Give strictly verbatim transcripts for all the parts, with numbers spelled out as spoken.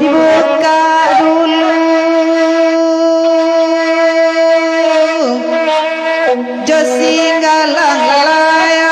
Dibuka dulu jo singgalah layar.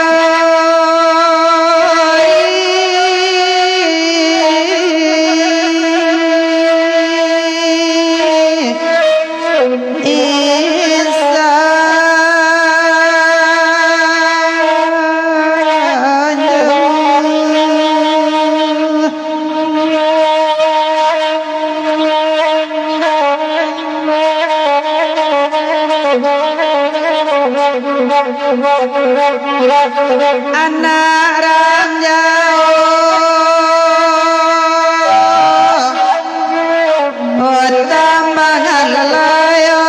Anak ranjau, oh, tambangan lalayo.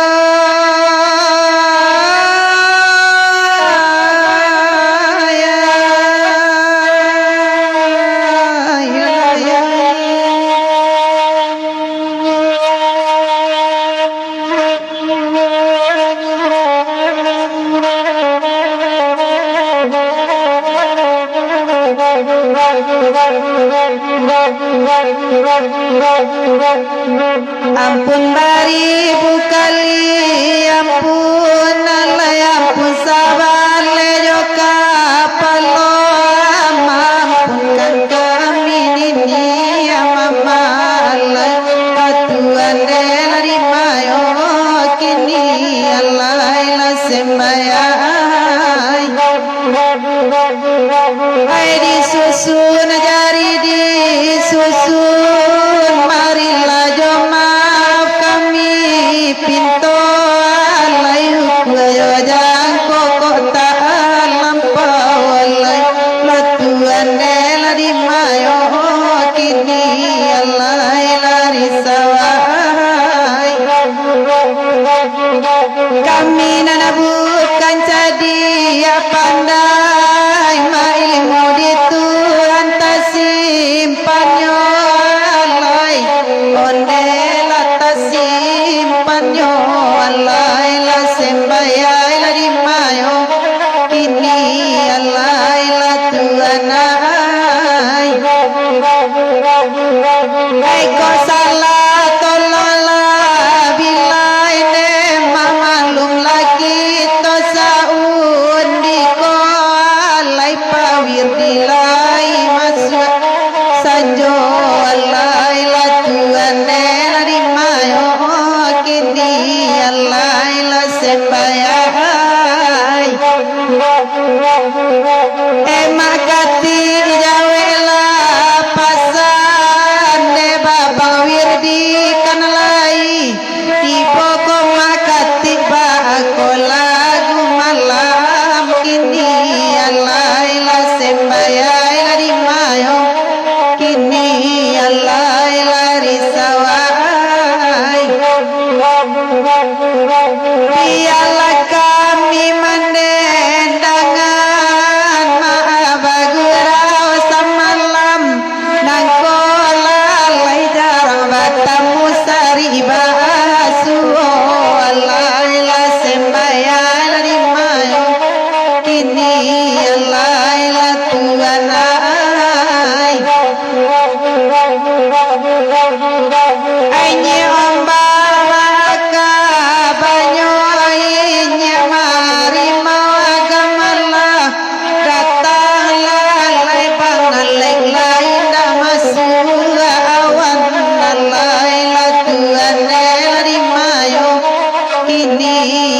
Ampun baribu kali, ampun alai, ampun sabaleh jo kapalo, amampunkan kami nini, amam alai, Tuhan deh lah dimayo kini, alai lah sembayang. Ai disusun jari disusun, marilah jo maaf kami pinto, alai ukua jo jangko kok talampau, alai lah Tuhan deh lah dimayo kini, alai lah risau ai. Kami nan bukan cadiak pandai, mailmu di Tuhan tasimpannyo alai, ondeh lah tasimpannyo alai, lah sembayang lah dimayo kini alai lah Tuhan ai. Ai kok salah tolonglah, bilai neh mamaklumlah kito saundi ko alai, pawirdi lai masuak sanjo alai lah Tuhan deh lah dimayo kini alai lah sembayang ai. Eh, Mak Katik, jaweklah pasan dek Babang Wirdi kan lai tibo ko Mak Katik, bako lagu malam kini alai lah sembayang lah dimayo kini alai lah risau ai. Bialah kami mandendangan, maaf bagurau samalam, nangko lalai jarang batamu, sari basuo, alai lah sembayang lah dimayo kini, alai lah Tuhan ai. Ai nyiak ombak maka banyo, ai nyiak marimau agamalah, datanglah lai pangalek, lai indak masuak awan, alai lah Tuhan deh lah dimayo kini,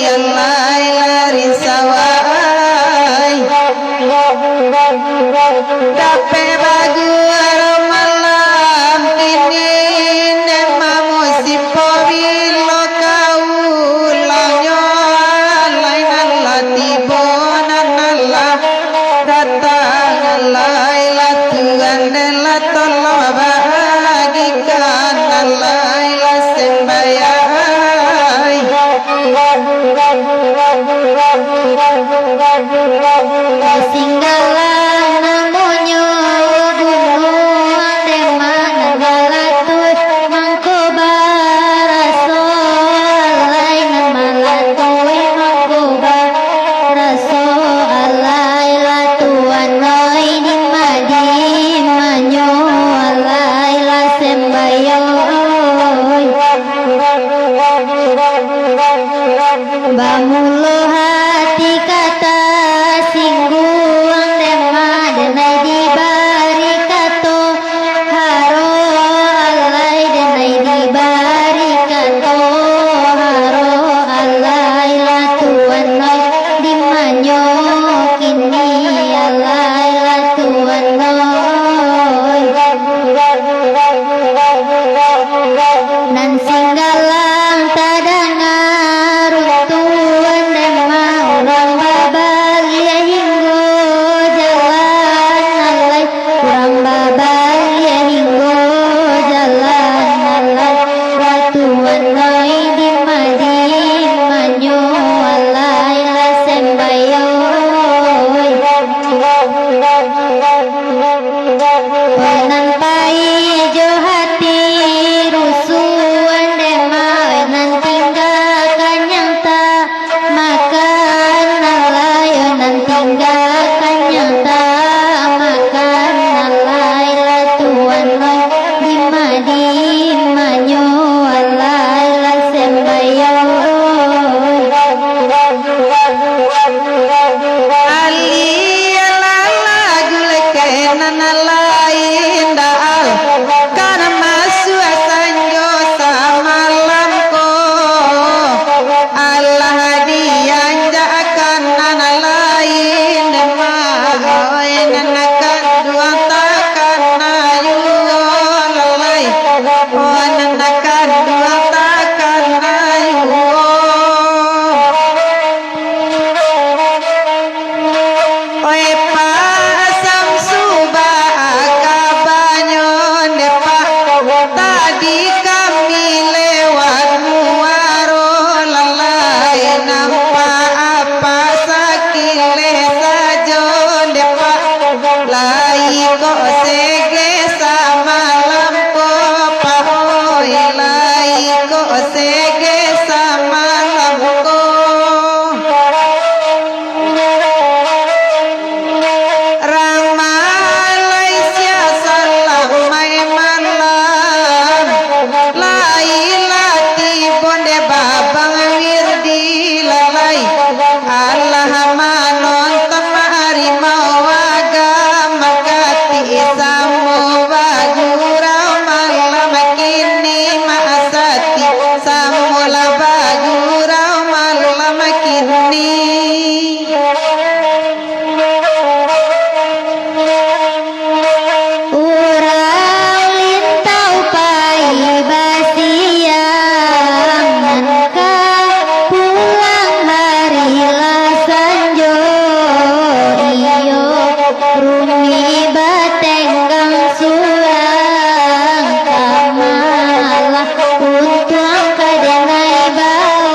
alai lah risau ai. Dapek bagurau malam kini, neh mamusim pobilo ka ulangnyo, alai nan lah tibo nan alah datang, alai lah Tuhan deh lah tolong bagikan, alai lah sembayang ai. Lah singgalah namonyo Gunuang Demak nan balatui mangko baraso, alai nan balatui mangko baraso. Hingga kanyang tamakan, alai lah tuan, lai dima-dimanyo, alai lah sembayang. Alah lagu leke nan lain daal, karano masuak sanjo samalam ko. Alah dianjakkan nan lain, oi, nan kanduang takana juo lalai. Oi, nan kanduang takana juo. Oi, Pak Samsu, baa kabanyo dek Pak? Tadi kami lewat muaro, lalai nampak Apak sakileh sajo dek Pak. Lai kok sege samalam ko, Pak, oi, lai kok sege samalam ko. Rang Malaysia salamaik malam. Lai lah tibo dek Babang Wirdi lalai. Alah manonton harimau agam, makatik samo bagurau malam kini, mak sati samo lah bagurau malam kini. Urang Lintau pai basiang, nan ka pulang hari lah sanjo. Iyo, Rumi batenggang surang, ka malah untuang ka denai bao,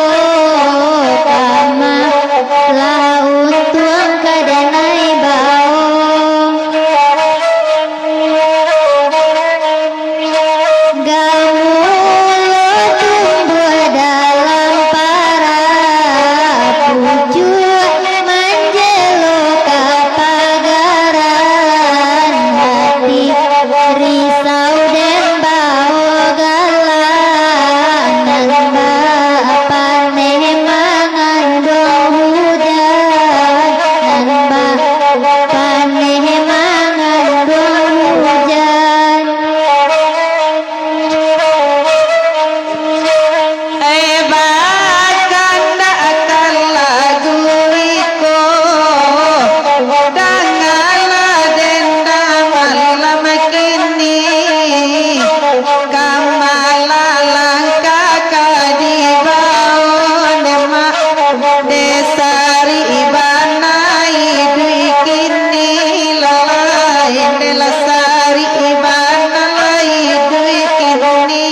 ka malah untuang ka denai bao. Gamulo tumbuah dalam parah, pucuak manjelo ka pagaran, hati risau den baogalan, nan bapaneh manganduang hujan, nan bapaneh manganduang hujan. Eh, bakandak ka lagu iko, dangalah den malam kini, ka malalangkah ka dibaon, dek mak. Dek sarik bana iduik kini, lalai, dek lah sarik bana lah iduik kini.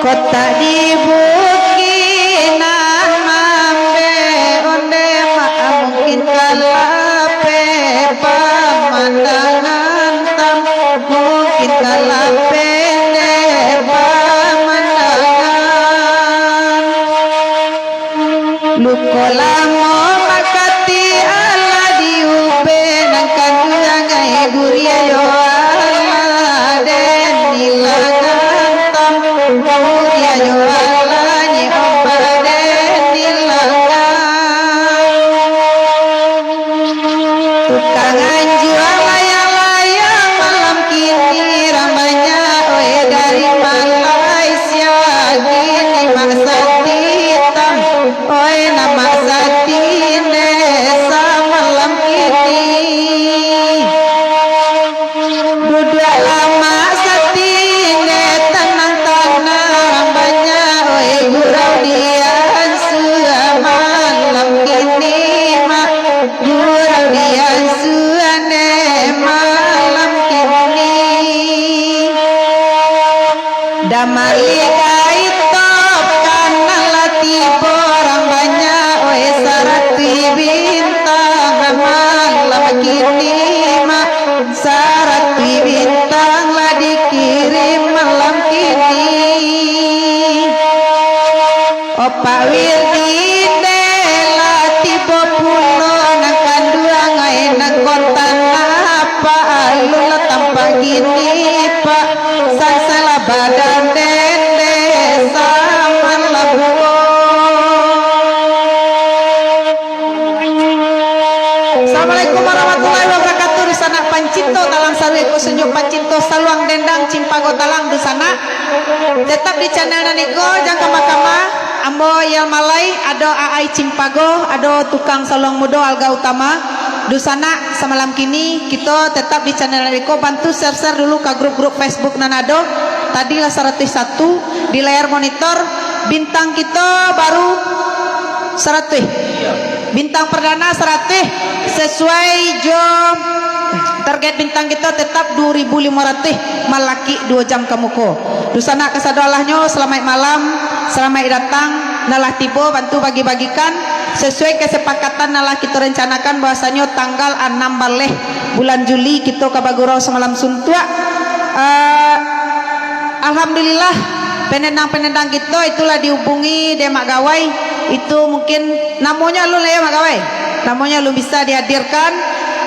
Kotak di bukik nan mambek onde, mak, mungkin ka lapeh pamandangan, tam, mungkin ka lapeh dek pamandangan. Luko lamo makatik alah diubek, nan kanduang ai buriayo alah den ilangan, tam, buriayo alah nyi ombak den ilangan. Tukang anjua layang-layang malam kini, rang banyak, oi, dari Malaysia. Kini mah saratuih bintang lah dikirim malam kini. Opak Wirdi deh lah tibo pulo, nan kanduang ai nan kota, apa alun lah tampak kini, Pak. Sasalah badan dendeh saman labuah. Assalamualaikum warahmatullahi wabarakatuh. Dunsanak pancinto talang saruih, khususnyo pancinto saluang dendang Cimpago Talang, dunsanak. Tetap di channel nan iko, jan kama-kama. Ambo Yel Malai, ado Aai Cimpago, ado tukang saluang mudo Alga Utama. Dunsanak, samalam kini kito tetap di channel nan iko, bantu share-share dulu ka grup-grup Facebook nan ado. Tadi lah saratuih satu di layar monitor, bintang kito baru saratuih. Bintang perdana saratuih, sesuai jo target bintang kito tetap duo ribu limo ratuih malakik duo jam ka muko. Dunsanak kasadolahnyo, salamaik malam, salamaik datang, nan lah tibo bantu bagi-bagikan, sesuai kesepakatan nan lah kito rencanakan bahwasanyo tanggal anam baleh bulan Juli kito ka bagurau samalam suntuak. Eh, Alhamdulillah, penendang-penendang kito itulah dihubungi dek Mak Gawai. Itu mungkin namonyo alun lah ya, Mak Gawai? Namonyo alun bisa dihadirkan.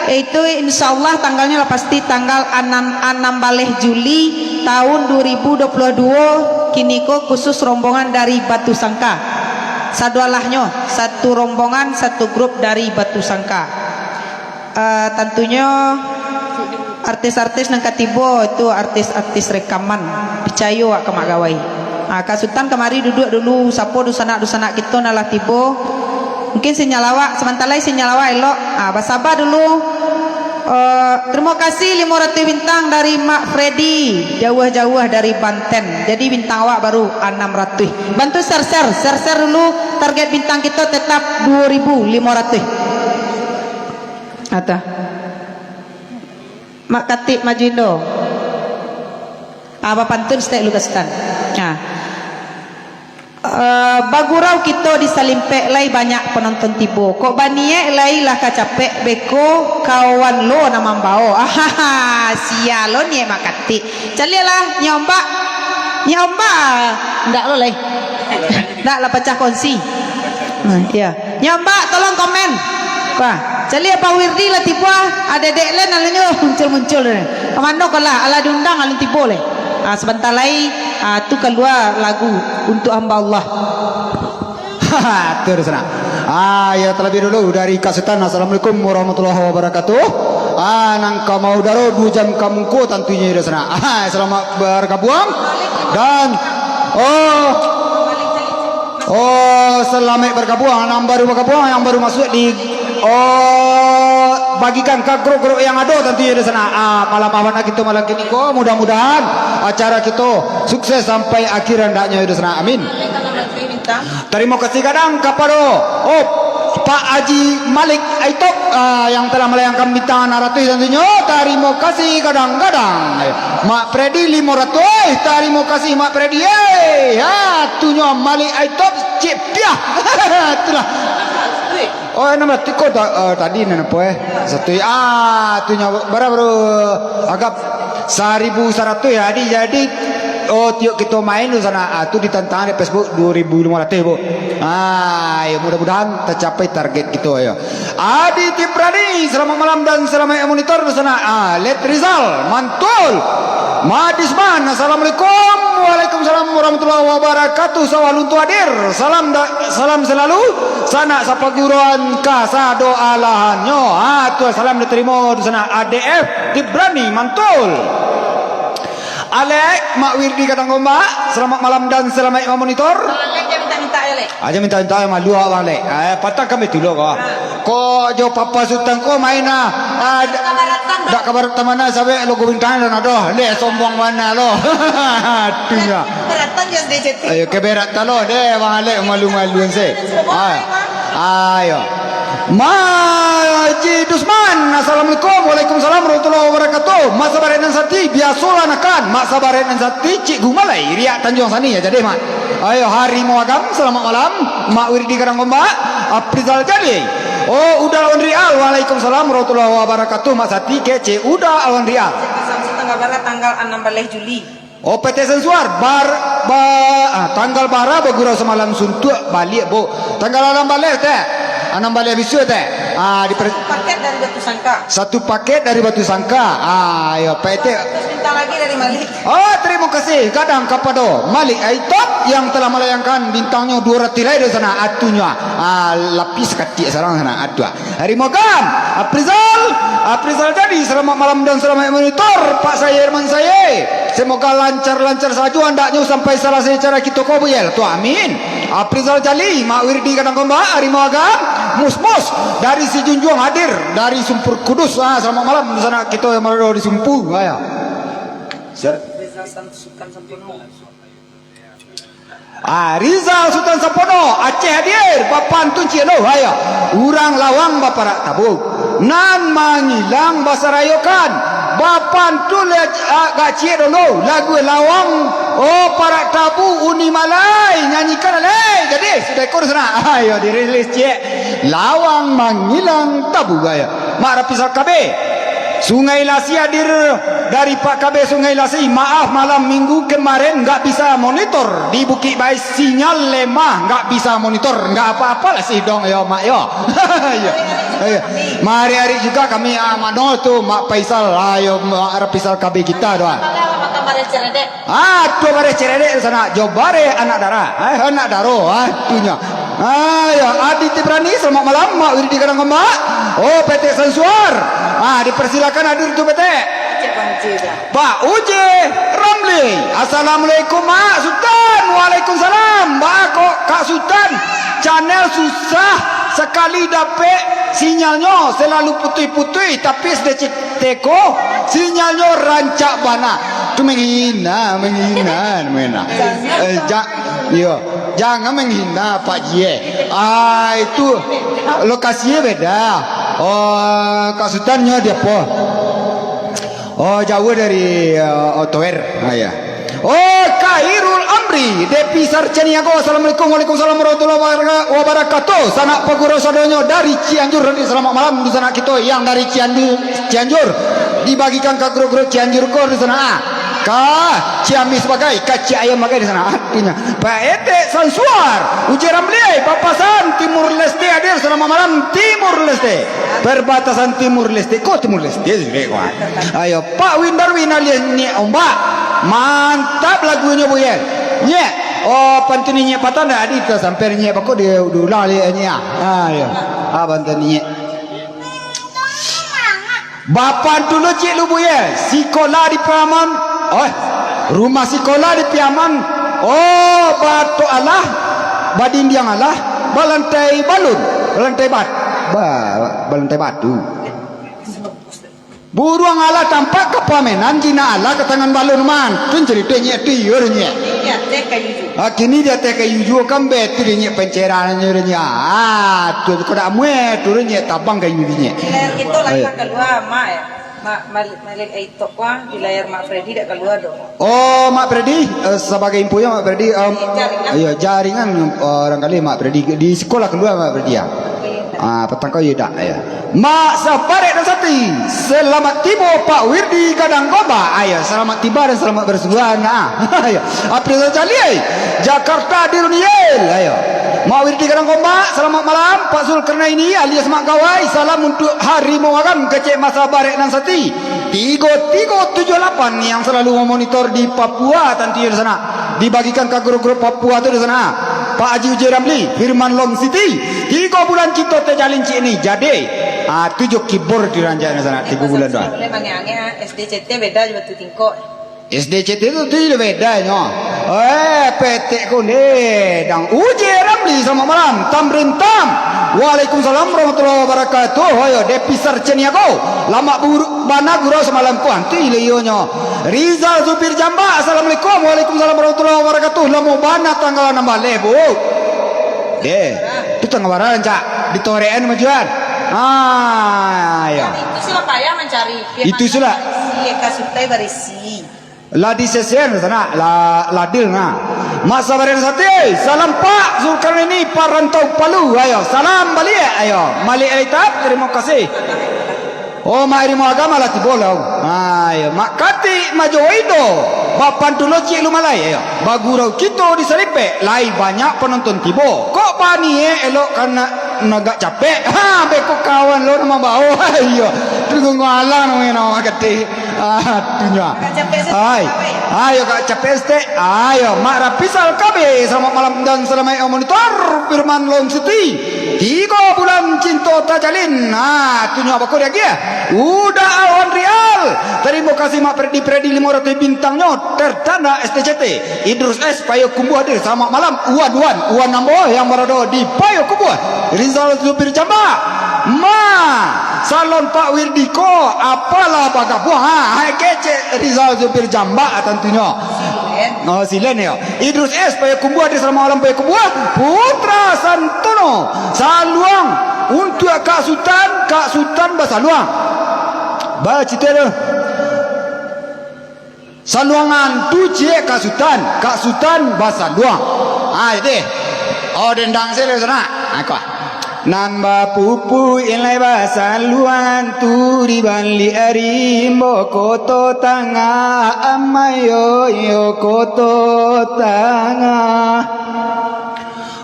Itu insyaallah tanggalnyo lah pasti tanggal anam, anam baleh Juli tahun dua ribu dua puluh dua. Kiniko khusus rombongan dari Batu Sangka. Sadolahnyo, satu rombongan, satu grup dari Batu Sangka. Eh, tantunyo artis-artis nan ka tibo itu artis-artis rekaman. Picayo awak ka Mak Gawai. Ah, Kak Sutan kamari duduak dulu, sapo dunsanak-dunsanak kito nan lah tibo. Mungkin sinyal awak, sabanta lai sinyal awak elok. Ah, basaba dulu. Eh, terima kasih limo ratuih bintang dari Mak Freddy, jauah-jauah dari Banten. Jadi bintang awak baru anam ratuih. Bantu share-share, share-share dulu, target bintang kito tetap duo ribu limo ratuih. Atah. Mak Katik maju indo. Ah, bapantun saketek lu Kak Sutan. Ah. Eh, bagurau kito di Salimpek, lai banyak panonton tibo. Kok baniaik lai lah ka capek, beko kawan lo nan mambao. Ahaha, sia lo niaik Mak Katik. Caliaklah, Nyombak. Nyombak. Ndak lo lai. Ndak lah, pacah kongsi. Nah, iya. Nyombak, tolong komen. Wah, caliak Pak Wirdi lah tibo, ah. Ado dek lain alun nyo muncul-muncul. Kamano ko lah, alah diundang alun tibo lai. Ah, sabanta lai, ah, tu kalua lagu Untuk Hamba Allah. Haha, tu dah sana. Ah, ya, terlebih dulu dari Kak Sutan, assalamualaikum warahmatullahi wabarakatuh. Ah, nan ka maudaro duo jam ka muko tantunyo dah sana. Ah, selamat bergabung. Dan, oh, oh, selamat bergabung. Nan baru bergabung, yang baru masuk di, oh, bagikan ka grup-grup yang ado tantunyo di sana. Ah, malam awan kito malam kini ko, mudah-mudahan acara kito sukses sampai akhir andaknyo di sana. Amin. Tarimo kasih gadang kapado, oh, Pak Haji Malik Aitop, ah, yang telah melayangkan bintang anam ratuih tantunyo. Tarimo kasih gadang-gadang. Mak Freddy limo ratuih, tarimo kasih Mak Freddy. Eh, ha, tunyo Malik Aitop, cik piah. Itulah. Oh, anam ratuih ko ta-, eh, tadi nan apo, eh? Satu, ah, tunyo bara, bro. Agak saribu saratuih, jadi, jadi, oh, tiok kito main tu sana, ah, tu ditantang di Facebook duo ribu limo ratuih, Bu. Ah, ya, mudah-mudahan tercapai target kito, ya. Adi Tibrani, selamat malam dan selamat monitor di sana. Ah, Let Rizal, mantul. Madisman, assalamualaikum. Waalaikumsalam warahmatullahi wabarakatuh. Sawah Luntu hadir. Salam da-, salam selalu. Sanak sapaguruan kasado alahannyo. Ah, tu salam diterima di sana. A D F Tibrani, mantul. Alek, Mak Wirdi Gadang Gombak, selamat malam dan selamat memonitor. Alek, jangan minta-minta, Alek. Aja minta-minta, malu awak, Alek. Eh, patah kami tulok, kau. Kok jo Papa Sultan ko main, ah, ah, dak kabaratan, dak kabaratan mano, sabab logo bintang dan ado. Leh, sombong mano lo. Aduh, ya. Kabaratan, ya, S D C T. Ayo, kabaratan lo deh, Bang Alek, malu-maluan se. Ah, ayo. Maji Dusman, assalamualaikum. Waalaikumsalam warahmatullahi wabarakatuh. Mak Sabarek nan sati, biasolah nakan. Mak Sabarek nan sati, Cik Gumalai, Riak Tanjuang Sani, ya, jadi, Mak. Ayo, Harimau Agam, selamat malam. Mak Wirdi Karang Gombak, Aprizal Jali. Oh, Uda Alwan Rial. Waalaikumsalam warahmatullahi wabarakatuh. Mak Sati, kecek Uda Alwan Rial. Samsu tanggal bara? Tanggal anam baleh Juli. Oh, P T Sansuar, bar-, ba-, ah, tanggal bara bagurau samalam suntuak baliak, Bu. Tanggal anam baleh, teh. Anam baleh bisuak, teh. Ah, di per- Paket dari Batu Sangka. Satu paket dari Batu Sangka. Ah, iyo, P T. Terus bintang lagi dari Malik. Oh, terima kasih gadang kapado Malik Aitop yang telah melayangkan bintangnyo duo ratih lai dari sana, atunyo. Ah, lapis katiak sarang sana, atu. Hari Mogam, Aprizal, Aprizal jadi, selamat malam dan selamat monitor, Pak Sayer Mansaye. Semoga lancar-lancar sajo andaknyo sampai salasai acara kito ko, Buyel. Tu amin. Aprizal Jali, Mak Wirdi Gadang Gombak, Hari Mogam, Mus Mus, dari Sijunjuang hadir, dari Sumpur Kudus. Ah, selamat malam, di sana kito yang berada di Sumpu. Ayo. Ser- Ah, Rizal Sutan Sampono, Aceh hadir, bapantun ciek lo, haya. Urang Lawang baparak tabu, nan mangilang basarayokan. Bapantun le, ah, agak ciek dulu, lagu Lawang, oh, parak tabu, uni malai, nyanyikan alai. Jadi, sudah ikut sana. Ayo, dirilis ciek. Lawang mangilang tabu, haya. Mak Rapi Sakabe. Sungai Lasi hadir dari Pak K B Sungai Lasi. Maaf, malam minggu kemarin nggak bisa monitor di Bukik Bais, sinyal lemah, nggak bisa monitor. Nggak apa-apa lah sih dong, yo, Mak, yo. Iyo. Iyo. Mari hari juga kami, ah, mano tu, Mak Faisal. Ayo, Mak Faisal K B kita tu, ah. Ah, tu bareh ceredek di sana. Jo bareh anak dara. Eh, anak daro, ah, tunyo. Ah, ya, Adi Tibrani, selamat malam, Mak Wirdi Kadang Gombak. Oh, Petek Sansuar. Ah, dipersilakan hadir tu, Petek. Pak Uje Ramli. Assalamualaikum, Mak Sutan. Waalaikumsalam. Baa kok, Kak Sutan? Channel susah sekali dapek sinyalnyo, selalu putuih-putuih, tapi sedikit Teko, sinyalnyo rancak bana. Tu menghina, menghina, menghina. Eh, ja-, iyo, jangan menghina Pak Jie. Ah, itu lokasinya beda. Oh, Kak Sutan nyo di apo? Oh, jauh dari, eh, Otoer. Ah, ya. Oh, Khairul Amri, Depi Sarcaniago, assalamualaikum, waalaikumsalam warahmatullahi wabarakatuh. Sanak pagurau sadonyo dari Cianjur, selamat malam di sanak kito yang dari Cianjur, Cianjur. Dibagikan ka grup-grup Cianjur ko di sana. Ka Ciamis bagai, ka Ciayam bagai di sana. Artinya, Pak Etek Sansuar, Uji Ramli, Papasan, Timur Leste hadir, selamat malam, Timur Leste. Perbatasan Timur Leste, ko Timur Leste, sudah, ko. Ayo, Pak Win Darwin alias Nyek Ombak. Mantap lagunyo, Buyel. Nyek, oh, pantun Nyek patah ndak adi tasampaian Nyek, bako di, diulang liak Nyek, ah. Ah, iyo. Ah, pantun Nyek. Bapantun lo ciek lu, Buyel. Sikola di Piaman. Oh, rumah sikola di Piaman. Oh, batok alah, badindiang alah, balantai balun, balantai bat-, ba-, balantai batu. Buruang alah tampak ka pamenan, jinak alah ka tangan balun, mantun carito Nyek tu, iyo, Nyek. Kini di ateh kayu juo. Ah, kini di ateh kayu juo, kan betu deh, Nyek, pancerahannyo deh, Nyek. Ah, tu, kok dak mueh tu deh, Nyek, tabang kayu deh, Nyek. Di layar kito lah kalua, Mak, yo. Mak, Malik, Malik Aitok, wah, di layar Mak Freddy dak kalua doh. Oh, Mak Freddy, eh, sabagai infonya, Mak Freddy, em, jaringan. Iyo, jaringan, eh, barangkali Mak Freddy di sikola kalua, Mak Freddy, yo. Ah, patang ko iyo dak, yo. Mak Sabarek dan Sati, selamat tibo Pak Wirdi Gadang Gombak. Ayo, selamat tiba dan selamat bersuah, nah. Ayo, April Sancali, Jakarta di Runiel. Ayo. Mak Wirdi Gadang Gombak, selamat malam. Pak Zulkarnaini alias Mak Gawai, salam untuk Harimau Agam, kecek Mak Sabarek dan Sati. Tigo tigo tujuh lapan yang selalu memonitor di Papua, tantu di sana. Dibagikan ke grup-grup Papua tu di sana. Pak Haji Uji Ramli, Firman Long City. Tigo bulan kito tejalin cik ni. Jadi, ah, tu jo keyboard di ranjang di sana. Tigo bulan doang. Boleh mangeh-angeh, ah. S D C T beda jo Batu Tingkok. S D C T tu, tu beda nyo. Eh, Petek Konde, Dang Uji Ramli, selamat malam. Tamrin Tam. Waalaikumsalam warahmatullahi wabarakatuh. Ayo, Depi Sarceniago. Lamak buru-, bana gurau samalam ko, anti ilionyo. Rizal Zubir Jambak, assalamualaikum. Waalaikumsalam warahmatullahi wabarakatuh. Lamo bana tanggal anam baleh, Bu. Deh, tu tanggal bara rancak ditorekan majuan. Ah, ya. Itu sudah payah mencari. Itu sudah. Si Eka Sutai barisi. Lah disesian sanak, lah, lah deal nah. Mak Sabarian Sati, salam Pak Zulkarnaini, parantau Palu, ayo, salam baliak, ayo. Malik Elitap, terima kasih. Oh, Mak Irimo Agama lah tibo lah. Ayo, Mak Katik Majo Indo, bapantun lo Cik Lumalai, ayo. Bagurau kito di Salipek, lai banyak panonton tibo. Kok bani eh, elok kana nagak capek. Ha, beko kawan lo nama bao. Ayo, tunggu alang namonyo nama Katik. Ah, tunyo. Agak capek saketek, Ai. Pak, weh. Ayo, agak capek saketek. Ayo, Mak Rapisal K B, selamat malam dan selamat monitor. Firman Long City. Tigo bulan cinto tajalin. Ah, tunyo bako diagiah. Uda Awan Rial. Terima kasih Mak Freddy Freddy limo ratuih bintangnyo. Tertanda S T C T. Idrus S Payokumbuah hadir. Selamat malam. Wan, Wan, Wan Ambo yang barado di Payokumbuah. Rizal Zubir Jamba. Ma, salon Pak Wirdi ko apalah bagabuang. Ha, hai kecek Rizal Zubir Jamba tantunyo. Oh, silen yo. Idrus S Payokumbuah hadir. Selamat malam Payokumbuah. Putra Santono. Saluang untuak Kak Sutan, Kak Sutan basaluang. Bacito tu. Saluangan tu ciek Kak Sutan, Kak Sutan basaluang. Ah, deh. Oh, dendang sih, sanak. Ah, kau. Nan bapupuik lai basaluangan tu di baliak rimbo Koto Tangah, amayo yo Koto Tangah.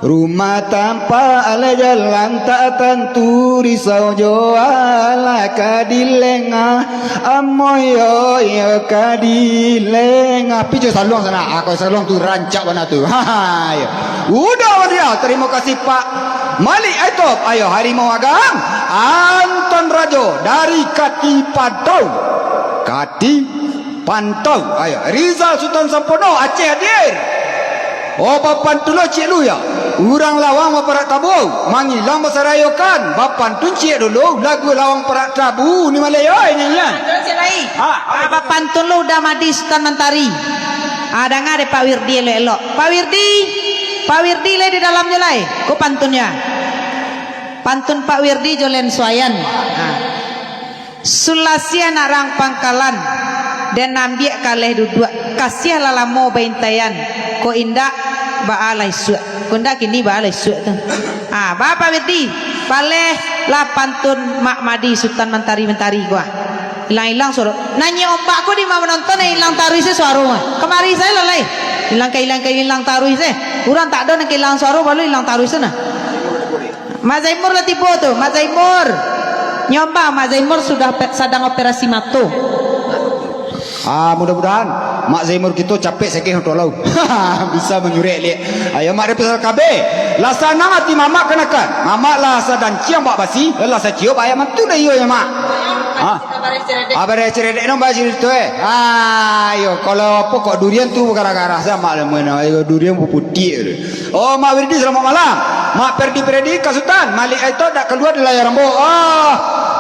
Rumah tampak alai jalan tak tantu, risau jo alah ka dilengah, amoyo iyo ka dilengah. Pi jo saluang sanak, ah, kau saluang tu rancak bana tu. Ha, iyo. Uda Wan Rial, tarimo kasih Pak Malik Aitop, ayo Harimau Agam, Anton Rajo dari Kati Pantau. Kati Pantau, ayo. Rizal Sutan Sampono, Aceh hadir. Oh, bapantun lo ciek lu yo. Urang lawang baparak tabu, mangilang basarayokan. Bapantun ciek dulu, lagu lawang parak tabu ni maleh, oi, nyanyian. Pantun ciek lai. Ah, ah, bapantun lo Uda Madi Sutan Mantari. Ah, danga dek Pak Wirdi elok-elok. Pak Wirdi, Pak Wirdi lai di dalam jo lai. Ko pantunnyo. Pantun Pak Wirdi jo Len Suayan. Ah. Sulasi anak rang pangkalan, den ambiak kaleh duduak, kasiah lah lamo baintaian, kok indak baa lah isuak, kok indak kini baa lah isuak tu. Ha, baa Pak Wirdi, paleh lah pantun Mak Madi Sutan Mantari-Mantari ko ah. Ilang-ilang suaro. Nan nyiak ombak ko di ma manonton, ilang taruih se suaro. Kamari sajo lah lai. Ilang ka ilang ka ilang taruih se. Urang tak ado nan ka ilang suaro, baru ilang taruih se nah. Mak Zaimur lah tibo tu, Mak Zaimur. Nyombang, Mak Zaimur sudah pe-, sadang operasi mato. Ah, mudah-mudahan Mak Zaimur kito capek sageh untuak lau. Bisa manyurek liak. Ayo, Mak Repisal K B. Lah sanang ati mamak kanakan. Mamak lah sadanciang bak basi, lah saciok bak ayak mantu dah iyo nyo, Mak. Ah. Abareh ceredek no, Mak, cerito, eh. Ah, iyo, kalau apo kok durian tu garah-garah sajo, Mak, lah mano. Ayo, durian puputiak tu. Oh, Mak Wirdi, selamat malam. Mak Perdi Perdi, Kak Sutan, Malik Aito dak kalua di layar ambo. Ah,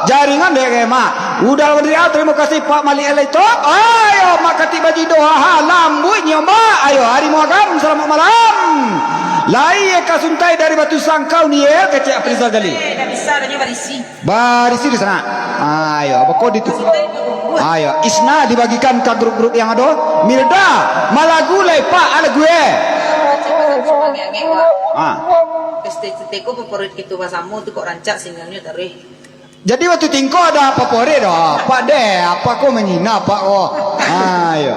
jaringan dek, Mak. Uda Wan Rial, tarimo kasih, Pak Malik Aito. Ayo, Mak Katik Bajido, ha, ha, lambuiknyo, Mak. Ayo, Harimau Agam, selamat malam. Lai, Kak Suntai dari Batu Sangkau ni, yo, kecek Afrizal Jalil. Eh, dah bisa, dah nyo barisi. Barisi di sana. Ayo, apa kau ditu-, ayo, Isna dibagikan ke grup-grup yang ada. Mirda, malagu lai, Pak, alagu, eh. Ah. Stage teko favorit kito basamo tu kok rancak sinyalnyo taruih. Jadi waktu tingko ada apa pore dah? Pak deh, apa kau menghina Pak kau? Ayo.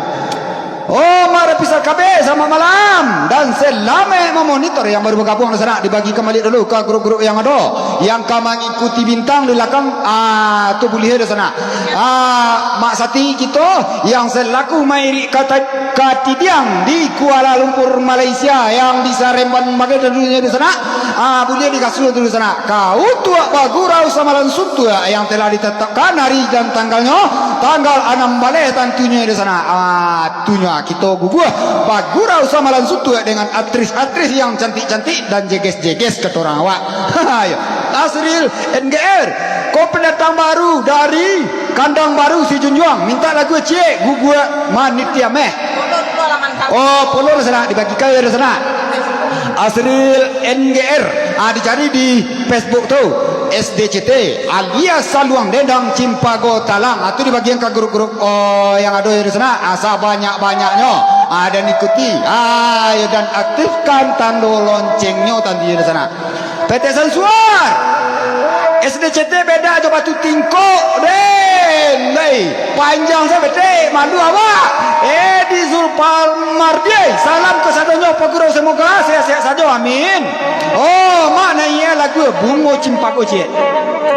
Oh, Mak Repisal K B, selamat malam dan selamat memonitor. Yang baru bergabung di sana, dibagi kembali dulu ke grup-grup yang ada. Yang ka mangikuti bintang di belakang, ah, tu buliah di sana. Ah, Mak Sati kito yang selaku mairik kata-, katidiang di Kuala Lumpur, Malaysia, yang bisa remban bagai dulunya di sana. Ah, buliah dikasuh dulu di sana. Kau tuak bagurau samalam suntuak yang telah ditetapkan hari dan tanggalnya, tanggal anam baleh tantunyo di sana. Ah, tunyo kito guguah bagurau samalam suntuak dengan aktris-aktris yang cantik-cantik dan jeges-jeges katorang awak. Ayo. Asril N G R, ko pendatang baru dari Kandang Baru Sijunjuang, minta lagu ciek, guguak manitia meh. Oh, follow lah sana, dibagi kaya lah sana. Asril N G R, ah, dicari di Facebook tu. S D C T, alias Saluang Dendang Cimpago Talang. Ah, tu dibagian ka grup-grup, oh, yang ado di sanak. Ah, sabanyak-banyaknyo. Ah, dan ikuti. Ah, yo, dan aktifkan tando loncengnyo tadi di sanak. P T Sansuar. S D C T beda jo Batu Tingkok, den. Hei, panjang sajo, betek, malu awak. Edi Zulpal Mardi, salam kasadonyo pagurau, semoga sehat-sehat sajo. Amin. Oh, mak naiak lagu Bungo Cimpago, ciek.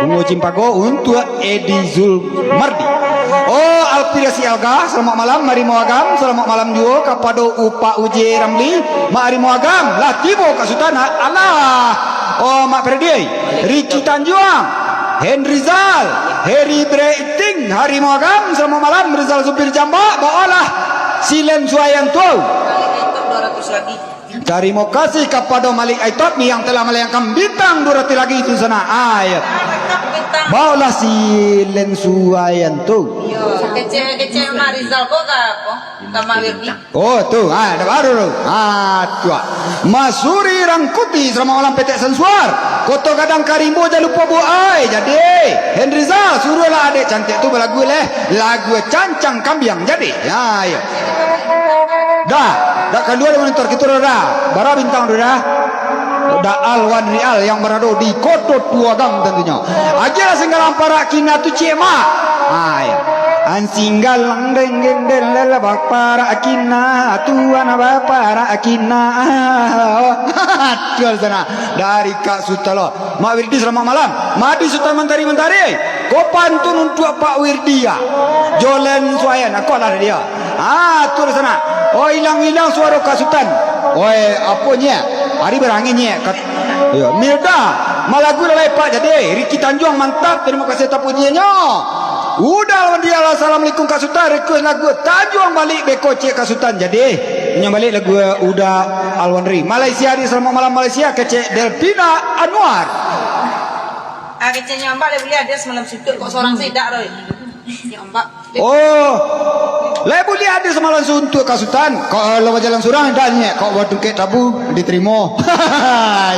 Bungo Cimpago untuak Edi Zulmardi. Oh, Alpirasi Alga, selamat malam. Marimo Agam, selamat malam juo kapado Upak Uje Ramli. Mak Marimo Agam, lah tibo Kak Sutan. Alah. Oh, Mak Freddy, Ricky Tanjuang, Henry Zal, Heri Breting, Marimo Agam, selamat malam. Rizal Supir Jambak, baolah Silen Suayan tu. Tarimo kasih kapado Malik Aitop yang telah malayangkan bintang duo ratuih lagi tu sanak. Ah, yo. Baolah Silen Suayan tu. Kecil-kecil Mak Rizal ko ka apo? Ka Mak Wirdi. Oh, tu. Ah, dah baru tu. Ah, tu. Masuri Rangkuti, selamat malam Petek Sansuar. Koto Gadang Karimbo jan lupo buek ai. Jadi, Henrizal, suruahlah adek cantik tu balagu leh. Lagu Cancang Kambiang. Jadi, ya, yo. Dah, dah kalua dari monitor, kito dah, dah. Bara bintang tu dah. Dah Alwan Rial yang barado di Koto Tuagang tentunyo. Agiahlah singgalang parak kina tu, ciek mak. Ha, yo. An singgalang deng deng deng lele bak parak kina, tuan bak parak kina. Tuan sanak. Dari Kak Sutan lo. Mak Wirdi, selamat malam. Madi Sutan Mantari-Mantari. Ko pantun untuak Pak Wirdi, ya. Jolen Suayan, aku lah dia. Ah, tu di sana. Oh, ilang-ilang suaro Kak Sutan. Oi, apo nyiak? Ari barangin nyiak. Kat-, yo, Milda, malagu lalai Pak jadi. Ricky Tanjuang, mantap. Terima kasih tapujiannya. Uda Alwan Rial, assalamualaikum Kak Sutan. Request lagu Tanjuang Balik beko ciek Kak Sutan. Jadi, Tanjuang Balik lagu Uda Alwan Ri. Malaysia di, selamat malam Malaysia, kecek Delvina Anwar. Ah, kecek nyo Ambak lai buliah, ado samalam suntuak kok sorang sidak, Roy. Nyo Ambak. Oh. Lai buliah ado samalam suntuak Kak Sutan. Kok, eh, lo bajalan surang, indak nyiak. Kok batungkek tabu, ditarimo.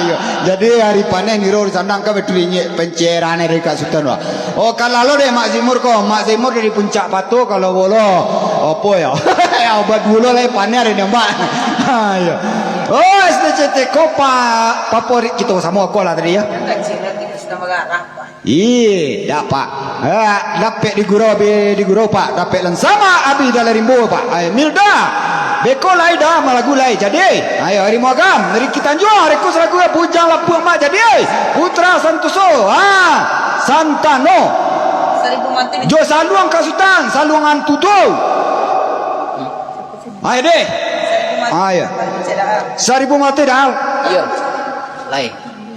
Iyo. Jadi, ari paneh niro disandang ka batua nyiak pencerahan dari Kak Sutan, wah. Oh, kalah lo dek Mak Zimur ko. Mak Zimur dari Puncak Pato, kalau bolo. Apo yo? Yo, baduo lo lai paneh ari ni, Mbak. Ha, iyo. Oh, S D C T ko, Pak, favorit kito samo ko lah tadi, yo. Ih, dak, Pak. Eh, dapek di gurau, bi-, di gurau, Pak. Dapek lan sama, abih dalam rimbo, Pak. Ai, Milda. Beko lai dah, malagu lai. Jadi, ayo, Rimo Agam, Ricky Tanjuang, request lagu Bujang Lapuak Mak. Jadi, Putra Santoso. Ha, Santano. Saribu mati. Jo Saluang Kak Sutan, Saluang Antu tu. Ayo, deh. Ayo. Saribu mati dah. Iyo. Lai.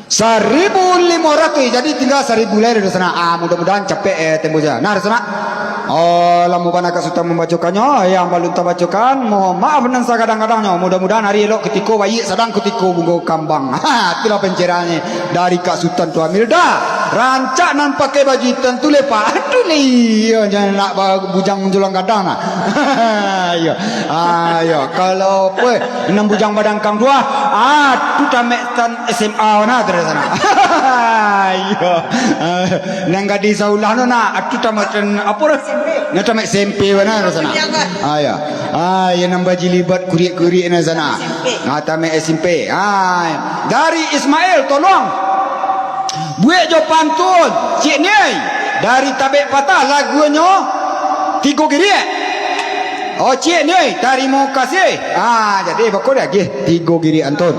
Saribu limo ratuih, jadi tingga saribu lai dari sana. Ah, mudah-mudahan capek, eh, tembusnya. Nah, dari sana. Oh, lamo bana Kak Sutan mambacokannyo, yang balun tabacokan, mohon maaf nan sagadang-gadangnyo. Mudah-mudahan hari elok kutiko baiak sadang kutiko bungo kambang. Ha, itulah pencerahannya dari Kak Sutan tu, Amilda. Rancak nan pakai baju hitam tu, lepak. Aduh, leh, iyo, jangan nak ba-, bujang manjulang gadang nah. Iyo. Ah, iyo. Kalau apa, nan bujang badangkang tu, ah, ah, tu tamek tan S M A nah, dari sana. Iyo. Ah, nan gadih saulah tu nah, ah, tu tamek tan, apa tu? Nan tamek S M P nah, dari sana. Ah, iyo. Ah, iyo, nan bajilibat kurik-kurik nah sana. Ah, tamek S M P. Ah, dari Ismail, tolong. Buek jo pantun, Cik Niai, dari Tabek Patah, lagunyo Tigo Giriak. Oh, Cik Niai, tarimo kasih. Ah, jadi bako diagiah Tigo Giriak antun.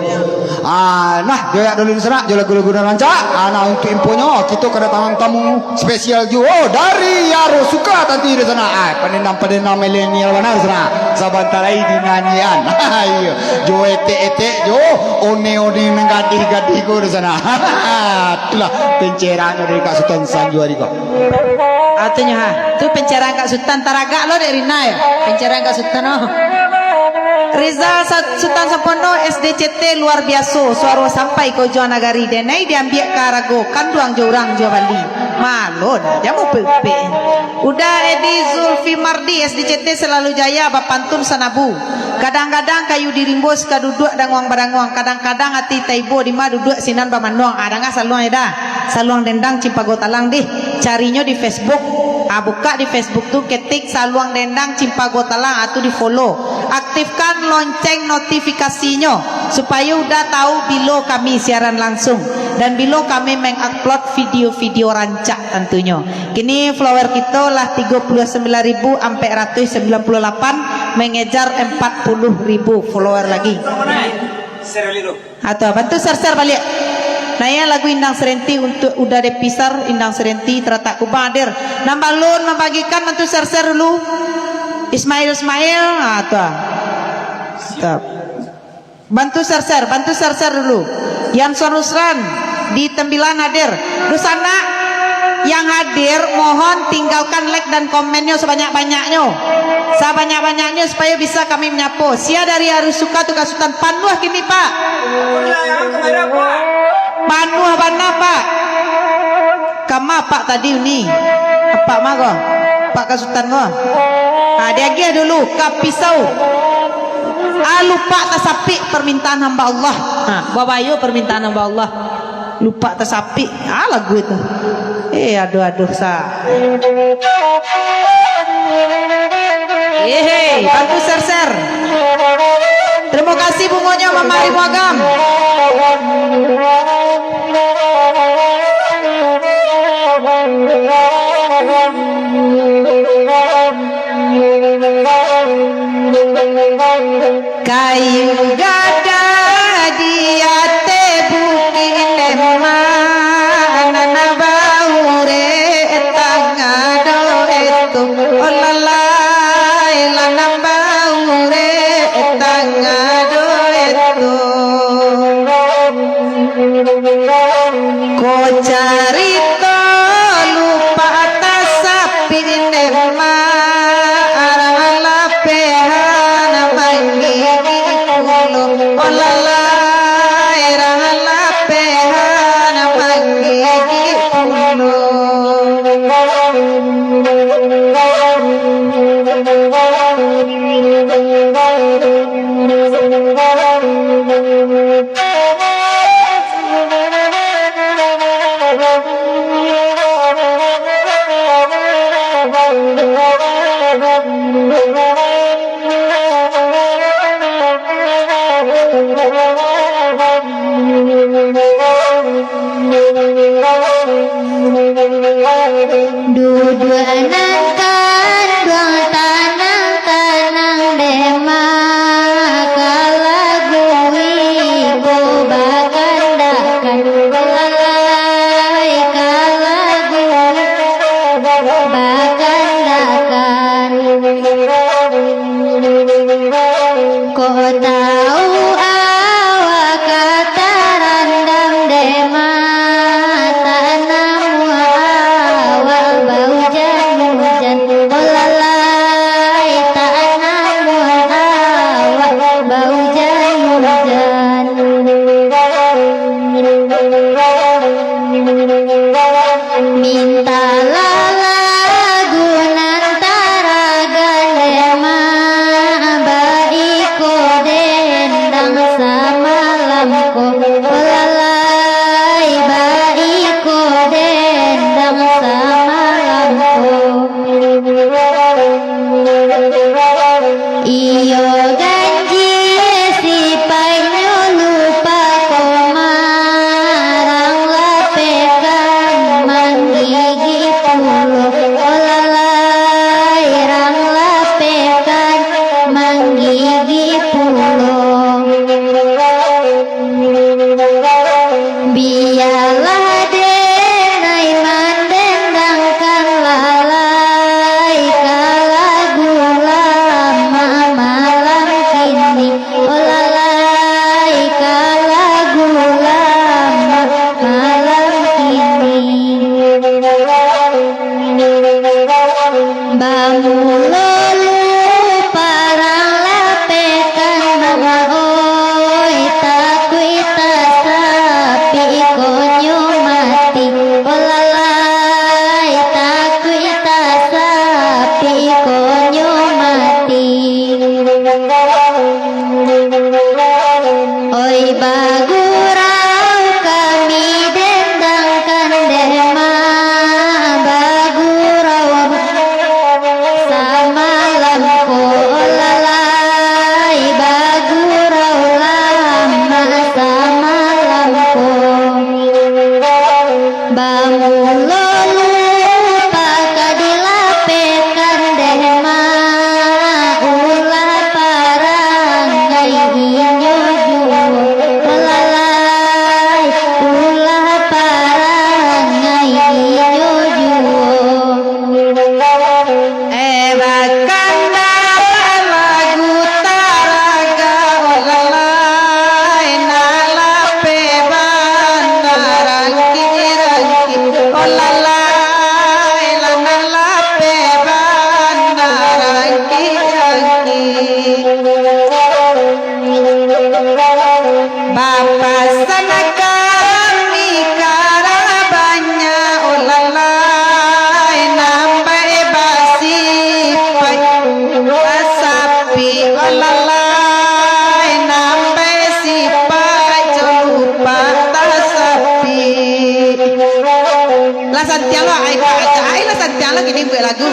Ah, nah, jo yak dulu di sana, jo lagu-lagu nan rancak. Ah, nah, untuk infonyo, kito kedatangan tamu spesial juo dari Yaro Suka tadi di sana. Ah, panenam-panenam milenial bana di sana. Sabanta lai dinyanyian. Iyo. Jo etek-etek, jo one-one nan gadih-gadih ko di sana. Itulah pencerahan dari Kak Sutan Sanjuari ko. Atunyo ha. Tu pencerahan Kak Sutan, taragak lo dek Rina yo. Pencerahan Kak Sutan, oh. Reza Sa-, Sutan Sampono, S D C T luar biaso, suaro sampai ka ujuang nagari, denai diambiak ka arago, kanduang jo urang juo bali. Malo nah, jamu pepek. Uda Edi Zulfi Mardi, S D C T Selalu Jaya, bapantun sanabu. Kadang-kadang kayu di rimbo suka duduak danguang-badanguang, kadang-kadang ati taibo dima duduak sinan bamanuang. Ah, danga saluang yo dah. Saluang Dendang Cimpago Talang dih. Carinyo di Facebook. Ah, buka di Facebook tu, ketik Saluang Dendang Cimpago Talang, ah, tu di-follow. Aktifkan lonceng notifikasinyo, supayo Uda tahu bilo kami siaran langsung, dan bilo kami mengupload video-video rancak tantunyo. Kini follower kito lah tigo puluah sambilan ribu ampek ratuih sambilan puluah lapan, mengejar empat puluh ribu follower lagi. Ah, tu, bantu share-share baliak. Nah, iyo lagu Indang Serenti untuak Uda Depisar, Indang Serenti, Taratak Kubang hadir. Nan balun mambagikan, bantu share-share dulu. Ismail, Ismail, ah, tu. Tu. Bantu share-share, bantu share-share dulu. Yanson Rusran di Tembilan hadir. Dunsanak yang hadir, mohon tinggalkan like dan komennyo sabanyak-banyaknyo. Sabanyak-banyaknyo supayo bisa kami manyapo. Sia dari Arisuka tu ka Sutan, panuah kini, Pak. Panuah bana, Pak. Kama Pak tadi uni? Apak ma ko? Pak ka Sutan ko? Ha, diagiah dulu ka Pisau. Ah, lupa tasapik permintaan hamba Allah. Ha, babayo permintaan hamba Allah. Lupa tasapik. Ah, lagu itu. Eh, aduh, aduh, sa. Hehe, bantu share-share. Terima kasih bungonyo, Mama Ari Muagam. Kayu gadang di ateh bukik, lemak nan baurek tangah doh tu. Oh lalai, lah nan baurek tangah doh tu. Ko carito lupa tasapik, lemak nan lapehan manggigik pulo. Oh lalai, nan lapehan manggigik pulo. Bagurau kami dendangkan deh ma, bagurau samalam ko lalai, bagurau lah ma samalam ko. Bamulo lupa ka dilapekan deh ma, ulah parangai inyo juo, lalai, ulah parangai inyo juo. Eh, bakanda lagu taraga, oh lalai, nak lapeh bana rangki-rangki, oh lalai, lah nak lapeh bana rangki-rangki. Bapasan kami kara banyak, oh lalai, nambai basipaik tasapi, oh lalai, nambai sipaik jo lupa tasapi. Lah santiang lo, ai, ai, lah santiang lo kini buek lagu.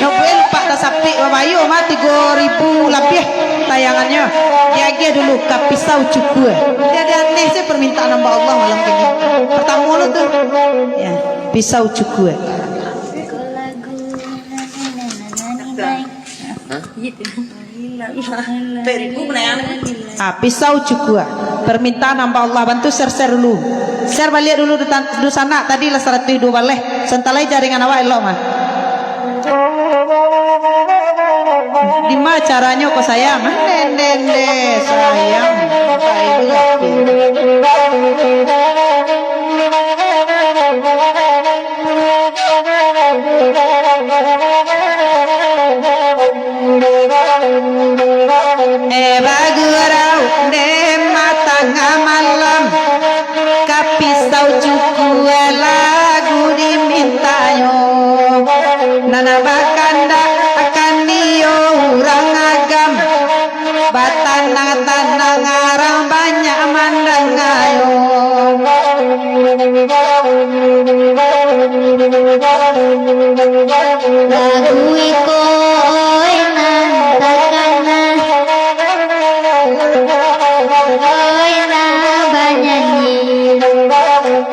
Nyo buek lupa tasapi, babayua mah tigo ribu labiah tayangannyo. Diagiah dulu ka Pisau Cukua. Dia, dia aneh se permintaan hamba Allah malam kini. Pertamo lo tu. Ya, Pisau Cukua. Ah, Pisau Cukua. Permintaan hamba Allah, bantu share-share dulu. Share baliak dulu dutan-, dunsanak, tadi lah saratuih duo baleh. Santalai jaringan awak elok mah. Dima caranyo ko sayang? Nende, nende, sayang. Eh, bagurau dema tangah malam, ka Pisau Cukua lagu dimintanyo. Nan bakandak akan iyo urang agam, batanang-tanang arang banyak mandangayo. Lagu iko, oi nan takana, oi nan banyanyi,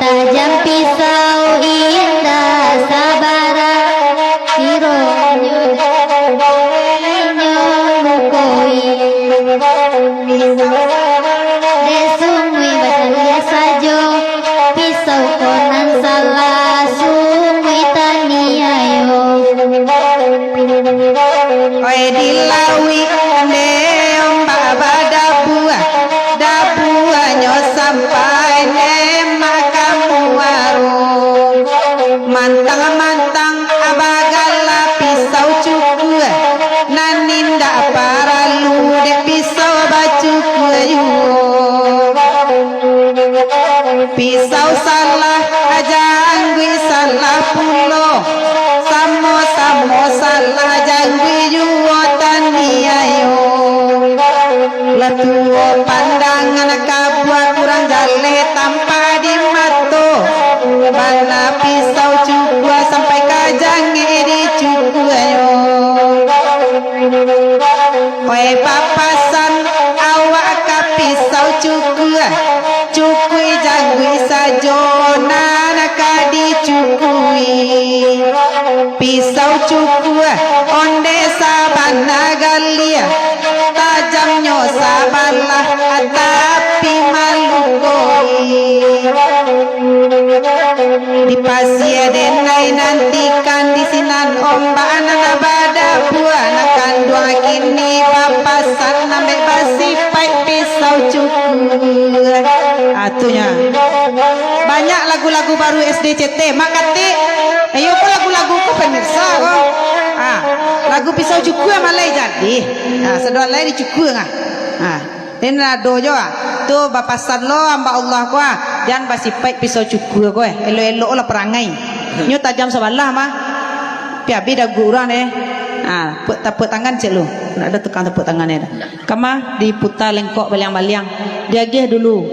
tajam pisau indak sabara, sironyo inyo mukoi. Dek sumui bacaliak sajo, pisau ko nan salah, sumui taniayo. Oi, di lauik nde ombak badabua, dabuanyo sampai nde makamuaro. Mantang-mantang bagala Pisau Cukua, nan indak paralu dek pisau bacukua juo. Pisau salah, jangguik salah pulo, samo-samo salah, jangguik juo taniayo. Lah tuo pandangan, kabua kurang jaleh tampak di mato, bana Pisau Cukua sampai ka jangek dicukuanyo. Oi, papasan awak ka Pisau Cukua, cukui jangguik sajo nan ka dicukui. Pisau Cukua onde sabana galiah, tajamnyo sabalah, tapi malukoi. Di pasia denai nantikan, di sinan ombak nan badabua, nan kanduang kini papasan, ambek basipaik Pisau Cukua. Ah, tu nyo. Banyak lagu-lagu baru S D C T. Mak Katik, iyo ko lagu-lagu ko pemirsa ko. Ah, lagu Pisau Cukua malai jadi. Ah, sadoalai dicukua ngah. Ah, den ado jo ah. Tu bapasan lo hamba Allah ko ah. Jan basipaik Pisau Cukua ko eh. Elok-elok lah parangai. Nyo tajam sabalah mah. Pi abih dagu urang deh. Ah, tapuak tangan ciek lu. Ndak ado tukang tapuak tangan deh. Kama diputa lengkok baliang-baliang. Diagiah dulu.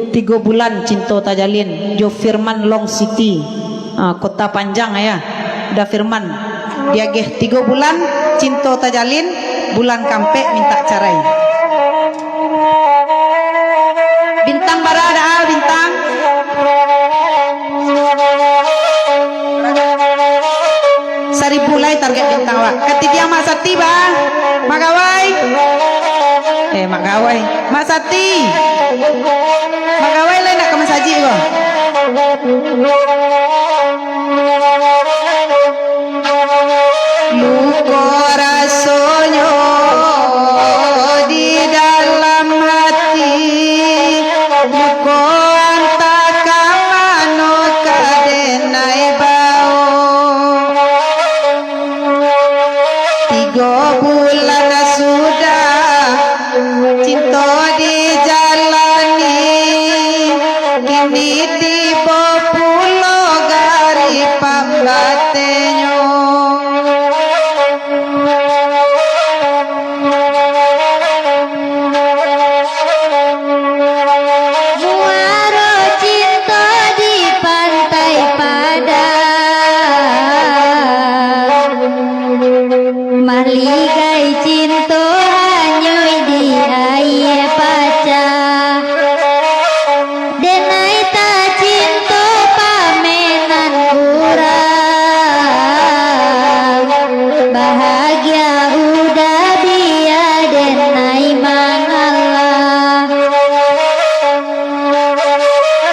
Tigo bulan cinto tajalin jo Firman Long City, ah, Kota Panjang, ya. Udah Firman, diagih tigo bulan cinto tajalin, bulan kampek minta carai. Bintang bara dah, Bintang. Saribu lai target Bintang, wak. Katidiang Mak Sati, bah. Mak Gawai. Eh, Mak Gawai. Mak Sati. Mak Gawai lai nak ka masajik ko. Luko rasonyo di dalam hati, luko antah ka mano ka denai bao. Tigo bulan sudah cinto dijalani, kini tibo pulo gari pambatenyo. Muaro cinto di Pantai Padang, maligai cinto hanyuik di aia pacah. Denai tacinto pamenan urang, bahagia udah bia denai mangalah.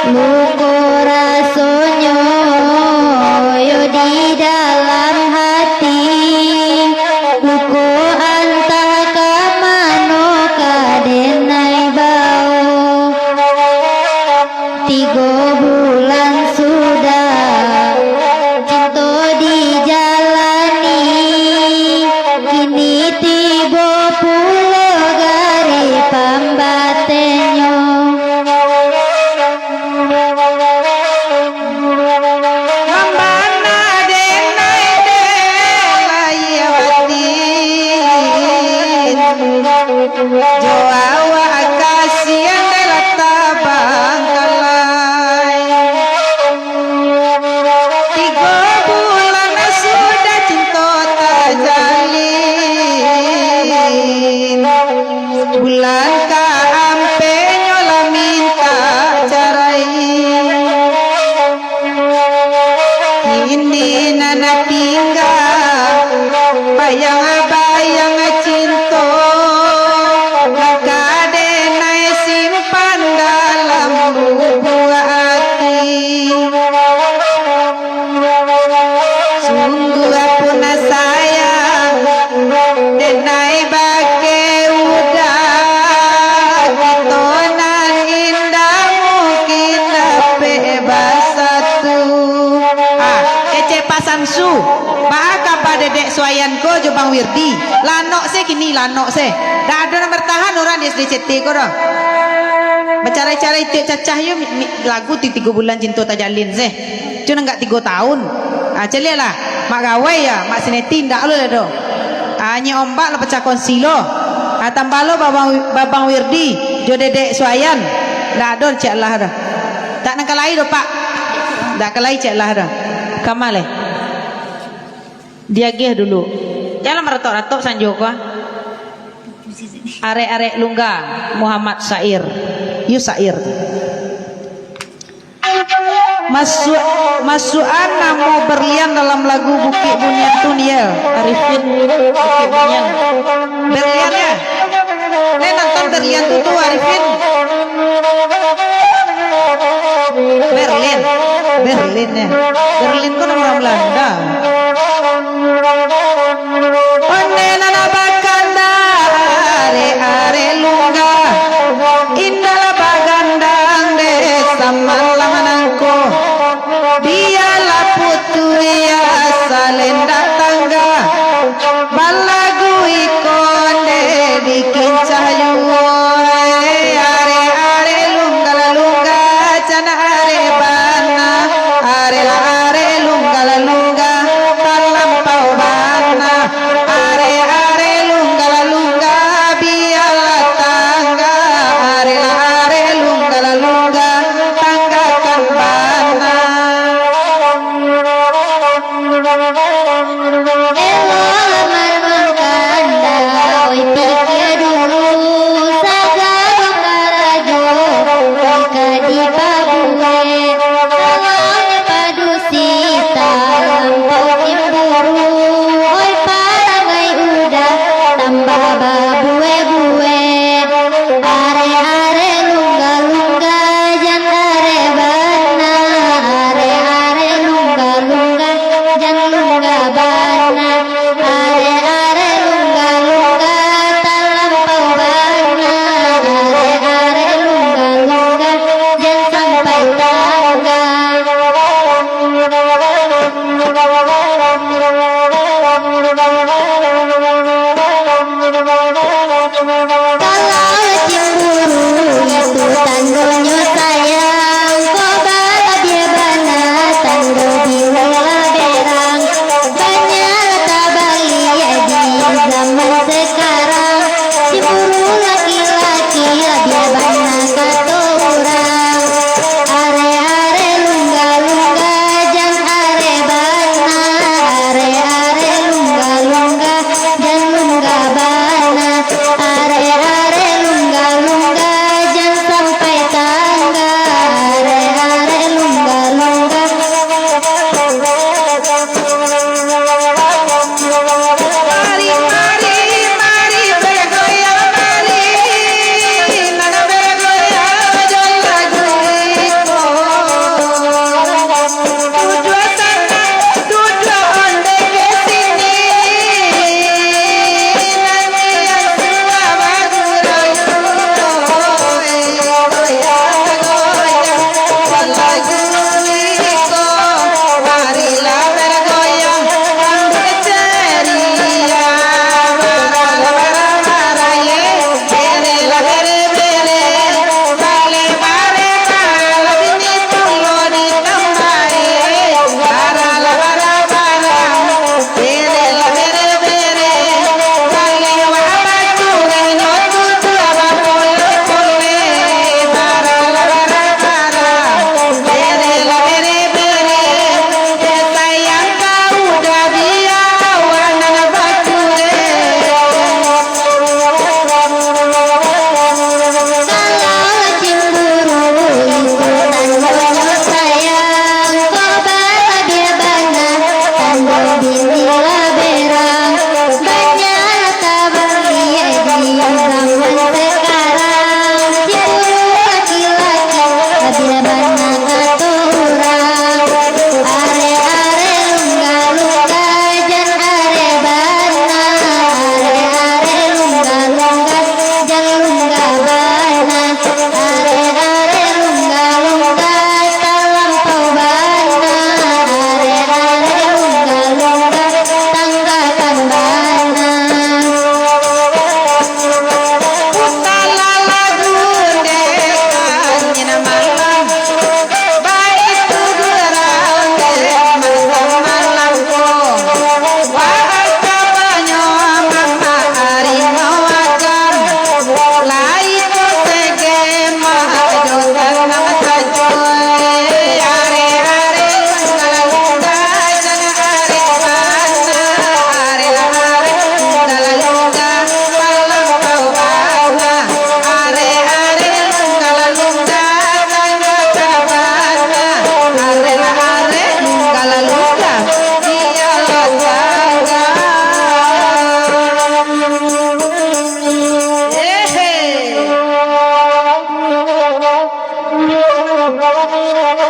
Luko rasonyo yo di dalam hati, luko antah ka mano ka denai bao. Tigo bulan sudah cinto dijalani, kini tibo pulo gari pambatenyo. Mambana denai dek lai batin, jo awak kasian dek lah tabangkalai. Tigo bulan sudah cinto tajalin, bulan kaampeknyo lah minta carai. Kini nan tingga bayang-bayang cinto, nan ka denai simpan dalam lubuk ati. Sungguahpun sayang, denai bakeh udah, kito nan indak mungkin dapek basatu. Ah, kecek Pak Samsu, baa kaba Dedek Suayan ko jo Bang Wirdi? Lanok se kini, lanok se. Dak ado nan bertahan urang di S D C T ko doh. Bacarai-carai tiok cacah yo, mi-, mi-, lagu ti tigo bulan cinto tajalin se. Cun anggak tigo taun. Ah, caliak lah. Mak Gawai ya, Mak Sineti ndak lo lah doh. Ah, Nyek Ombak lah pacah kongsi lo. Ah, tambah lo Babang, Babang Wirdi jo Dedek Suayan. Ndak ado cek lah doh. Tak nan ka lai doh, Pak. Ndak ka lai cek lah doh. Kama leh. Diagih dulu. Janlah maratok-ratok sanjo ko, ah. Arek-arek Lungga, Muhammad Syair. Yu Syair. Masuk, masukan namo Berlian dalam lagu Bukik Bunian tu, Niel. Arifin, Bukik Bunian. Berlian, ya? Lai nonton Berlian tu, tu, Arifin? Berlin. Berlin, ya. Berlin ko namo urang Belanda. Onde nan bakanda, arek-arek Lungga, indak lah bagandang dek samalam nangko. Bialah putuih asa lenda tangga, balagu iko nde dikincah juo. Arek-arek Lungga lah Lungga, cana arek bana, arek lah arek Lungga lah Lungga.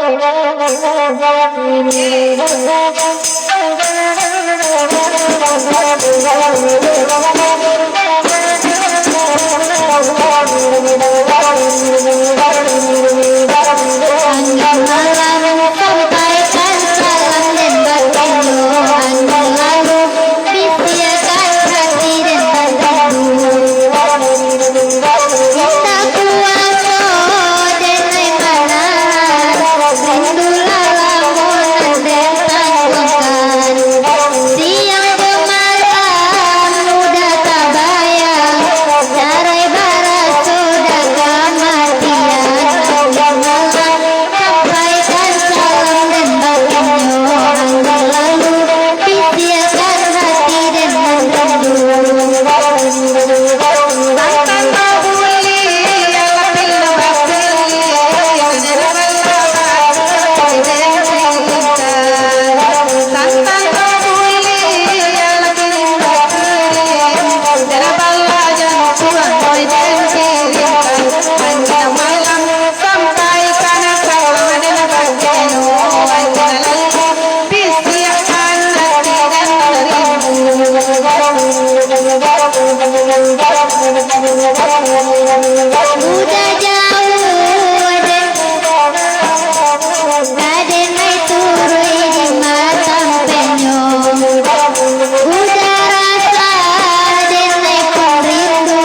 Angin malam sampaikan salam den bakenyo, angin lalu bisiakan hati den bakenyo. Indak kuaso den lai manahan, rindu lah lamo nan den tangguangkan. Siang jo malam mudah tabayang, carai baraso dah kamatian. Angin malam sampaikan salam den bakenyo, angin lalu bisiakan hati den nan rindu. Santan babuli, alah pilo bakuli, santan babuli, alah pilo bakuli, angin malam sampaikan salam den bakenyo, angin lalu bisiakan hati den rindu. Udah jauah den, ka den lai turuik di ma sampenyo. Udah rasa den lai pun rindu,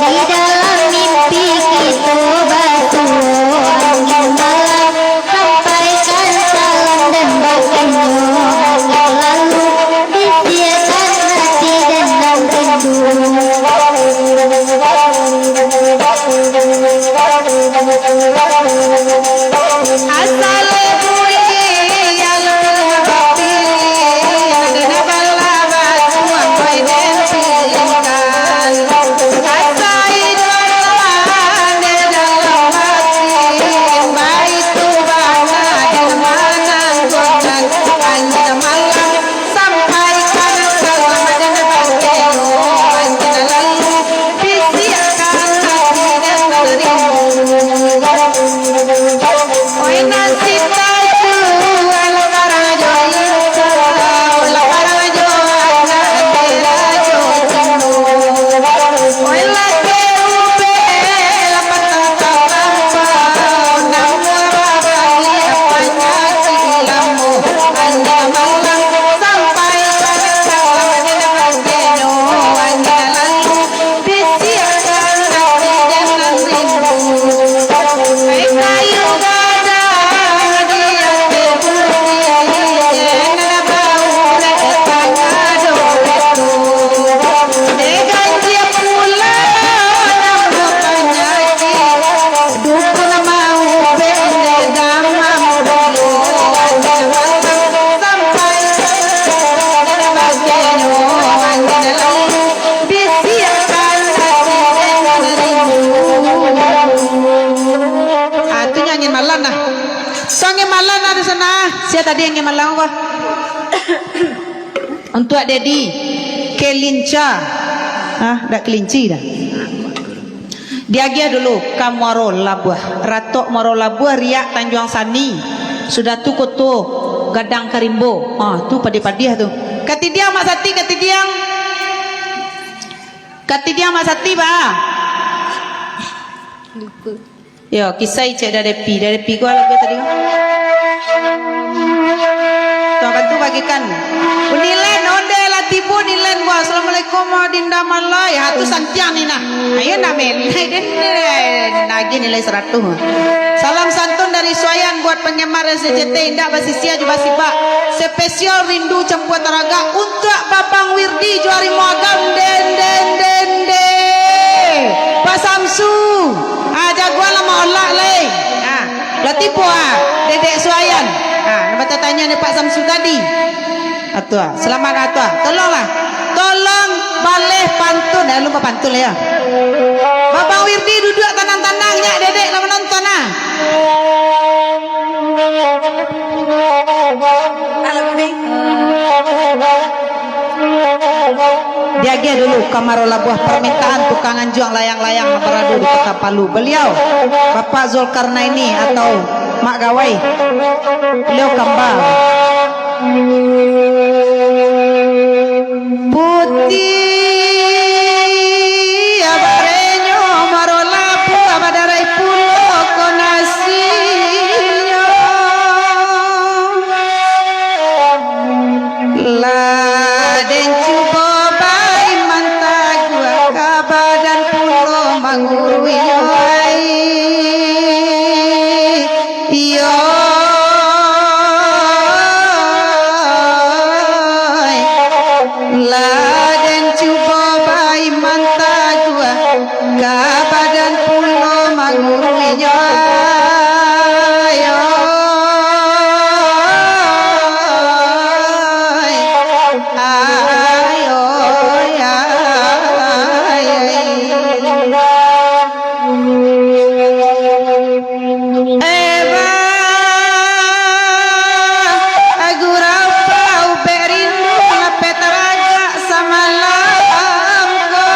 di dalam mimpi kito basuo. Angin malam sampaikan salam den bakenyo, angin lalu bisiakan hati den nan rindu. Asal bunyi yang hati, yang kena bala batuang baik den pilihkan. Asa idup di dalam hati, baik tu bana dan manang Tuhan. Angin malam sampaikan salam dan bahagia, angin lalu bisiakan hati dan rindu. Oi nasib tajual karajo iko, lah karajo anak dirajo. Oi laki ubek lah patang talampau, namuah babaliak panyakik lamo. Angin malam sampaikan salam den bakenyo, angin lalu bisiakan hati den nan rindu. Kayu gadang di ateh budi, nan baulah tangah doto. Dek ganjia pulo nan bapanyakik, dukun maubek dek damam dulu. Sampai bakenyo angin lalu bisiakan hati den rindu. Ah, tu nyo angin malam nah. Tu angin malam nah di sana. Sia tadi angin malam ko? Untuak Dedi, kelinca. Ah, dak kelinci dah. Diagiah dulu ka Muaro Labuah. Ratok Muaro Labuah, Riak, Tanjuang Sani. Sudah tu Koto Gadang ka Rimbo. Ah, tu padiah-padiah tu. Katidiang Mak Sati, katidiang. Katidiang Mak Sati, ba. Lupa. Yo, kisah icek Dadepi. Dadepi ko lagu tadi ko. Tuan bantu bagikan. Nilen, onde lah tibo, Nilen. Wah, assalamualaikum, Dinda Malai. Ha, tu santiang ni nah. Ayo nak main. Hai, den, den. Nagih nilai saratuih. Salam santun dari Suayan buat penggemar S C T, indak basisia jo basibak. Spesial rindu campua taragak untuak Babang Wirdi jo Harimau Agam. Den, den, den, den. Pak Samsu. Ah, jagoan lah maolak lai. Ah, lah tibo, ah, Dedek Suayan. Ah, nan batatanyo ni Pak Samsu tadi. Atua, selamat, Atua. Tolonglah. Tolong baleh pantun. Eh, lupa pantun lah, ya. Babang Wirdi duduak tanang-tanang, nyak Dedek lah manonton, ah. Diagiah dulu ka Muaro Labuah, permintaan tukang anjuang layang-layang nan barado di Kota Palu. Beliau, Bapak Zulkarnaini atau Mak Gawai, Leo Kamba. Putiah barenyo, maro labuah badarai pulo ko nasinyo. Lah den cubo bai mantaguah ka badan pulo manguruinyo ai. Iyo, lah den cubo bai mantaguah ka badan pulo manguruinyo ai. Iyo, ai, iyo, ai, ai. Eh, bang, gurau pau bek rindu, lapeh taragak samalam ko.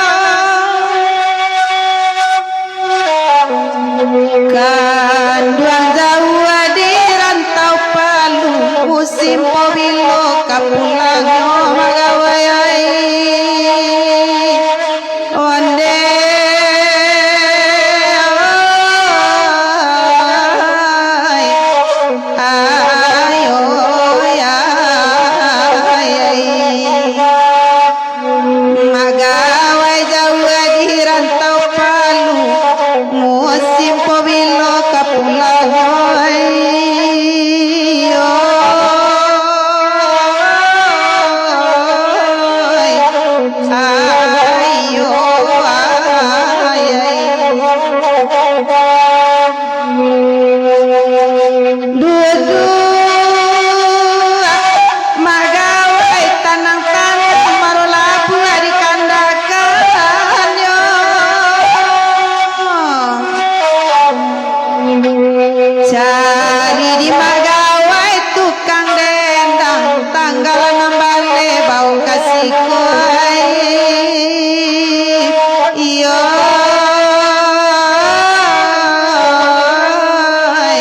Kanduang jauah di rantau Palu, musim pabilo ka pulangnyo Mak Gawai ai. Onde, ai, ayo, ai, ai. Mak Gawai jauah di rantau Palu, musim pabilo ka pulangnyo ai. Ayo, ai, ai. Duduak Mak Gawai tanang-tanang, maro labuah dikandakannyo. Cari di Mak Gawai tukang dendang, tanggal anam baleh bao ka siko ai. Iyo, ai,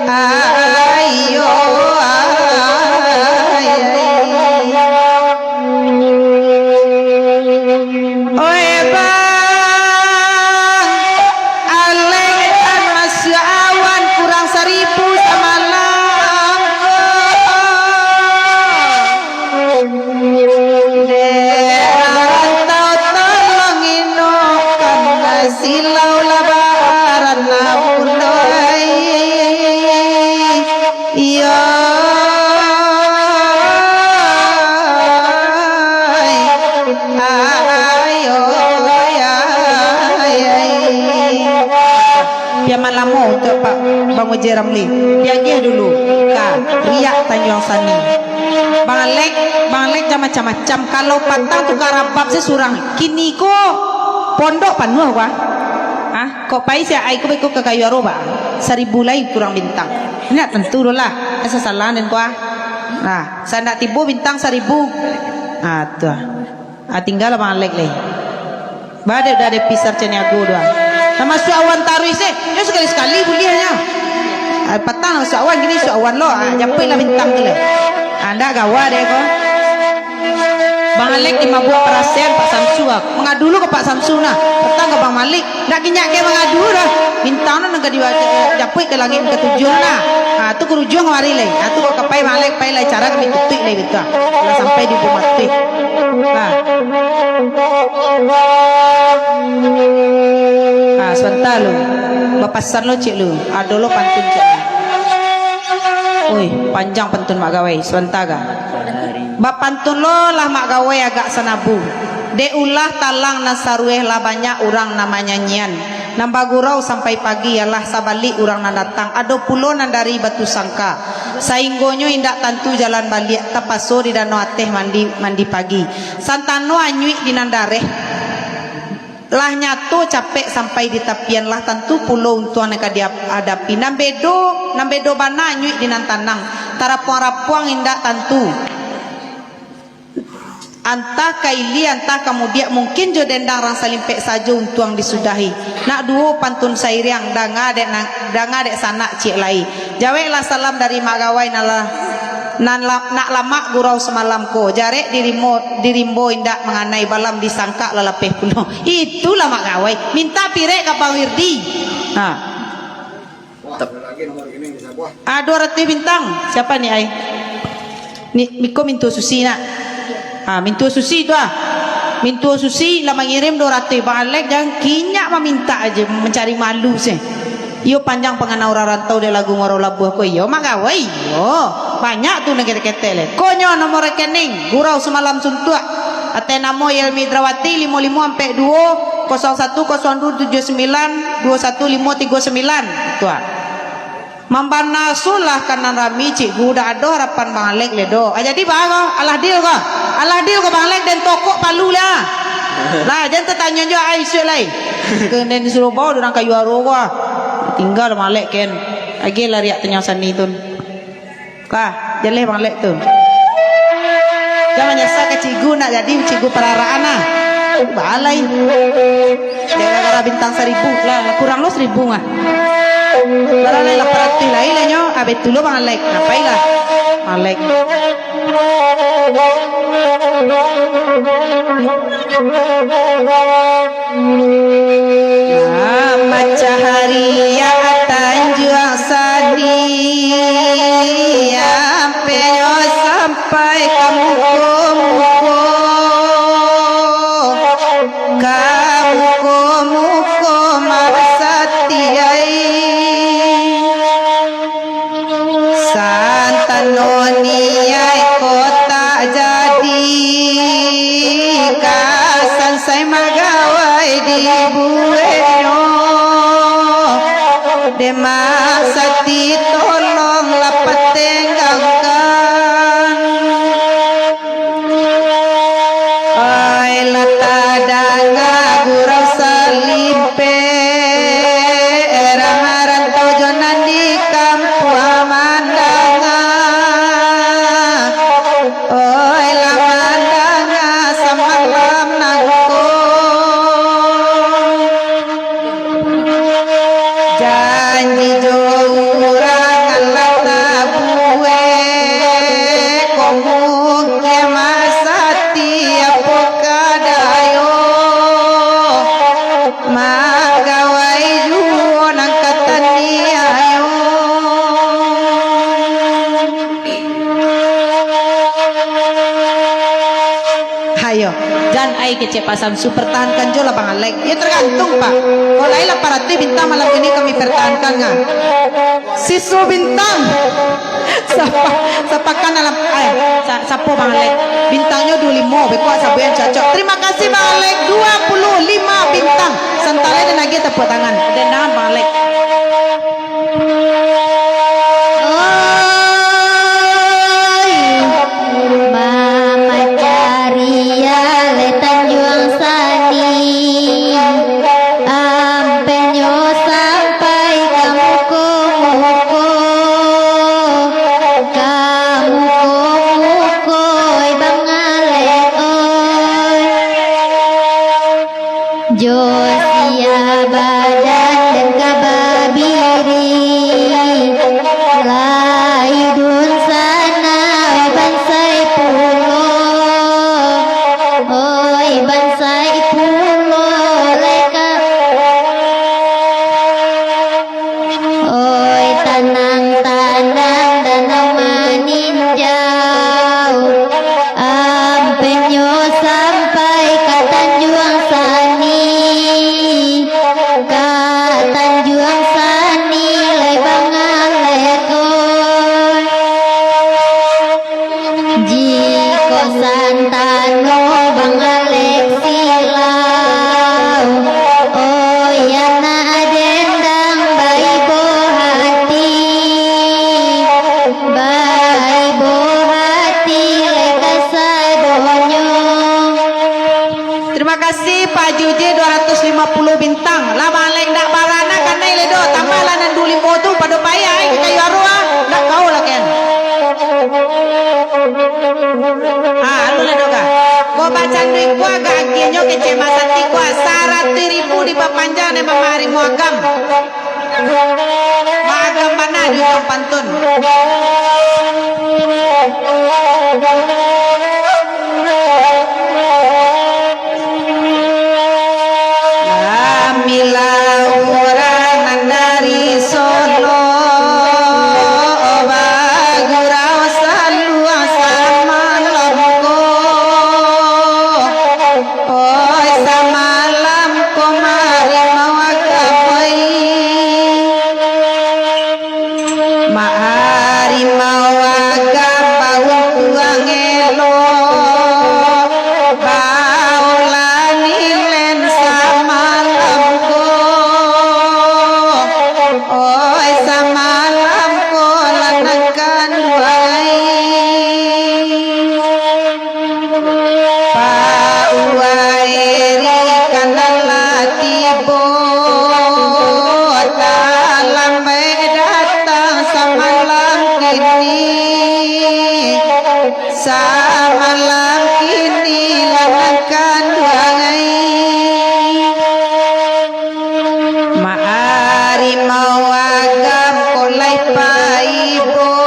ai, iyo, ai, ai. Oe bang, alek etan masuak awan kurang saribu samalam ko. Dek rantau tolong inokan, silau lah baaran ampun doh ai. Iyo, ai, ayo, ai, ai. Piaman lamo untuak Pak Bang Uji Ramli. Diagiah dulu ka Riak Tanjuang Sani. Bang Alek, Bang Alek jan macam-macam. Kalau patang tukang rabab se surang. Kini ko pondok panuah, wah. Ah, kok pai se ai ko beko ka kayu aro, bah. Saribu lai kurang bintang. Indak tantu doh lah. Asa salah den ko, ah. Nah, sandak tibo bintang saribu. Ah, tu ah. Ah, tinggal Abang Alek lai. Ba dek udah ado pisar caniago tu ah. Nah, masuak awan taruih se. Yo sakali-sakali buliah nyo. Ah, patang masuak awan, kini masuak awan lo. Ah, japuik lah bintang tu lai. Ah, ndak gawa dek ko. Bang Alek dimabuak parasaian Pak Samsu ah. Mangadu lo ka Pak Samsu nah. Patang ka Bang Malik. Ndak kinyak ke mangadu dah. Bintang nan ka dijapuik ka langik ka tujuah nah. Ha, tu kurujuah kamari lai. Ha, tu kok ka pai Bang Alek, pai lai cara kami tutuik lai gitu. Lah sampai di rumah tu. Nah. Ha, sabanta lu. Bapasan lo cik lu. Ado lo pantun cik lu. Oi, panjang pantun Mak Gawai. Sabanta ga? Bapantun lo lah Mak Gawai agak sanabu. Dek ulah talang nan sarueh lah banyak urang nan manyanyian. Nan bagurau sampai pagi, alah sabalik urang nan datang. Ado pulo nan dari Batusangka. Sainggonyo indak tantu jalan baliak, tapaso di danau ateh mandi, mandi pagi. Santano anyuik di nan dareh. Lah nyato capek sampai di tapian, lah tantu pulo untuang nan ka diadapi. Nan bedo, nan bedo bana anyuik di nan tanang. Tarapuang-rapuang indak tantu. Antah ka ilia, antah ka mudiak, mungkin jo dendang rang salimpek sajo untuang disudahi. Nak duo pantun sairiang, danga dek nan, danga dek sanak ciek lai. Jaweklah salam dari Mak Gawai nan lah, nan la-, nak lamak gurau samalam ko. Jarek dirimbo, dirimbo indak manganai, balam disangkak lah lapeh pulo. Itulah Mak Gawai. Minta pirek ka Bang Wirdi. Ha. Tep-, ah, dua ratus bintang. Siapa ni, ai? Ni, miko mintuo Susi nak. Ah, mintuo Susi tu ah. Mintuo Susi lah mangirim dua ratus. Bang Alek jan kinyak mamintak aja, mancari malu seh. Iyo panjang pangana urang rantau dek lagu Muaro Labuah ko. Iyo, Mak Gawai, iyo. Banyak tu nan ketek-ketek le. Ko nyo nomor rekening, gurau samalam suntuak. Ateh namo Yelmi Indrawati, limo limo ampek duo, kosong satu kosong duo tujuah sambilan, duo satu limo tigo sambilan. Tu ah. Mambana sulah ka nan rami, Cikgu, dak ado harapan Bang Alek le doh. Ah, jadi baa ko? Alah deal ko? Alah deal ko Bang Alek, den tokok palu lah. Lah, jan tatanyo jo ai isuak lai. Kenen suruah bao urang kayu aro ko ah. Tingga lah Bang Alek ken. Agiah lah riak tanyo sani tun. Kah, jaleh Bang Alek tu. Jan manyasa ka Cikgu, nak jadi Cikgu pararakan ah. Balai. Gara-gara bintang saribu lah, kurang lo saribu mah. Baralai lah paratuih lai lah nyo, abih tu lo Bang Alek, ngapai lah Bang Alek. Nah, macahari ya Tanjuang Sani, ampenyo sampai ka muko-muko. Ka muko-muko marasati ai. Santano niaik ko tak jadi, ka sansai magawai dibueknyo. Demak Sati tolonglah patenggangkan. Ai, lah tadanga gurau salimpek, urang rantau jo nan di kampuang mandanga. Oi, lah mandanga samalam nangko. Janji jo urang alah tabuek, ko mungkin masati apo ka dayo, magawai juo nan ka taniayo. Hayo, jan ai kecek Pak Samsu, pertahankan jo lah Bang Alek. Ya tergantung, Pak. Kalau lai lapan ratus bintang malam ini kami pertahankan, kan? Sisu bintang. Sapa, sapakan dalam, ai, sa-, sapo Bang Alek? Bintangnyo duo limo, beko sabuik nan cocok. Terima kasih Bang Alek, dua puluh lima bintang. Santai dan lagi tepuk tangan. Dendangan Bang Alek. Oi, Mama Caria le Tanjuang Sani, ampenyo sampai ka muko-muko, ka muko-muko, oi Bang Alek, oi. Jo sia badan den ka babiri, lai dunsanak, oi bansai pulo, oi bansai pulo, lai ka Oi, tanang-tanang danau maninjau, ampenyo sampai ka Tanjuang Sani, ka Tanjuang Sani lai Bang Alek, oi. Jikok santano Bang Alek Silau, oi anak dendang baibo hati, baibo hati lai kasadonyo. Terima kasih Pak Juje dua ratus lima puluh bintang. Lah Bang Alek ndak barana kanai ledo, tambahlah nan duo limo tu pado payah ai ka kayu aruah. Ndak kau lah ken. Ah, alun ledo ka. Canduik ko agak agiahnyo kecek Mak Sati ko, saratuih ribu dipapanjang dek Mamak Harimau Agam. Maagam bana di ujuang pantun. Kamilah urang nan dari Solo, bagurau saluang samalam ko. Oi, samalam ko mari mawakafai. Mak Harimau Agam bauntuang elok, baolah nilen samalam ko. Oi, samalam ko lah nan kanduang ai. Pauwai ri ka nan lah tibo, talambek datang samalam kini, samalam kini lah nan kanduang ai. Mak Harimau Agam ko lai paibo,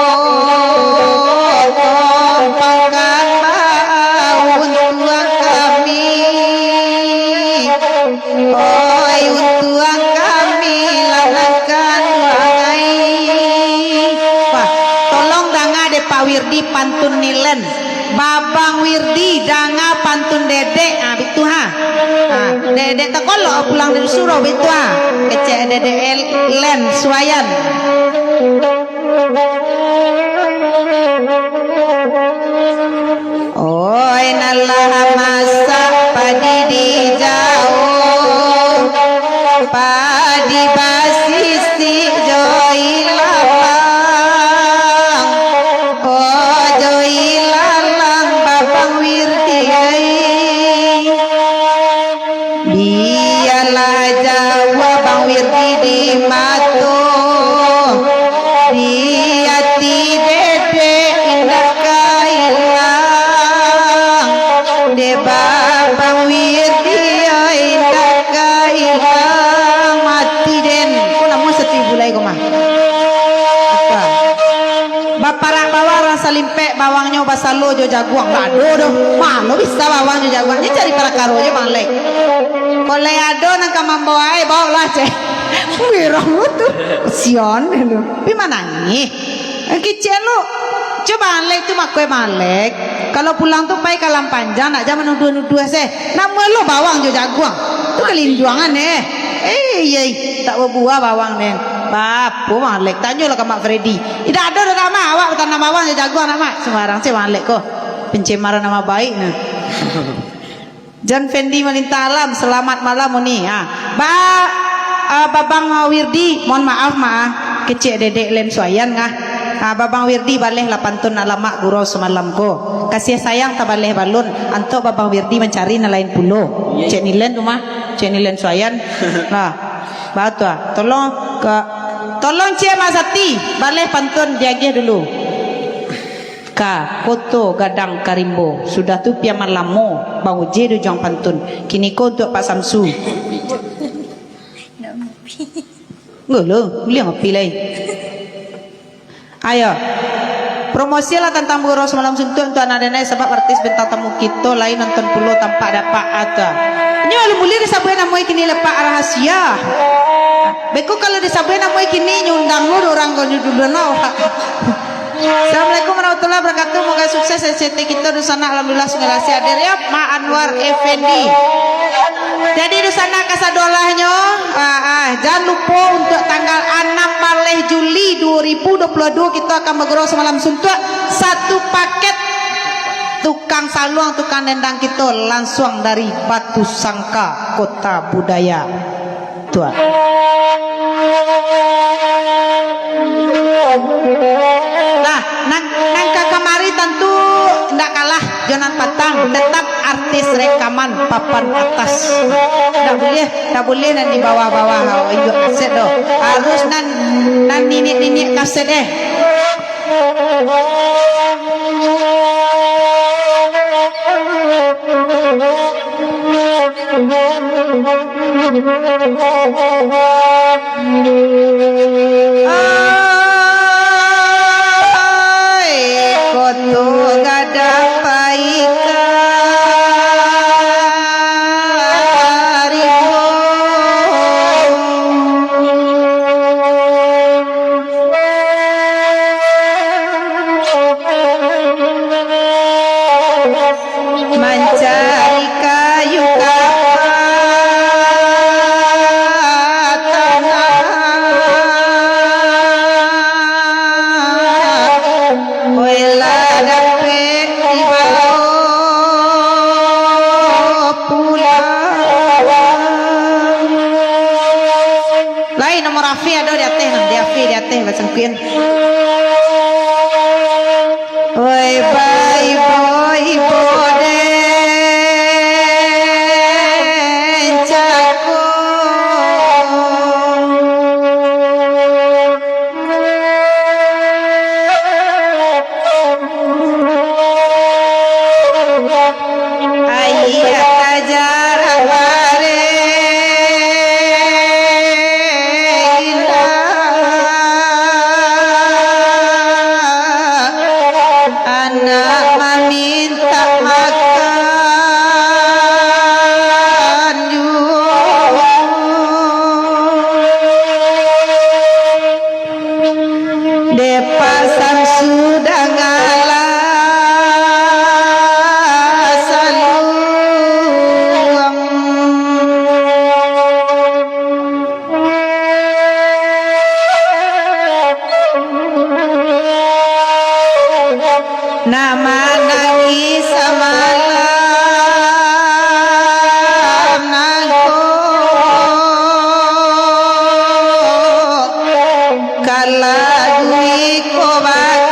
kompangkan baa untuang kami. Oi, untuang kami lah nan kanduang ai. Wah, tolong danga dek Pak Wirdi pantun nilen. Babang Wirdi, danga pantun Dedek, ah, bitu ha. Ah, Dedek takolok pulang dari surau, bitu ha. Kecek Dedek El-, Len Suayan. Oi, nan lah masak padi di jauah, padi basisik jo ilalang. Ojo ilalang Babang Wirdi ai. Bialah jauah Bang Wirdi di mato, di ati Dedek indak ka ilang. Dek Babang Wirdi ai indak ka ilang. Mati den. Ko namuah satu ibu lai ko mah. Apa? Baparak bawang urang salimpek, bawangnyo basalo jo jaguang. Ndak ado doh. Mano bisa bawang jo jaguang? Nyo cari parakaro jo Bang Lek. Kok lai ado nan ka mambawa ai, baoklah, ceh. Wirang tu. Kasian tu. Pi manangih. Eh, kicek lu. Cubo Bang Lek tu makoi Bang Lek. Kalau pulang tu pai ka Lam Panjang, nak jan manuduah-nuduah se. Namuah lo bawang jo jaguang. Tu kalinjuangan eh. Eh, iya, tak babuah bawang den. Bapo Bang Lek? Tanyolah ka Mak Freddy. Indak ado doh, Mak, awak batanam bawang jo jaguang nak, Mak. Sumbarang se Bang Lek ko. Pencemaran nama baik nah. John Fendi Malintang Alam, selamat malam, Uni. Ha. Ba, ah, Babang Wirdi, mohon maaf, Mak, ah. Kecek Dedek Len Suayan, ngah. Ah, Babang Wirdi, baleh lah pantun alamak gurau samalam ko. Kasih sayang tabaleh balun, antok Babang Wirdi mancari nan lain pulo. Iya. Cek Nilen tu mah, Cek Nilen Suayan. Nah, batua. Tolong ka, tolong Cek Mak Sati, baleh pantun diagiah dulu. Ka Koto Gadang ka Rimbo. Sudah tu piaman lamo Bang Uje di ujuang pantun. Kini ko untuak Pak Samsu. Enggak lo, beli ngopi lai. Ayo. Promosilah tantang Bagurau Samalam Suntuak untuak anak denai, sabab artis bintang tamu kito lai nonton pulo tampak dapat ata. Inyo alun buliah disabuik namonyo kini lepak rahasia. Beko kalau disabuik namonyo kini nyundang lo urang ko nyo dulu no. Assalamualaikum warahmatullahi wabarakatuh. Moga sukses S C T kito. Dunsanak alhamdulillah Sungai Lasih hadir yo, Mak Anwar Effendi. Jadi dunsanak kasadolahnyo, ah, ah, jan lupo untuak tanggal anam baleh Juli dua ribu dua puluh dua kito akan bagurau samalam suntuak satu paket tukang saluang, tukang dendang kito lansuang dari Batu Sangka, Kota Budaya. Tuan. Nah, nan, nan ka kamari tantu ndak kalah jo nan patang, tetap artis rekaman papan atas. Ndak buliah, ndak buliah nan di bawah-bawah, oh, injak kaset doh. Harus nan, nan niniak-niniak kaset eh. Ai, koto gadang paikari. Mancari kayu ka tanah. Woi, lah dapek dibawo pulang. Lai nomor Afi ado di ateh, nah, di Afi di ateh, bacangkuik. Oi, baibo-ibo den cako. Aia tajarah bareh indak, anak mamintak makan juo. Dek Pak Samsu dang alah saluang. Nak manangih samalam nangko, kalagu iko bakandang.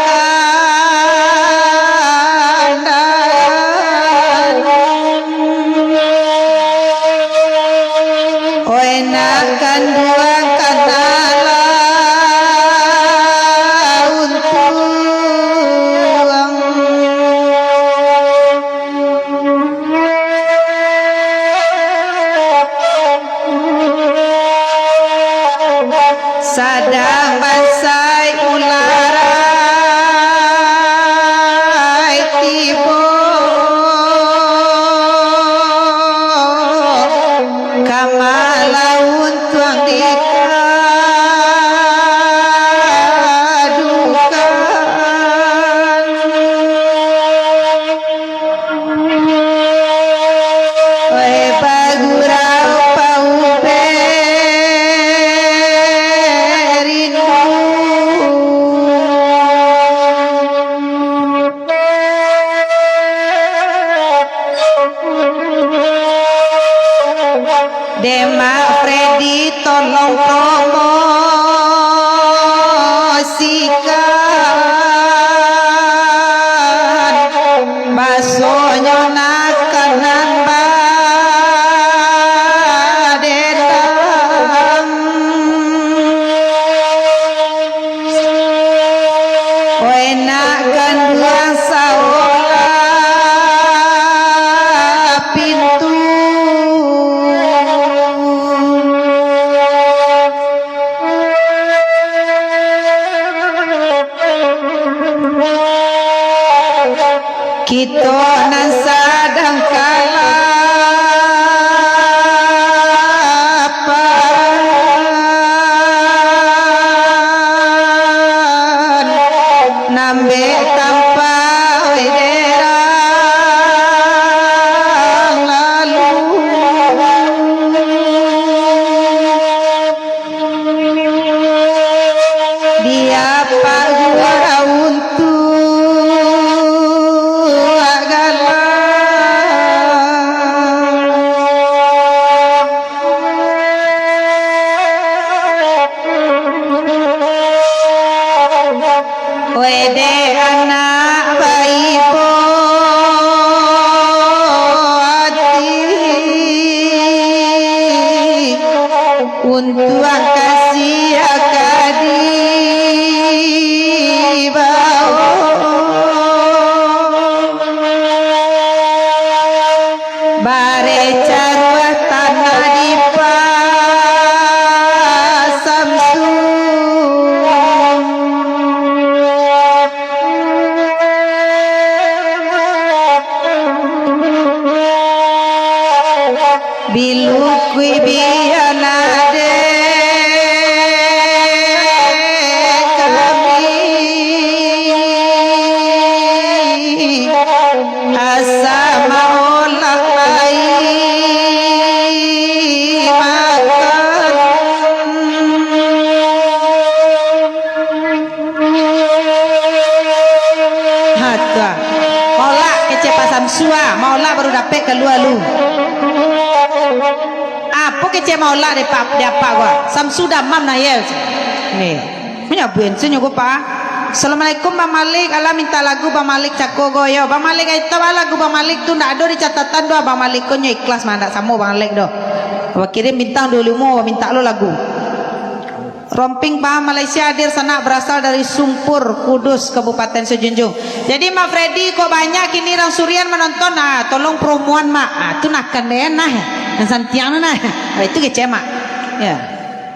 Oi, nak kanduang, kantalah untuang. Sadang bansai ularai tibo, ka malah untuang di kadukan. Oi, bagurau paubek rindu. Demak Freddy, tolong promosikan basonyo nak kanan badendang. Oi, nak kanduang saolah pintu. Kito nan sadang kalaparan, nambek tampah derang lalu. Di apak gurau untuak galah. Wede anak baibo ati, untuak kasiah ka dibawo. Bare caruah tanah Samsu ah, maolak baru dapek kalua lu. Apo kecek maolak di apak, di apak gua? Samsu damam nah, ye. Ni. Manyabuik se nyo gua, Pak. "Assalamualaikum, Bang Malik. Alah, minta lagu Bang Malik cako go, yo." Bang Malik, ai tau ah, lagu Bang Malik tu ndak ado di catatan doh. Bang Malik ko nyo ikhlas mah, ndak samo Bang Alek doh. Bakirim bintang duo limo, minta lo lagu. Romping Pahang Malaysia hadir, sanak berasal dari Sumpur Kudus, Kabupaten Sijunjung. Jadi, Mak Freddy, kok banyak kini urang Surian manonton, ah, tolong promoan, Mak. Ah, tu nakan deh, nah. Nan santiang tu, nah. Ah, itu kecek, Mak. Ya.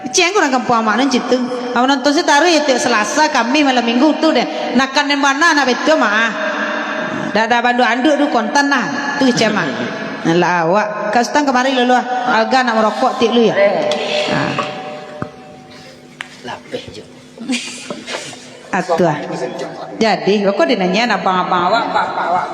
Kecek urang kampuang Mak nan citu. Ah, manonton se taruih ya, tiap Selasa, Kamih, malam Minggu tu deh. Nakan den bana nak betul, Mak. Ah. Dak ada bandu anduk tu kontan, nah. Tu kecek, Mak. Alah, awak. Kak Sutan kamari dulu, ah. Alga nak marokok tik lu ya. Ah. Lapeh jo. Atuah. Jadi, kok dinanyain abang-abang awak, apak-apak awak?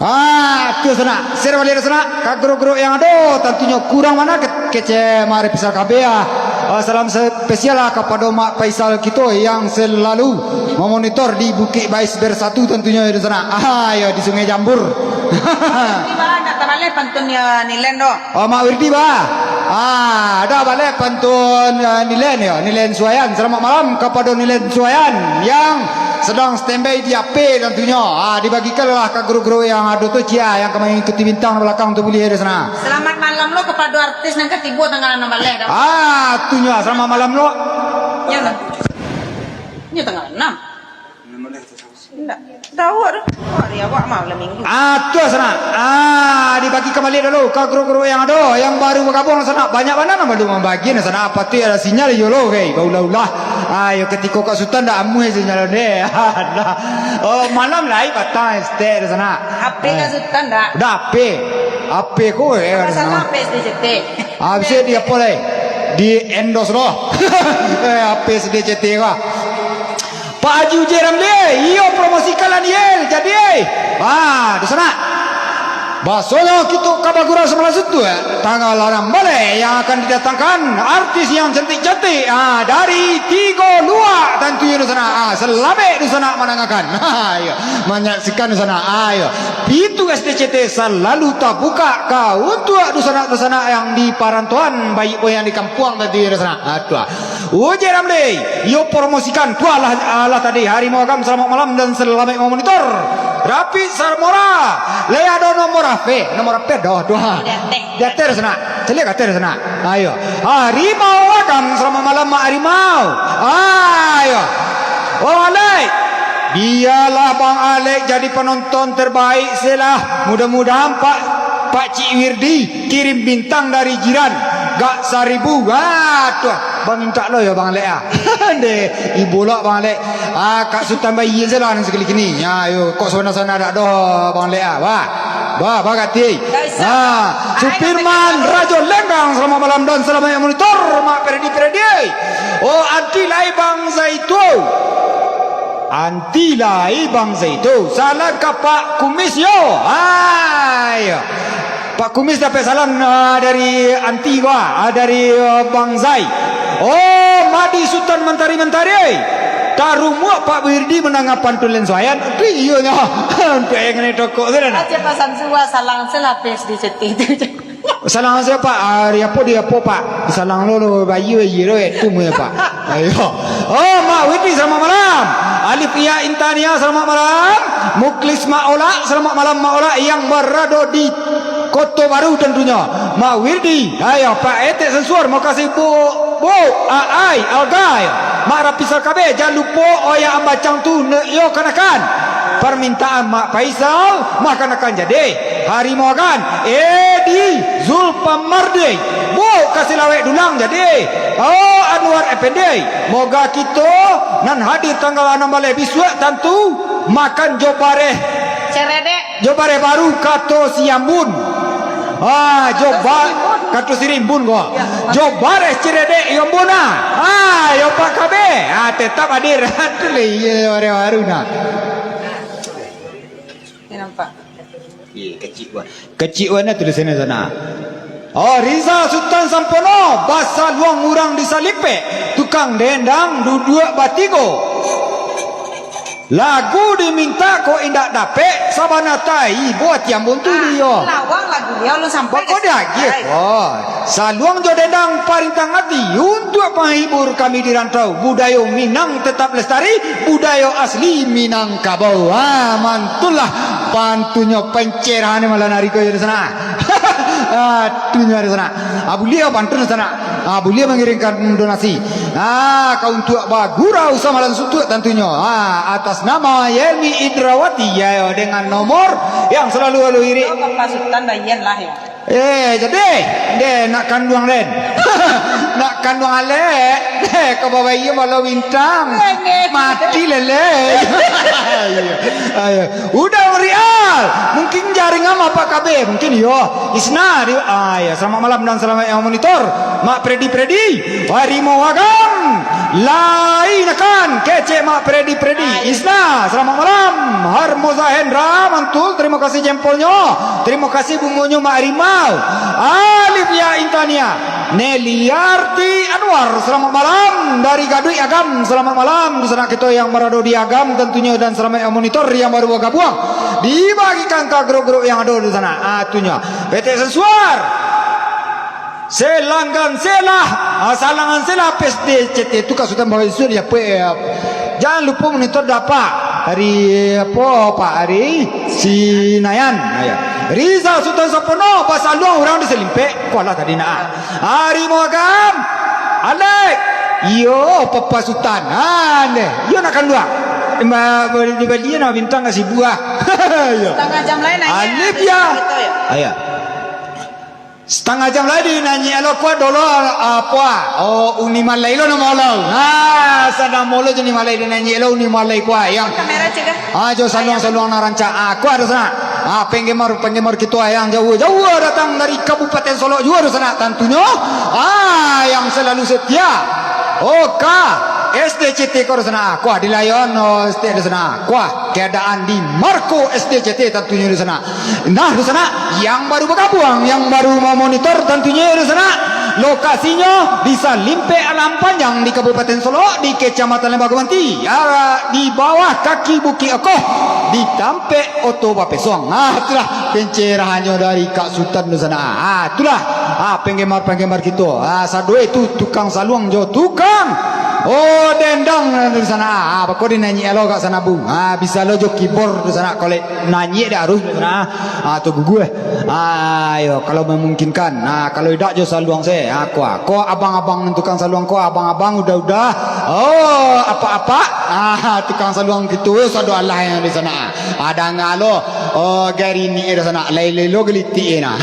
Ah, tu sanak. Sir baliak sanak. Ka grup-grup yang ado, tantunyo kurang mano ke-, kecek Mak Faisal kabeh ah. Ah, salam spesial lah kapado Mak Faisal kito yang selalu memonitor di Bukik Bais Bersatu tantunyo di sanak. Ah, yo di Sungai Jambur. Tiba nak tabaleh pantun ya Nilen doh. Oh, Mak Wirdi, bah. Ah, ado baleh pantun, ah, Nilen yo, Nilen Suayan. Selamat malam kapado Nilen Suayan yang sedang standby di H P tantunyo. Ah, dibagikanlah ka grup-grup yang ado tu, cia, yang ka mangikuti bintang di balakang tu buliah di sana. Selamat malam lo kapado artis nan katibo tanggal anam baleh dah. Ah, tunyo, selamat malam lo. Yo lah. Nyo tanggal anam. Indak tahu ado. Hari awak mah malam minggu. Ah, tu sanak. Ah, dibagi kembali dulu ka grup-grup yang ado, yang baru bergabung sanak. Banyak bana nan baru mambagi nah sanak. Apa tu ado sinyal yo lo, oke. Baulah-ulah. Ah, yo ketiko Kak Sutan dak amuah sinyal deh. Oh, malam lai patang estek sanak. H P Kak Sutan dak? Dak H P. H P ko, eh, Apa salah sanak. H P S D C T? Ah, bisa di apa lai? Di endorse lo. Eh, H P S D C T ko. Pak Haji Ujiah Ramli, iyo promosikanlah ni, eh, jadi, eh. Ah, di sana. Basonyo kito ka bagurau samalam suntuak, eh. Tanggal anam baleh yang akan didatangkan artis yang cantik-cantik, ah, dari Tigo Luak tantunyo di sana. Ah, salamaik di sana mandangakan. Ah, iyo, manyaksikan di sana. Ah, iyo. Pintu S D C T salalu tabuka ka untuak dunsanak-dunsanak yang di parantauan, baiak pun yang di kampuang tantunyo di sana. Ah, tu ah. Ujiah Ramli, iyo promosikan, tu alah, alah tadi, Harimau Agam, selamat malam dan selamat memonitor. Rafi Samora, lai ado nomor H P, nomor H P doh, doh. Di ateh. Di ateh sanak, caliak ka ateh sanak. Ayo. Harimau Agam, selamat malam, Mak Harimau. Ayo. Bang Alek, bialah Bang Alek jadi penonton terbaik selah. Mudah-mudahan Pak, Pak Cik Wirdi kirim bintang dari jiran. Gak saribu. Waduh, Bang mintak lo yo Bang Alek ah. Deh, ibo lo Bang Alek. Ah, Kak Sutan bayi se lah nan sakali kini. Ya, yo, kok sana-sana dak doh Bang Alek ah. Wah. Wah, bagak ti. Dak usah. Ah, Supirman Rajo Lenggang, selamat malam dan selamat memonitor, Mak Freddy Freddy. Oh, anti lai Bang Zaito. Anti lai Bang Zaito. Salam ka Pak Kumis yo. Hai. Pak Kumis dapek salam, ah, dari anti gua, ah, dari, ah, Bang Zai. Oh, Madi Sutan Mantari-Mantari. Tarumuak Pak Wirdi mandanga pantun Len Suayan. Tapi iyo nyo. Untuk yang kena tokok tu dah. Aja pasan suah salang se lah P S D C T tu. Salang se, Pak. Hari apo, di apo, Pak? Salang lo, lo, bayi, bayi lo, itu mu ya, Pak. Ayo. Oh, Mak Wirdi, selamat malam. Alif Iya Intania, selamat malam. Muklis Mak Ola, selamat malam, Mak Ola yang berado di Koto Baru tentunyo. Mak Wirdi, ayo, Pak Etek Sensuar, makasih, Bu, Bu, Aai, Algai. Mak Rapi Sarkabe, jan lupo, Oya Ambacang tu, ne, yo kanakan. Permintaan Mak Faisal, mah kanakan jadi. Harimau Agan, Edi Zulpamardi, Bu, Kasilawek Dulang jadi. Oh, Anwar Effendi, moga kito nan hadir tanggal anam baleh bisuak tantu makan jo bareh. Ceredek. Jo bareh baru kato si Ambun. Ah, jo ba-, kato si Rimbun ko. Jo bareh ceredek yo Ambun ah. Ah, yo Pak Kabe. Ah, tetap hadir. Tu lah, iyo, bareh baru nah. Ni nampak. Iya, kecik wan. Kecik wan tu di sini sana. Oh, Riza Sutan Sampono, basa luang urang di Salipek, tukang dendang duduak batigo. Lagu dimintak kok indak dapek, sabana tai buah tiambun tu. Ah, iyo. Lawang lagu dia, ulun sampai. Bako ka diagiah, ai. Oh. Saluang jo dendang parintang ati, untuak panghibur kami di rantau, budayo Minang tetap lestari, budayo asli Minangkabau. Ah, mantulah pantunnyo, pencerahan malam hari ko yo di sana. Aduh, nyo di sana. Ah, buliah pantun di sana. Ah, buliah mangirimkan donasi. Ah, ka untuak bagurau samalam suntuak tantunyo. Ah, atas nama Yelmi Indrawati, ya, dengan nomor yang salalu alun irik. Oh, Bapak Sutan bagian lah, ya. Eh, jadi, deh, nak kanduang den. Nak kanduang alek. Deh, ka babayia balo bintang. Mati lele. Ayo, ayo. Udah Rial. Mungkin jaringan apa kabeh? Mungkin yo. Isna, di, ah, ya, selamat malam dan selamat yang monitor. Mak Predi Predi. Harimau Agam. Lain akan kecek Mak Predi Predi. Isna, selamat malam. Harmoza Hendra Mantul, terima kasih jempolnyo. Terima kasih bungonyo Mak Rimau. Alif ya Intania. Neliarti Anwar, selamat malam dari Gaduik Agam. Selamat malam di sanak kito yang barado di Agam tantunyo, dan selamat yang monitor yang baru bagabuang. Dibagikan ka grup-grup yang ado di sanak. Ah, tunyo. Petek Sensuar. Selanggan selah, ah, salangan selah P S D C T tu ka Sutan Bawa Isun ya, pe, ya. Jangan lupa monitor dapat dari, apo, Pak Ari Sinayan. Ah, ya. Rizal Sutan Sapono, pasaluang urang di Selimpek. Kualah tadi nak. Harimau Agam. Alek. Iyo, Papa Sutan. Ah, neh. Iyo nak kanduang. Ba-, ba-, di balian nak bintang ka sibuah. Iyo. Setengah jam lain nanya. Alif ya. Gitu ya. Ayo. Setengah jam lai dinanyi elo kuat dolo, apo, ah? Oh, Uni Malai lo namo lo. Ah, sadang molo jo Uni Malai dinanyi elo Uni Malai kuat. Yang kamera cegah. Ah, jo saluang-saluang nan rancak. Ah, kuat ado sanak. Ah, penggemar-penggemar kito yang jauah-jauah datang dari Kabupaten Solok juo ado sanak tantunyo. Ah, yang selalu setia. Oka, S D C T ko ado sanak. Ah, kuat di Layon, oh, S D C T ado sanak. Kuat keadaan di Marco S D C T tantunyo ado sanak. Nah, di sanak, yang baru bagabuang, yang baru mamonitor, tantunyo di sanak, lokasinyo di Salimpek Alam Panjang di Kabupaten Solok, di Kecamatan Lembah Gumanti, ya, di bawah kaki Bukik Okoh, di tampek oto bapesuang. Ah, itulah pencerahannyo dari Kak Sutan di sanak. Ah, itulah, ah, penggemar-penggemar kito. Ah, sadoi tu tukang saluang jo tukang, oh, dendang di sanak. Ah, bako dinanyi elo Kak Sanabung. Ah, bisa lo jo keyboard di sanak, kolek nanyik dak harus, ah, tu guguah. Ah, yo, kalau memungkinkan. Ah, kalau idak jo saluang se, ah, ko, ko abang-abang tukang saluang ko, abang-abang udah-udah. Oh, apak-apak. Ah, tukang saluang kito, sado alah yang di sanak. Ah, danga lo. Oh, gari ni di sanak, lai-lai lo gelitik e nah.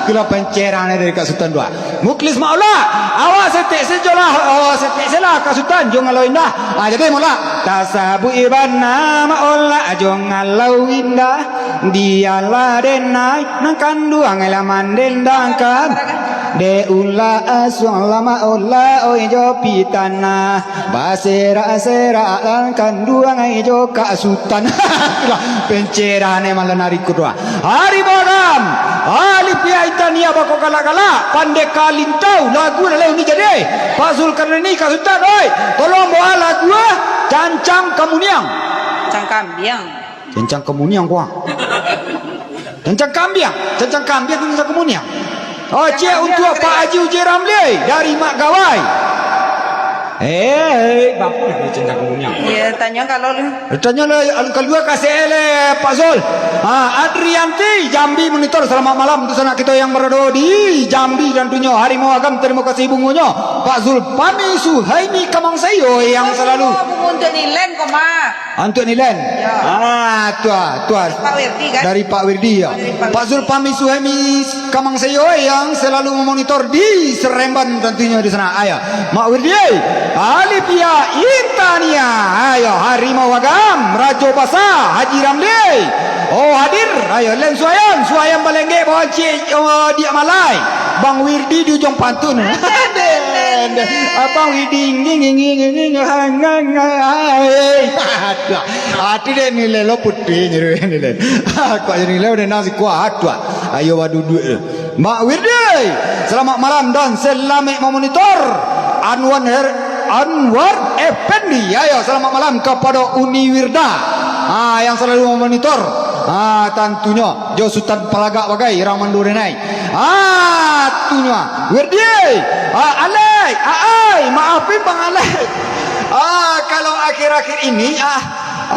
Itulah pencerahan dari Kak Sutan dua. Muklis Maula, awak setek sejolah, awak setek selah Kak Sutan, jo ngalau indah. Ah, jadi Maula. Tasabuik bana Maula jo ngalau indah, dialah denai nan kanduang lah mandendangkan. Dek ulah asuang lah Maula oi jo pitanah, baserak-serak lah kanduang ai jo Kak Sutan. Itulah pencerahan e malam hari ko dua. Harimau Agam, Alif ya Intania bako galak-galak, Pandeka Lintau, lagu dah lai uni jadi. Pak Zulkarnaini, Kak Sutan, oi, tolong bawa lagu, ah, Cancang Kamuniang. Cancang Kambiang. Cancang Kamuniang, kuah. Cancang Kambiang, Cancang Kambiang, Cancang Kamuniang. Oh, cek untuak Pak Haji Uji Ramli dari Mak Gawai. Eh, bapak ni Cancang Kamuniang. Iya, tanya kalau lu. Tanya lah, alun kalua kasih le, Pak Zul. Ha, Adrianti, Jambi Monitor, selamat malam untuk sanak kita yang berada di Jambi dan dunia. Harimau Agam, terima kasih bungunyo. Pak Zulpami Suhaimi Kamang Sayo yang selalu. Bungun tu ni len koma. Antuak Nilen. Ya. Ah, tuah, tuah. Pak Wirdi, kan? Dari Pak Wirdi, ya. Dari Pak Wirdi. Pak Zulpami Suhaimi Kamang Sayo yang selalu memonitor di Seremban tentunya di sana. Ayo, Mak Wirdi, Alifia Intania. Ayo, Harimau Agam, Rajo Basa, Haji Ramli. Oh, hadir. Ayo, Len Suayan, Suayan Balenggek, bawa Cik, oh, Diak Malai. Bang Wirdi di ujung pantun. Abang Wirdi, nging, nging, nging, nging, nging, nging, nging, nging. Aduh. Ati dek nilai lo putih nyeru nilai. Kuat jadi nilai udah nasi kuat, kuat. Ayo, wa duduk tu. Mak Wirdi, selamat malam dan selamat memonitor. Anwan Her-, Anwar Effendi. Ayo, selamat malam kepada Uni Wirda. Ah, yang selalu memonitor. Ah, tantunyo. Jo Sutan Palagak bagai, Raman Durenai. Ah, tunyo. Wirdi. Ah, Alek. Ah, ai. Maafin Bang Alek. Ah, kalau akhir-akhir ini, ah,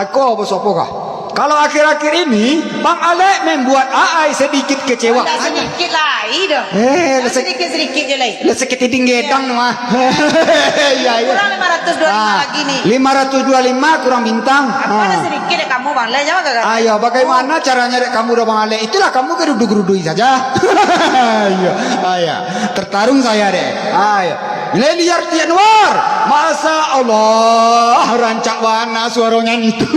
aku apa siapa kah? Kalau akhir-akhir ini, Bang Alek membuat Aai sedikit kecewa. Agak sedikit lai doh. Eh, Yang sedikit-sedikit je lai. Lah sakit hiding gedang mah. Iya, iya. Kurang lima ratus dua puluh lima Ah, lagi nih. lima ratus dua puluh lima kurang bintang. Apa ada Ah. sedikit dek kamu, Bang Alek? Jangan gara-gara Ayo, bagaimana caranya dek kamu udah Bang Alek? Itulah kamu gerudu-gerudui saja. Iya, iya. Tertarung saya deh. Ayo. Leliar Tiak Nuar. Masya Allah, rancak bana suaronyo itu.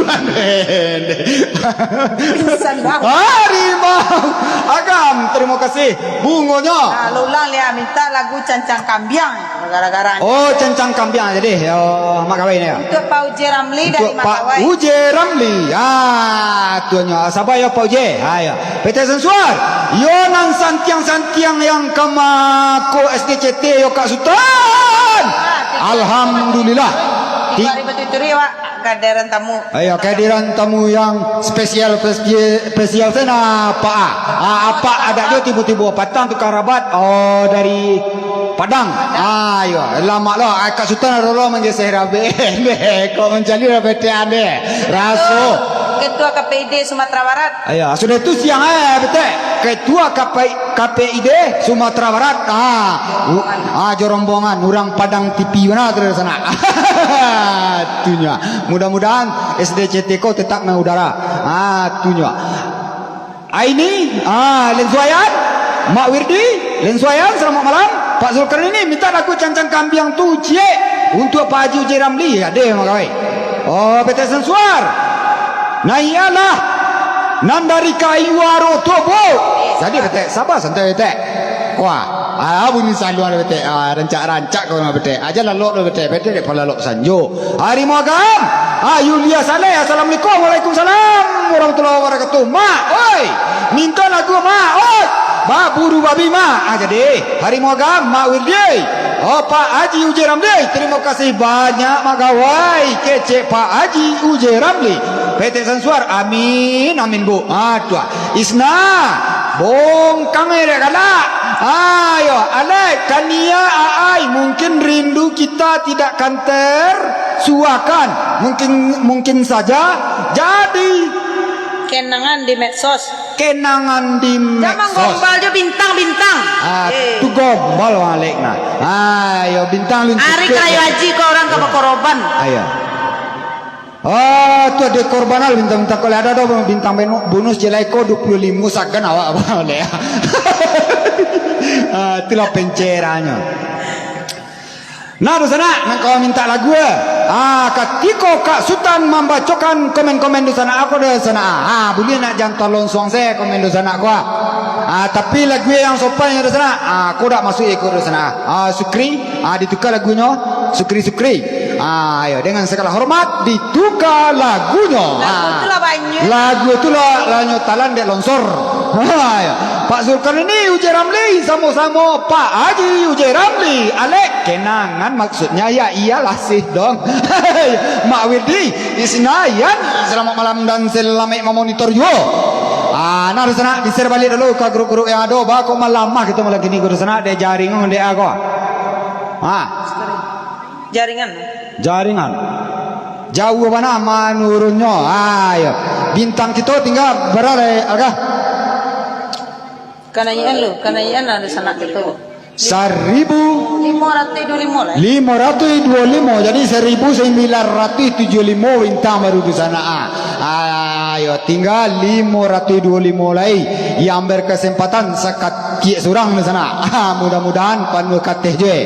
Pingsan, Bang. Harimau Agam, terima kasih. Bungonyo. Ah, lo ulang liya, minta lagu Cancang Kambiang. Gara-gara Oh, Cancang Kambiang jadi. Yo, Mak Kawai ni. Untuk Pak Uje Ramli dari Untuk Pak Makawai. Uje Ramli. Ah, tuanyo. Sabar yo, Pak Uje. Ah, yo. P T Sensuar. Yo nan santiang-santiang yang kama ko S D C T yo, Kak Sutan. Ah, tiga ribu Alhamdulillah. Tiga ribu tujuh ribu, Wak. Kehadiran tamu. Ayo, kehadiran tamu yang spesial, spesial, spesial sana, Pak. Ah, ah, apak adak jo tibo-tibo patang tukang rabat. Oh, dari Padang. Ayo, lamak lo. Ah, Kak Sutan ado lo manggeseh rabe. Kok mancari rabe teh ande. Raso. Ketua K P I D Sumatera Barat. Ayo, sudah itu siang eh, betul. Ketua K P I K P I D Sumatera Barat. Ah, u-, ah, jo rombongan urang Padang T V bana tu dari sana. Tunyo. Mudah-mudahan S D C T ko tetap mengudara. Ah, tunyo. Aini, ah, Lensuayan, Mak Wirdi, Lensuayan, selamat malam. Pak Zulkarnaini minta lagu Cancang Kambiang tu, ciek, untuk Pak Haji Uje Ramli. Ade, Mak Kawai. Oh, P T Sensuar. Naiaklah nan dari kayu aro tu, Bu. Jadi, Petek, sabar, santai, Petek. Wah, ah, bunyi saluan, Petek. Ah, rancak-rancak kau, Petek. Aja lalok lo, Petek. Petek dek palalok sanjo. Harimau Agam. Ah, Yulia Saleh. Assalamualaikum. Waalaikumsalam warahmatullahi wabarakatuh. Mak, oi. Minta lagu, Mak. Oi. Baburu babi, Mak. Ah, jadi, Harimau Agam, Mak Wirdi. Oh, Pak Haji Uje Ramli. Terima kasih banyak, Mak Gawai. Kecek Pak Haji Uje Ramli. Petek Sensuar. Amin. Amin, Bu. Ah, tuah. Isna. Bongkang, eh, dek galak. Ayo, Alek, Kania, Aai. Mungkin rindu kita tidak kan tersuahkan. Mungkin, mungkin saja jadi Kenangan di medsos. Kenangan di Jangan medsos. gombal jo bintang-bintang. Ah, Eh. tu gombal, Alek, nah. Ayo, bintang luncik Ari ke- Kayu Aji ko urang ka bakoroban. Ayo. Ah, tu ado korban lah bintang-bintang. Kalau ado, ado bintang benu-, bonus jelai ko dua puluh lima sagan awak, abang, Alek. Ah, itulah penceranyo. Nah, dunsanak, nan kawan minta lagu, eh. Ah, katiko Kak Sutan mambacokan komen-komen dunsanak ako, dunsanak. Ah, buliah nak jan talonsuang se komen dunsanak ko, ah. Ah, tapi lagu yang sopan, dunsanak. Ah, ko dak masuk iko, dunsanak. Ah, Sukri, ah, ditukar lagunyo. Sukri, Sukri. Ah, ayo, dengan segala hormat, ditukar lagunyo. Lagu Ah. tu lah banyak. Lagu tu lah, lah nyo talan dek lonsor. Ah, ayo. Pak Zulkarnaini, Uje Ramli, samo-samo Pak Haji Uje Ramli. Alek, kenangan maksudnya, ya iyalah sih dong. Mak Wirdi, Isnayan, selamat malam dan selamat memonitor juo. Ah, nah, dunsanak, di-share balik dulu ka grup-grup yang ado. Ba, kok malamah kito malam kini, dunsanak, dek jaringan, dek ako. Ah. Jaringan. Jaringan. Jauah bana manurunnyo. Ayo. Bintang kito tingga bara lai, Alga? Kanaian lu, kanaian lah dunsanak kito. Saribu Limo ratuih duo limo lah. limo ratuih duo limo. Jadi, saribu sambilan ratuih tujuah limo bintang baru dunsanak. Ah, ayo, tingga limo ratuih duo limo lai. Yang berkesempatan sakat kiek surang dunsanak. Ah, mudah-mudahan panuah kateh juo.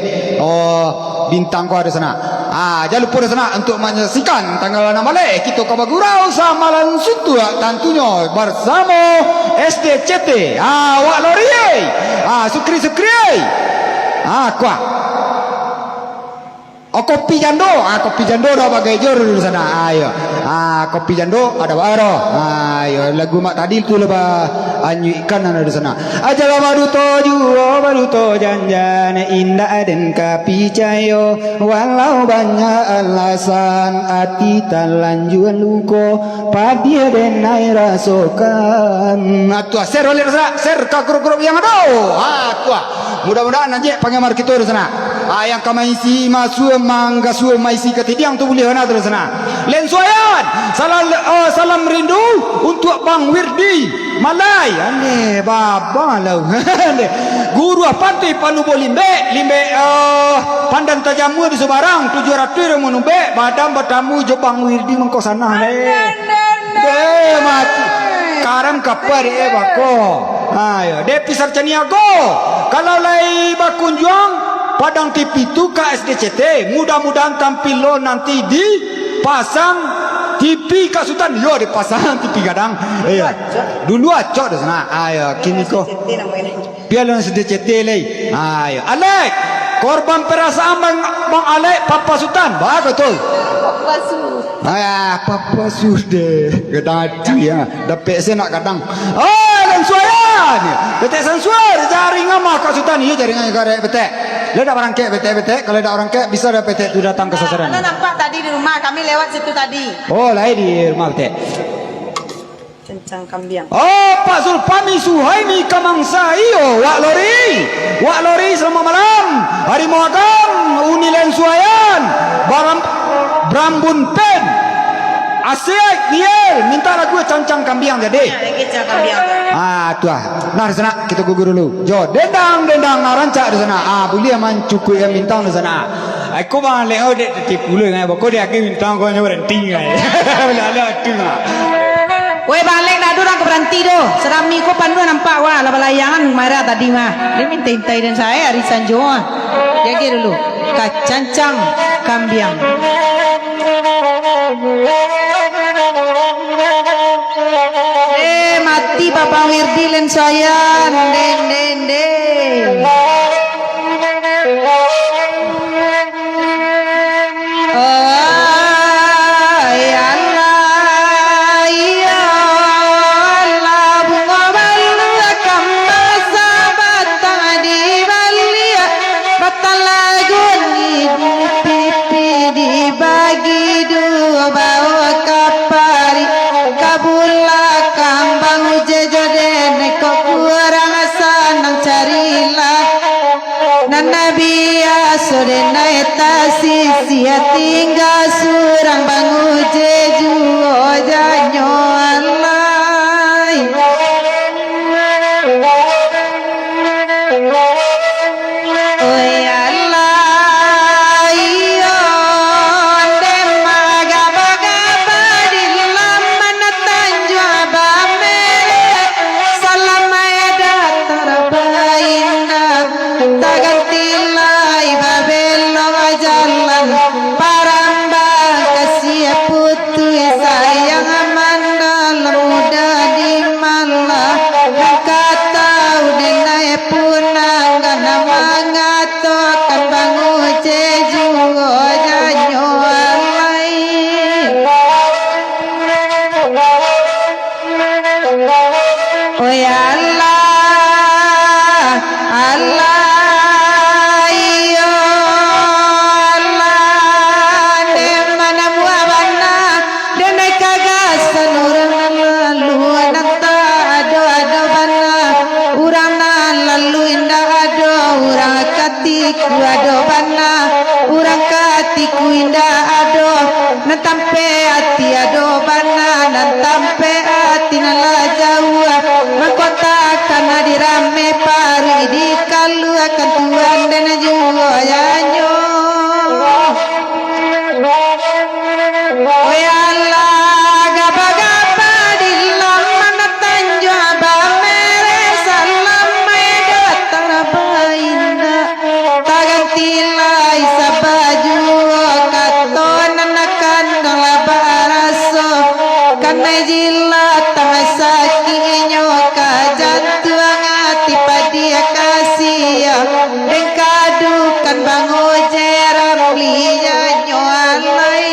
Oh, bintang ko ado sanak. Ah, jan lupo dunsanak untuk manyaksikan tanggal anam baleh kito ka bagurau samalam suntuak tantunyo barsamo S D C T. Ah, awak lori, eh. Ah, Sukri-Sukri, eh. Ah, kuah. Oh, kopi jando. Ah, kopi jando dah bagai jor dunsanak. Ayo. Ah, Kopi jando, ada baro. Ha, yo, lagu Mak Tadi tu lah ba anyuikkan anak di sana. Ajalah baduto juo, baduto janjan, indak den ka picayo. Walau banyak alasan, ati talanjua luko, padiah den ai rasokan. Nah, tu, share baliak sana, share ka grup-grup yang ado. Ha, tu ah. Mudah-mudahan najek panggemar kito di sana. Ah, yang ka maisi masua, manggasua, maisi katidiang tu buliah bana tu di sana. Len Suayan, salam, eh, salam rindu untuk Bang Wirdi Malai. Aneh, baba lah. Guru Pantai Panubo Limbek, Limbek, eh, Pandan Tajamua di Subarang, tujuh ratuih rumah nubek, badan batamu jo Bang Wirdi mangko sana, eh. Deh, mati. Karam kapa dek, eh, bako. Ha, yo. Dek Pisar Caniago. Kalau lai bakunjuang, Padang T V tu ka S D C T. Mudah-mudahan tampil lo nanti dipasang T V Kak Sutan. Yo, dipasang T V gadang. Iyo. Dulu acok tu sana. Ha, yo, kini ko. Pialo nan sudah cetek lai. Ha, yo. Alek, korban perasaan Bang, Bang Alek, Papa Sutan. Bagus tu. Papa Su. Ah, Papa Su deh. Gadang ati, yo. Dapek se nak gadang. Oh, Len Suayan. Petek Sansua, jaringan mah Kak Sutan. Iyo, jaringan karek petek. Lo dak barangkek petek-petek. Kalau dak barangkek, bisa dah petek tu datang ke sasaran. Anda nampak tadi di rumah, kami lewat situ tadi. Oh, lai di rumah petek. Cencang kambiang. Oh, Pak Zulfami Suhaimi ka mangsa, iyo, Wak Lori. Wak Lori, selamat malam. Harimau Agam, Uni Len Suayan, Baram-, Brambun Pen. Asik, Niel, minta lagu Cancang Kambiang jadi. Ya, lagi Cancang Kambiang. Ah, tu ah. Nah, di sana, kita gugur dulu. Jo, dendang, dendang, nah, rancak di sana. Ah, buliah mancukuik bintang di sana. Ai ko Bang Alek, oh, dek tatipu lo, ngai. Bako dek agi bintang ko nyo baranti, ngai. Lah, lah, tu, nah. Weh, Bang Alek, dak ado urang ka baranti doh. Sarami ko panuah nampak, wah, lah balayangan marah tadi mah. Dia minta intai dan saya hari sanjo, ah. Jaga dulu. Kacancang kambiang. Eh, mati Bapak Wirdi Len Suayan. Deng, deng, deng. Oh, ya Allah, ya Allah, bungo baluak kambang sabatang di baliak batang lagun, ibu pipi dibagi duo, bawa ka parik ka bulakang, Bang Uje jo den ko kurang sanang carilah. Nan biaso den naiak tasisia, tingga surang Bang Uje juo janyo alai. Oi alai, iyo, den magaba-gaba di laman Tanjuang Bamere, salamaik datang Rabaina. Taganti lai babelok jalan, parambang ka Siaputuih, sayang mandalem muda di malah. Nan ka tau den naiak punang, nan mangatokan Bang Uje juo janyo alai. Oi Allah, Allah, iyo Allah, den manamuah bana, den naiak kagasan urang nan lalu, nan tak ado-ado bana, urang nan lalu indak ado, urang ka tiku ado bana, urang ka tiku indak ado, nan tampek ati ado bana, nan tampek ati nan lah jauah, mangko takana dirame paruik dikaluakan Tuan den juo janyo. Oi Allah, gaba-gaba di laman Tanjuang Bamere, salamaik datang Rabaina. Taganti lai saba juo kato, nan kanduang lah baraso, kanai jilatang sakiknyo ka jantuang, ati padiah ka sia, den kadukan Bang Uje Ramli janyo alai.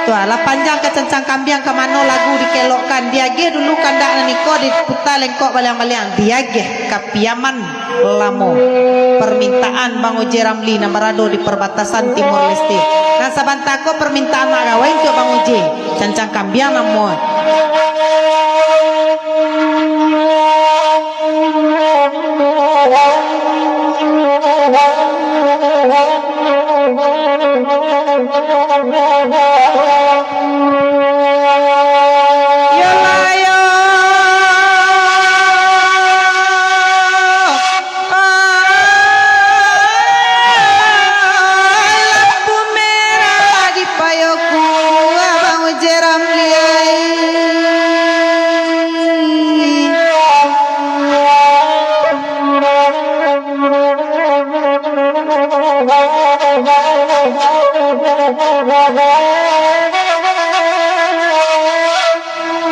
Tuah, lah panjang ka cancang kambiang, ka mano lagu dikelokkan. Diagih dulu kandak nan iko, diputa lengkok baliang-baliang. Diagih ka Piaman Lamo. Permintaan Bang Uje Ramli nan barado di perbatasan Timor Leste. Nan sabanta ko permintaan mak gawai untuak Bang Uje. Cancang kambiang namo. Yolah, yo. Lampu merah di payoku, Abang Uje Ramli ai.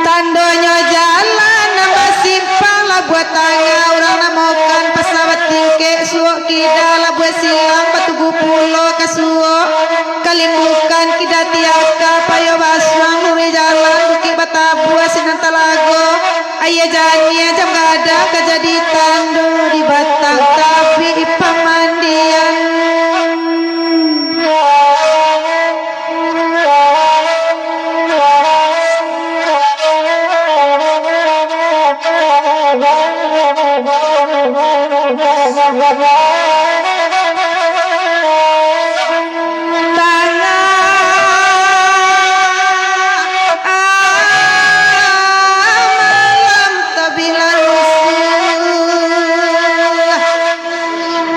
Tandonyo jalan nan basimpang, Labuah Tangah urang namokan, Pasa Batingkek, Suok Kida, Labuah Silang, Batugu Pulo, ka Suok, Kalimbukan, Kida Tiaka, Payo Basuang, Luruih Jalan, Bukik Batabua, Sinan Talago, Aia Janiah, Jam Gadang, ka jadi tando di batang tabik pamandian. Tangah malam tabilang rusuh.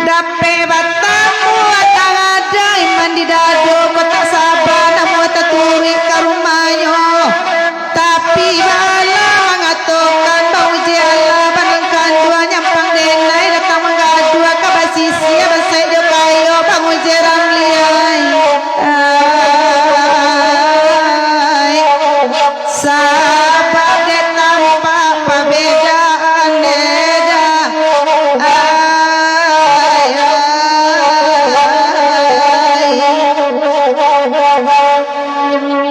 Dapek batamu adang-adang, iman di dado ko tak saba, namuah taturuik ka rumahnyo. Tapi bala mangatokan, Bang Uje alah, bandingkan dua nyampang denai, datang manggaduah ka basisia, basaik jo kayo, Bang Uje Ramli ai. Ai. Sabab dek tampak pabedaan eda. Ai, ai.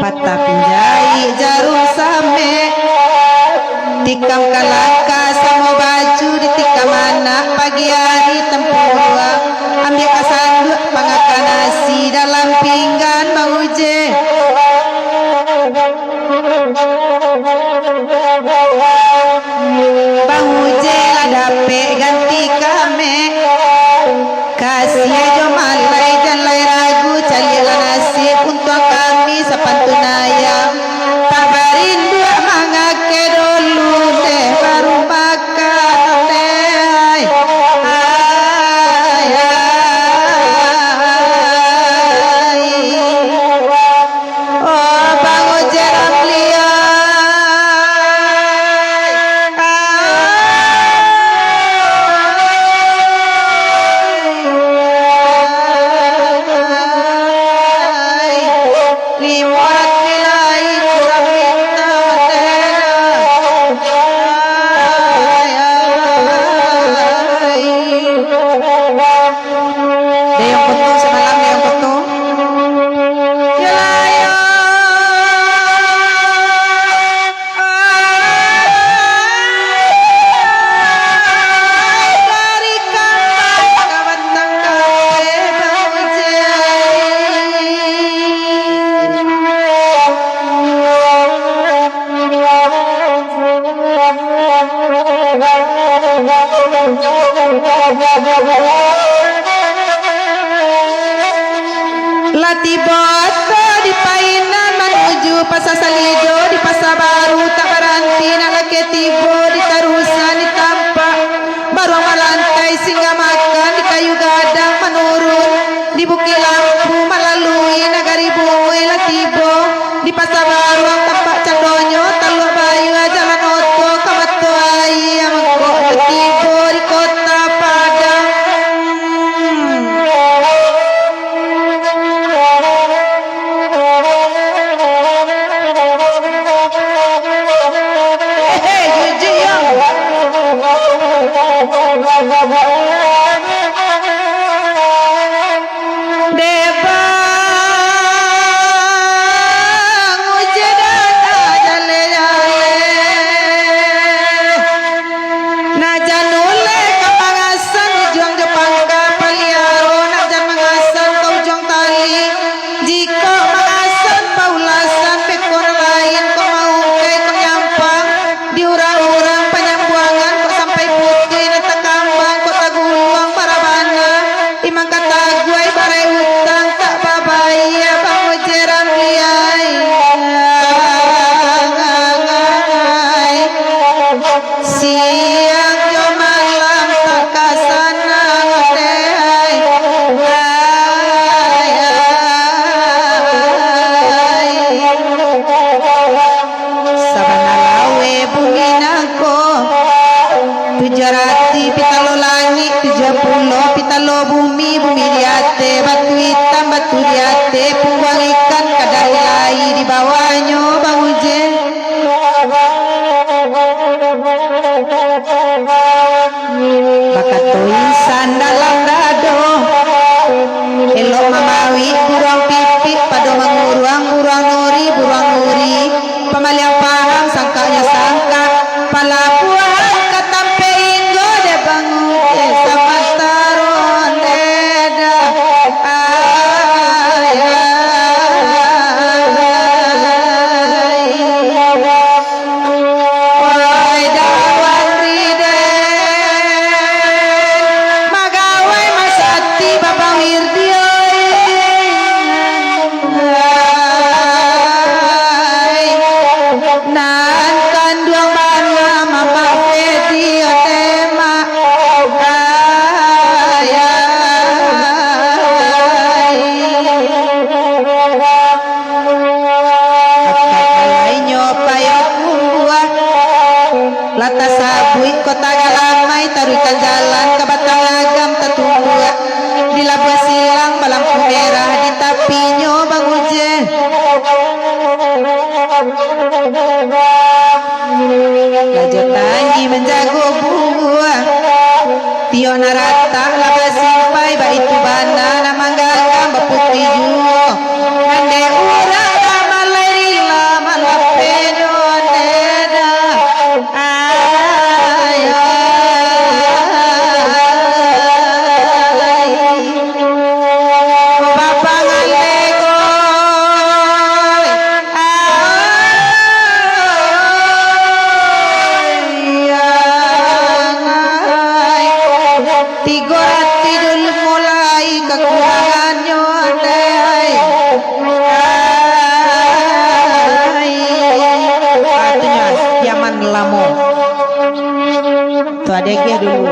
Patah pinjai jarum samek. Tikam ka langkah samo baju, ditikam anak pagi ari tampuah. Ambiak ka sanduak pangakan nasi dalam pinggan, Bang Uje. Bang Uje lah dapek ganti kamek. Kasiah jo malai, jan lai ragu, caliaklah nasib untuang kami sapantun ayam. Tak barinduak mangakeh dulu deh, baru makan deh. Ai, ai, ai. Oh, Bang Uje Ramli, ai. Ai. Liwat bilai kurang minta tega. Ai, ai. Dayang Koto samalam, Dayang Koto. Yalah, yo. Dari Kampar ka Batang Kapeh, Bang Uje. Lah tibo oto di Painan manuju Pasa Salido, di Pasa Baru tak baranti, nak lakeh tibo di Tarusan, di Tampak Baruang Balantai, singgah makan di Kayu Gadang, manurun di Bukik Lampu, malalui Nagari Bunguih, lah tibo di Pasa Baruang, Tampak Candonyo, Taluak Bayu, jalan oto ka Mato Aia, mangko lah tibo di Kota Padang. Hehe, jujur, yo. Deba. Sandalam dado, elok mamawik buruang pipik, pado manguruang buruang nuri, buruang nuri, pamaliang paham sangkaknyo sangkak, palabuahan ka tampek inggo dek bangun, eh, samantaro neda. Ai, ai, ai. Wahai Dawan Riden, magawai masati Baba Wirdi, oi. Ai, nan kanduang bana Mamak Fedi, onde, Mak. Ai, ai. Akak alainyo payo tumbuah, lah tasabuik Kota Galamai, taruihkan jalan ka Batang Agam, tatumbuah di Labuah Silang, balampu merah di tapinyo, Bang Uje. Lajo tangi manjago buah. Tiok nan ratak lah basimpai, baitu bana nan manggagang baputuih juo. Andeh urang lah malai rila malapehnyo neda. Ai, ai, ai. Bapak ngalego. Tigo ratuih dulu mulai kakurangannyo, dai. Ai. Katonyo zaman lamo. Tu ado agiah dulu.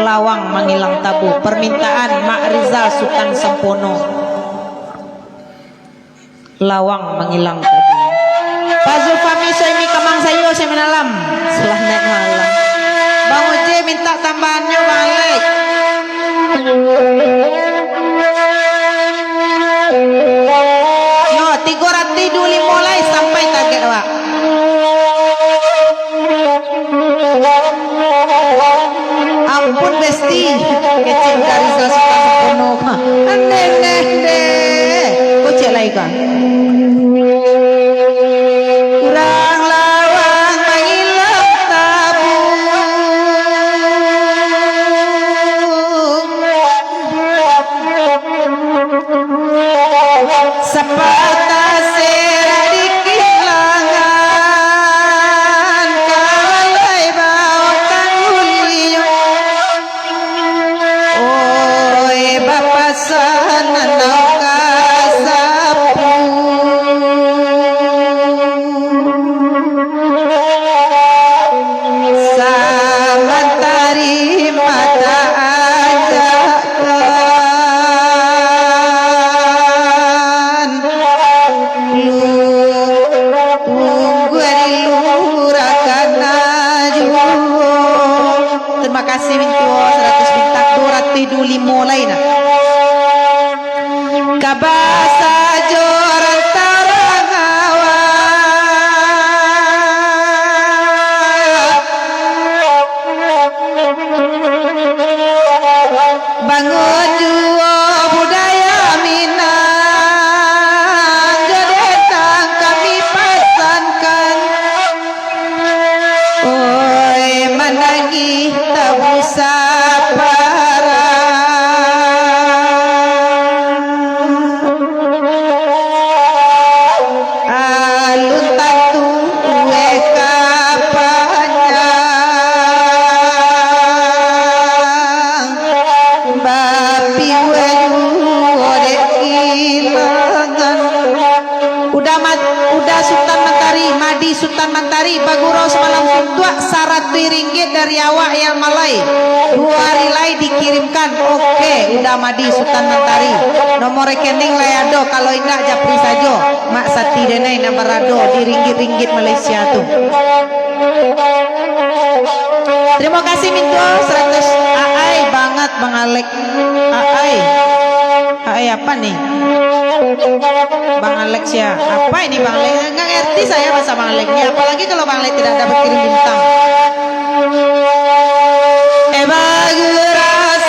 Lawang Mangilang Tabu. Permintaan Mak Rizal Sutan Sampono. Lawang Mangilang Tabu. Pak Zulfami Soimi Kamang Sayo, Seminalam. Salamaik malam. Bang Uje mintak tambahannyo, Bang Alek. Yo, tigo ratuih duo limo lai sampai target awak. Ampun, Besti. Kecek dari Sutan Sampono. Andeh, ndeh, ndeh. Kocek lai ka. Urang Lawang Mangilang Tabu. Sapatah serak di kilangan, ka balai baokang ulian. Oi, bapasan anau ka sapu. Samantari mata ajakan, lu-, ungguan di lurah kana juo. Terima kasih, Mintuo, saratus bintang, duo ratuih duo limo lai nah. Ka basajo rantarang awak. Bangun juo budaya Minang, jo dendang kami pasankan. Oi, manangih tabusa parang. Alun tantu weka panyang. Bapiwai juo dek kilangan. Uda Ma-, Uda Sutan Mantari, Madi Sutan Mantari, bagurau samalam suntuak saratuih ringgit dari awak yang malai. Duo ari lai dikirimkan. Oke, Uda Madi Sutan Mantari. Nomor rekening lai ado, kalau indak japri sajo. Mak Sati denai nan barado di ringgit-ringgit Malaysia tu. Terima kasih, Mintuo, saratus. Aai banget, Bang Alek. Aai. Aai apa nih? Bang Alek sia? Apa ini, Bang Alek? Nggak ngerti saya bahasa Bang Alek ini. Apalagi kalau Bang Alek tidak ada berkirim bintang. Eh, bagus.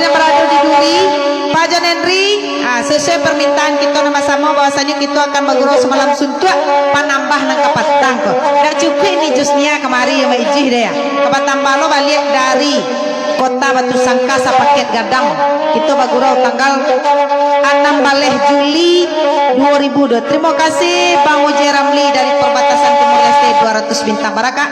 Yang barado di Duri, Pak John Henry, ah, sasuai parmintaan kito nan basamo, bahwasanyo kito akan bagurau samalam suntuak, panambah nan kapatang ko. Ndak cukuik ni jusnya kamari, Mak Ijih, deh, ya. Kapatang balo baliak dari Kota Batusangka sapaket gadang. Kito bagurau tanggal anam baleh Juli dua ribu dua. Terima kasih Bang Uji Ramli dari Perbatasan Timur Leste, dua ratus bintang baraka.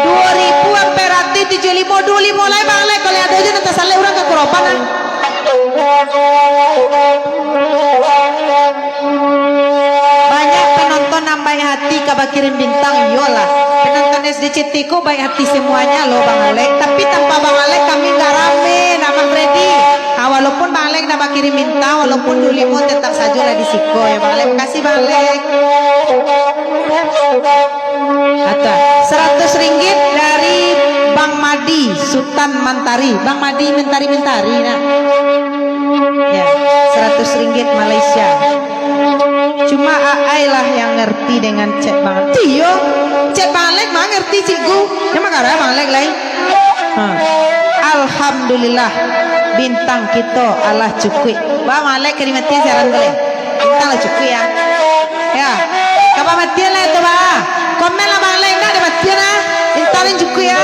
Dua ribu ampek ratuih tujuah limo, duo limo lai, Bang Alek, kalau ado je nan tasalek urang ka koropan, ah. Banyak penonton nan baik hati ka bakirim bintang, iyolah. Penonton S D C T ko baik hati semuanya loh, Bang Alek. Tapi tanpa Bang Alek kami nggak rame, nak Bang Freddy. Ah, walaupun Bang Alek nak bakirim bintang, walaupun duo limo tetap sajolah di siko ya, Bang Alek. Makasih, Bang Alek. Ata, saratus ringgit dari Bang Madi Sutan Mantari. Bang Madi Mentari-Mentari, nah. Ya, saratus ringgit Malaysia. Cuma Aai lah yang ngerti dengan chat Bang Alek. Iyo, chat Bang Alek mah ngerti, Cikgu. Yang makarah Bang Alek lain. Ha. Alhamdulillah, bintang kito alah cukuik. Bang Alek ka dimatian siaran ko lai. Bintang lah cukuik ya. Ya. Ka bamatian lah itu, Bang. Komen lah Bang Alek, ndak dimatian lah. Bintang lah cukuik ya.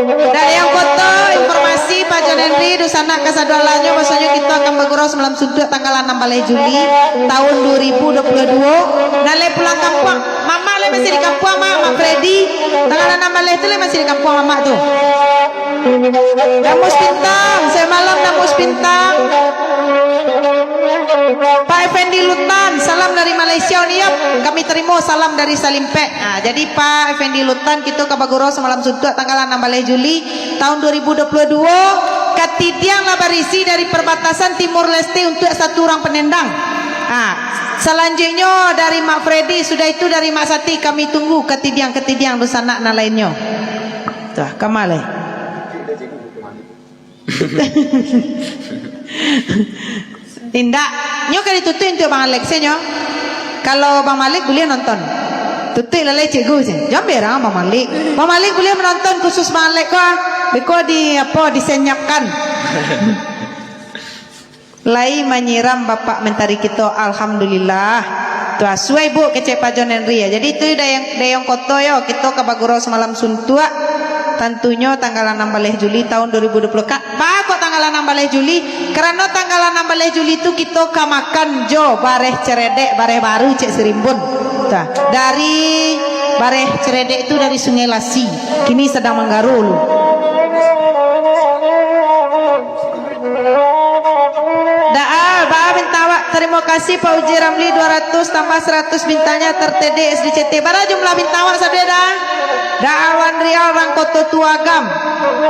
Dari Ayam Koto, informasi Pak John Henry, dunsanak kasadolahnyo, bahwasonyo kito akan bagurau samalam suntuak tanggal anam baleh Juli tahun dua ribu dua puluh dua. Nan lai pulang kampuang, Mamak lai masih di kampuang, Mak, Mak Freddy. Tanggal anam baleh tu lai masih di kampuang Mamak tu. Damus Bintang, samalam Damus Bintang. Pak Effendi Lutan, salam dari Malaysia, Uniap. Kami terima salam dari Salimpek. Nah, jadi Pak Effendi Lutan, kito ka bagurau samalam suntuak tanggal anam baleh Juli tahun dua ribu dua puluh dua. Katidiang lah barisi dari perbatasan Timur Leste untuk satu urang penendang. Nah, selanjutnya dari Mak Freddy, sudah itu dari Mak Sati, kami tunggu katidiang-katidiang dunsanak nan lainnyo. Tuh, ka ma lai? Indak. Nyo ka ditutuik untuak Bang Alex nyo. Kalau Bang Malik buliah nonton. Tutuik lalai cikgu ceh. Jan berang Bang Malik. Bang Malik buliah menonton khusus Bang Alex ko, ah. Beko di, apo, disenyapkan. Lai manyiram Bapak Mentari kito, alhamdulillah. Tu asuai, Bu, kecek Pak John Henry, ya. Jadi, itu Dayang, Dayang Koto, yo. Kito ka bagurau samalam suntuak. Tantunyo tanggal anam baleh Juli tahun dua ribu dua puluh. Ka, ba kok tanggal anam baleh Juli? Karano tanggal anam baleh Juli tu kito ka makan jo bareh ceredek, bareh baru, cek Sirimbun. Tah, dari bareh ceredek tu dari Sungai Lasi. Kini sadang manggaru lu. Daa, baa bintang awak. Tarimo kasih Pak Uji Ramli dua ratus tambah saratus bintangnya tertede S D C T. Bara jumlah bintang awak sadonyo daa? Daa, Wan Rial Rangkoto Tuagam.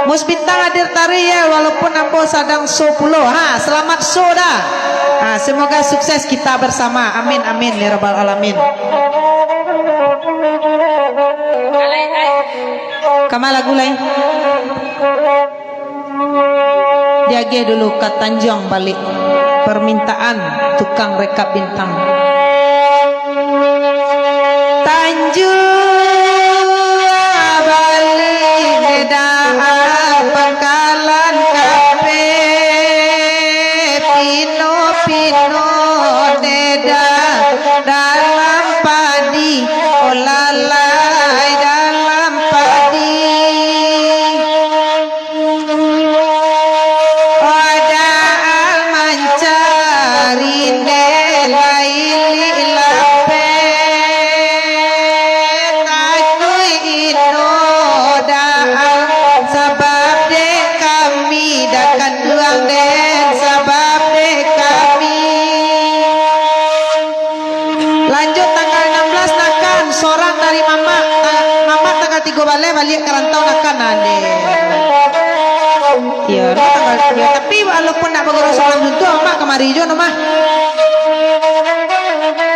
Mus bintang hadir taruih ya, walaupun ambo sadang show pulo. Ha, selamat show dah. Ha, semoga sukses kita bersama. Amin, amin, ya rabbal alamin. Ka ma lagu lai? Diagiah dulu ka Tanjuang balik. Permintaan tukang rekap bintang. Tanjuang balik, neda pangkalan kape, pino-pino neda dalam padi, oh lalai dalam padi. Wadaan mancari nde lailik lapeh, takuik ino daan, sabab dek kami dak kanduang den, sabab dek kami. Lanjut tanggal enam belas nakan, sorang dari mamak. Ta-, mamak tanggal tigo baleh baliak ka rantau nakan, ande. Iyo, no tanggal, iyo, tapi walaupun nak bagurau salam suntuak, mamak kamari jo no mah.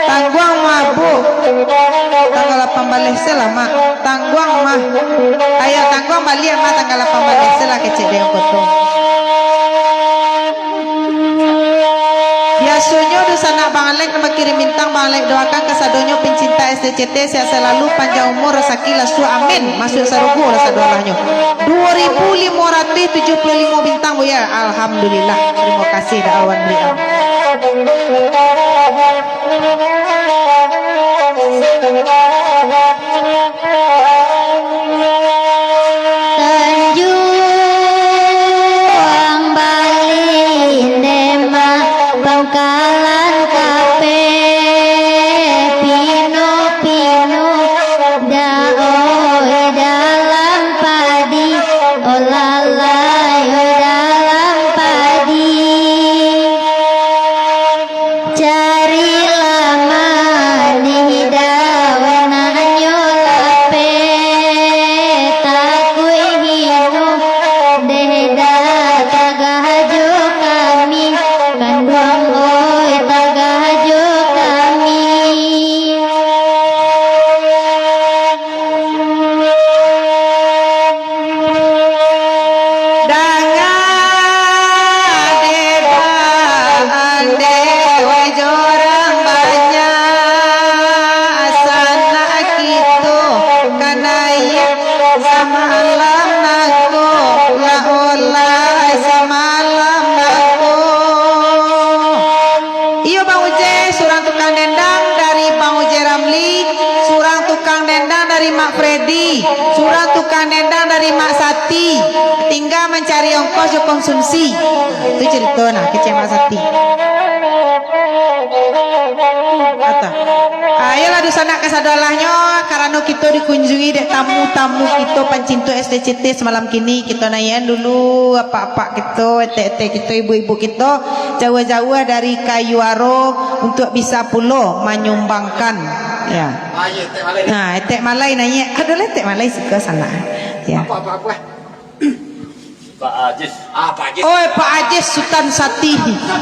Tangguang mah, Bu. Tanggal lapan baleh se lah, Mak. Tangguang mah. Ayo, tangguang baliak mah tanggal lapan baleh se lah, kecek Dayang Koto. Biasonyo dunsanak Bang Alek nan bakirim bintang, Bang Alek doakan kasadonyo pencinta S C T sehat selalu, panjang umur, rasaki lah suah, amin. Masuak sarugo lah sadoalahnyo. Dua ribu lima ratus tujuh puluh lima bintang, Buya. Alhamdulillah. Terima kasih dah awan beliau. Tanjuang Balin Demak, Bangkalan Kapeh, Pino-Pino, da oi dalam padi, oh lalai oi dalam padi. Carilah manih daun, anyo lapeh, takuik hino, deh dah tagah jo kami, kanduang oi tagah jo kami. Danga deh baa, andeh wai jorang banyak, sanak kito ka naiak samalam nangko, lah olai samalam nangko. Iyo, Bang Uje, surang tukang dendang dari Bang Uje Ramli, surang tukang dendang dari Mak Freddy, surang tukang dendang dari Mak Sati. Tingga mancari ongkos jo konsumsi. Tu carito nah, kecek Mak Sati. Kata, ayolah, dunsanak kasadoalahnyo, karano kito dikunjungi dek tamu-tamu kito pancinto S C T samalam kini, kito naiakan dulu apak-apak kito, etek-etek kito, ibu-ibu kito, jauah-jauah dari Kayu Aro untuak bisa pulo manyumbangkan. Ya. Ah, iya, etek malai. Nah, etek malai naiak. Adolah etek malai siko sanak. Ya. Apa, apa, apa? Pak Ajis. Ah, Pak Ajis. Oi, Pak Ajis Sutan Sati.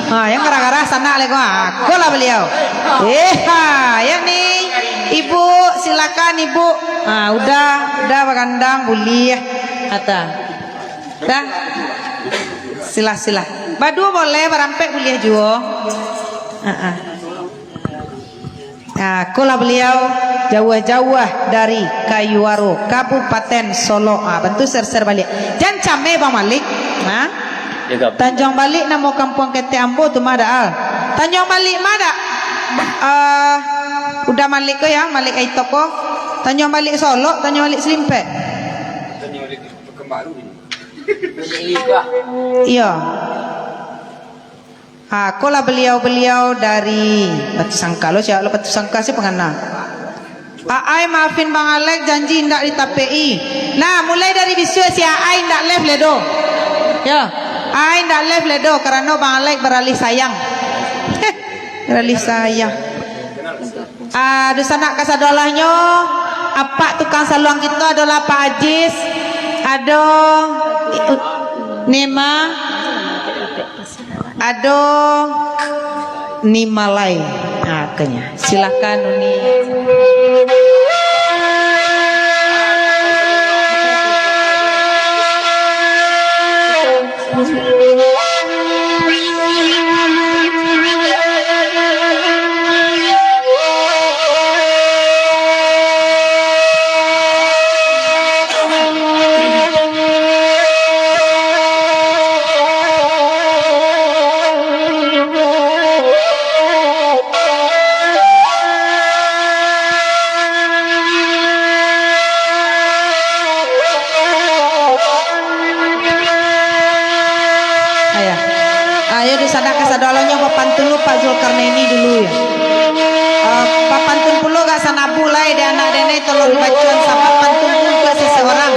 Ha, yang gara-gara sanak leko. Ha, ko lah baliau. Eh, ha, ya ni. Ibu, silakan Ibu. Ha, udah, udah bagandang, buliah. Kata. Dah. Silah, silah. Baduo boleh, barampek buliah juo. Ha, ha. Nah, ko lah baliau jauah-jauah dari Kayu Aro, Kabupaten Solok. Ah, bantu share-share baliak. Jan cameh Bang Malik. Nah. Tanjuang Balik namo kampuang ketek ambo tu mah dak, Al. Tanjuang Balik mah dak? Ah, udah Malik ko ya, Malik Aitok ko. Tanjuang Balik Solok, Tanjuang Balik Selimpek. Tanjuang Balik Pekanbaru ni. Iyo. Ha, ko lah baliau-baliau dari Batusangka. Lo, sia lo Batusangka, sia pangana? Aai, maafin Bang Alek, janji indak ditapek-i. Nah, mulai dari bisuak si Aai indak live lai doh. Yo. Aai indak live lai doh, karano Bang Alek baralih sayang. Baralih sayang. Ah, dunsanak kasadoalahnyo, apak tukang saluang kito adolah Pak Ajis, ado Nima, ado Nimalai. Ah, kanya. Silakan, Uni. Ayo. Ayo, dunsanak kasadoalahnyo, bapantun dulu Pak Zulkarnaini dulu, ya. Eh, bapantun pulo gak sanabu lai dek anak denai tolong dibacoan, sabab pantun tu untuak seseorang.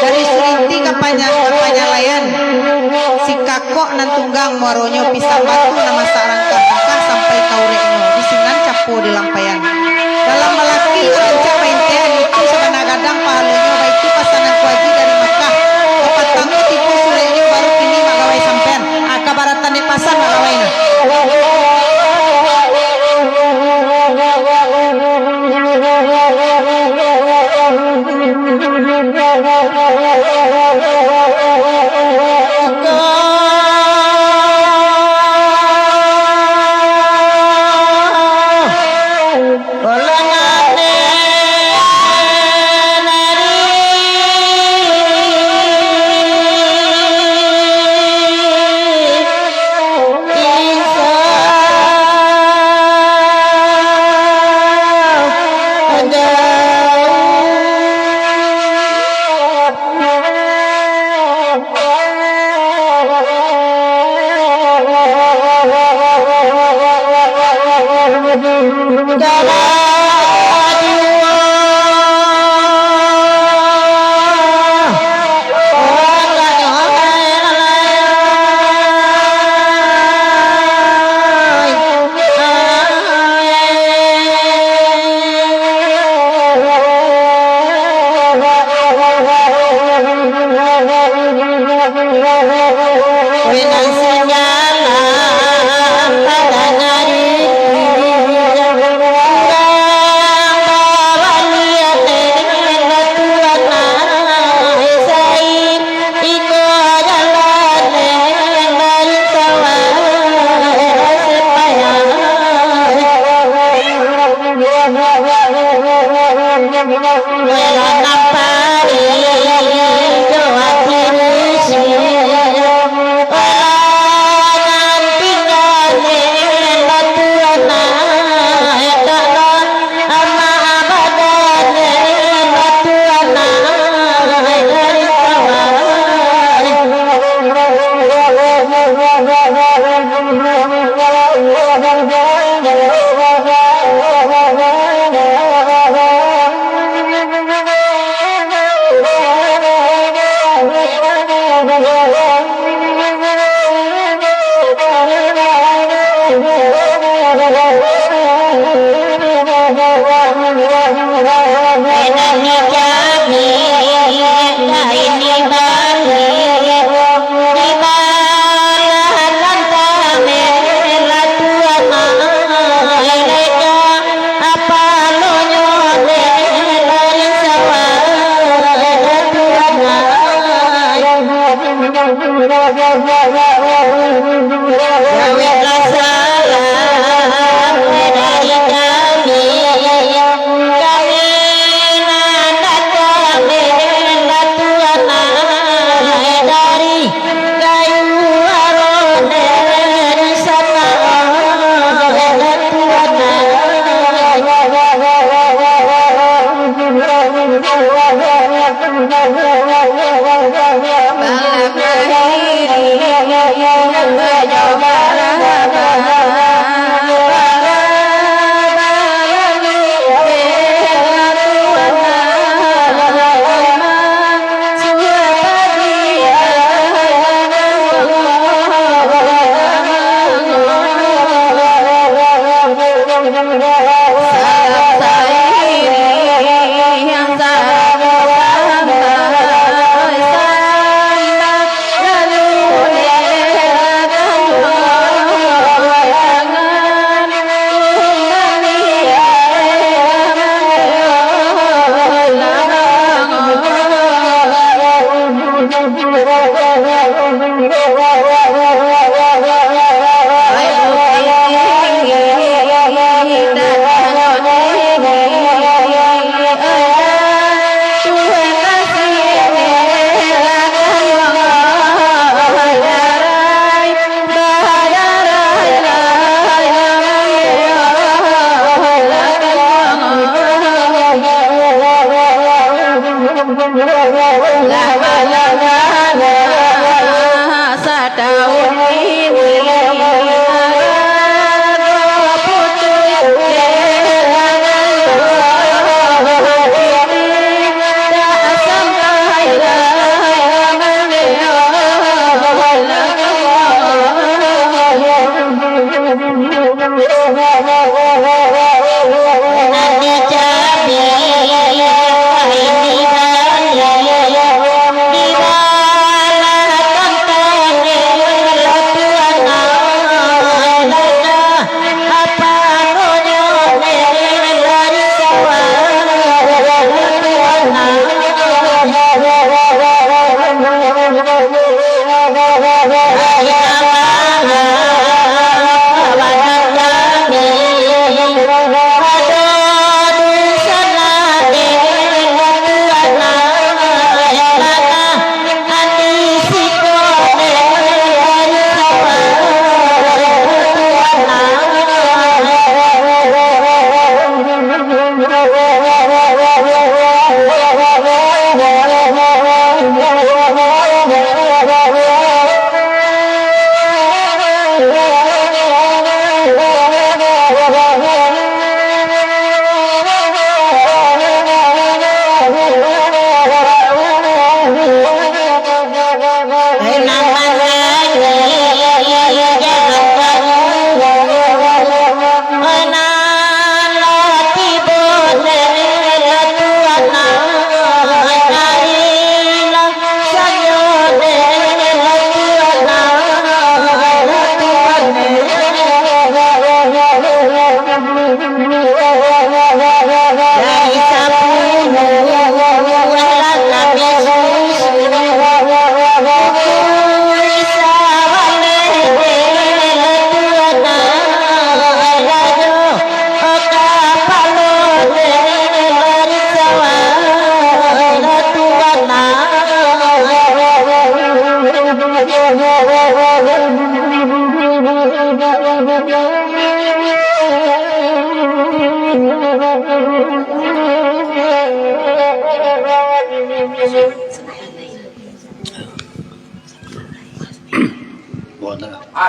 Dari Surinti ka Panya-, ka Panyalaian. Si kakok nan tunggang muaronyo, pisang batu nan masak rangkah-rangkah sampai ka ureknyo, di sinan capo di lampaian. Dalam balaki ka rancak baintean, itu sabana gadang pahalonyo, baitu pasanan Ko Aji dari Makkah. Kapatang ko tibo sureknyo, baru kini mak gawai sampean. Ah, kabaratan dek pasan mak gawai nah.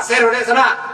Asir udah sana.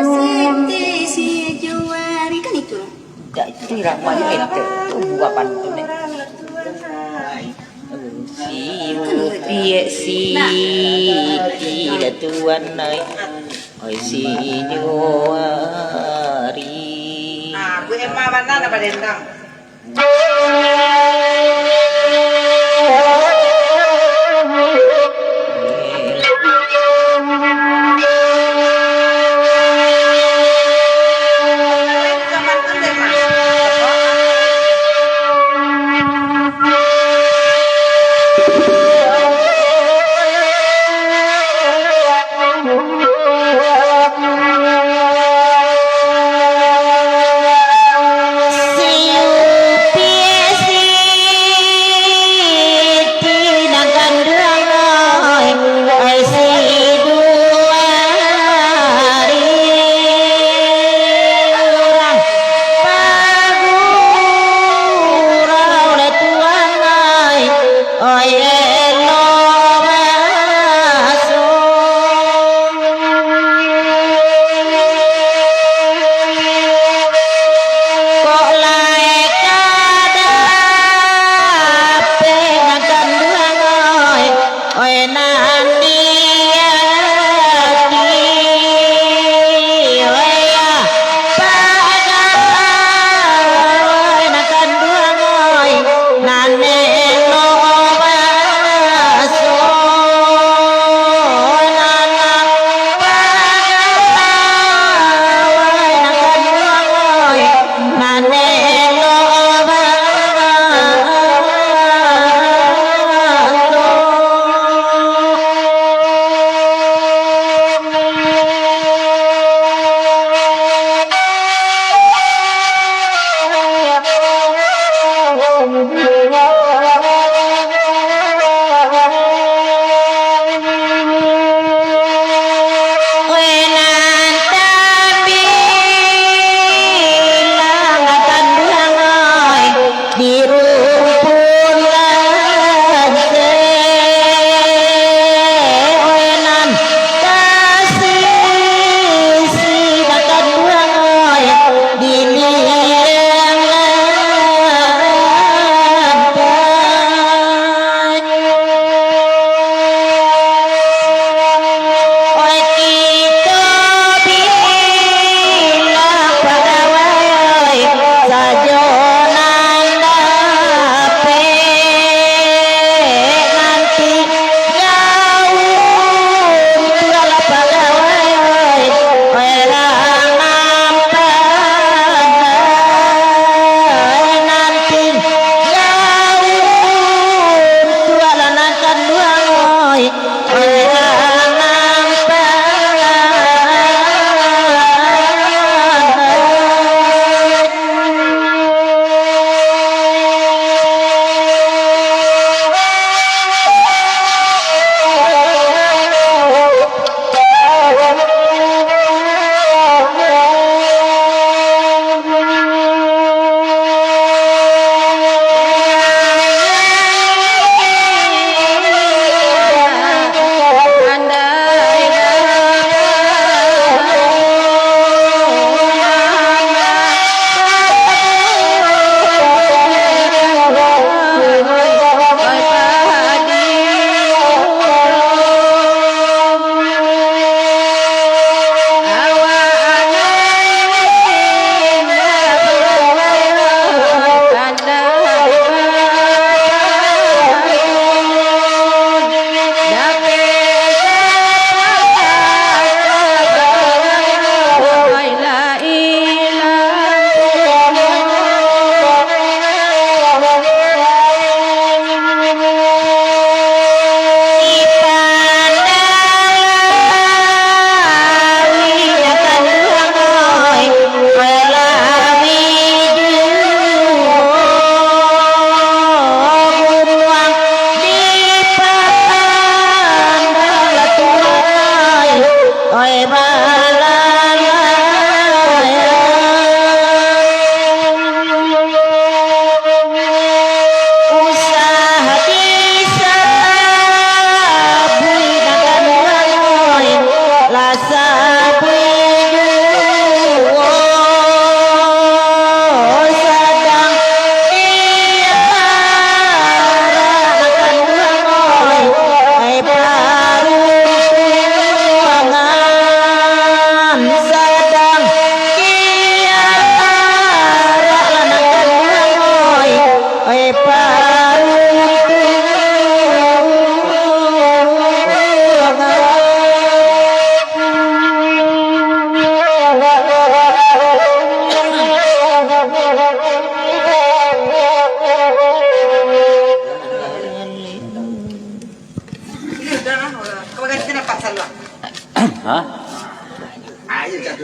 Siti si Juari, kan itu. Dak, itu irama itu. Itu buah pantun, eh. Si Upiak Siti dah tuan ai. Oi si Juari. Nah, Bu Emma mana nak badendang?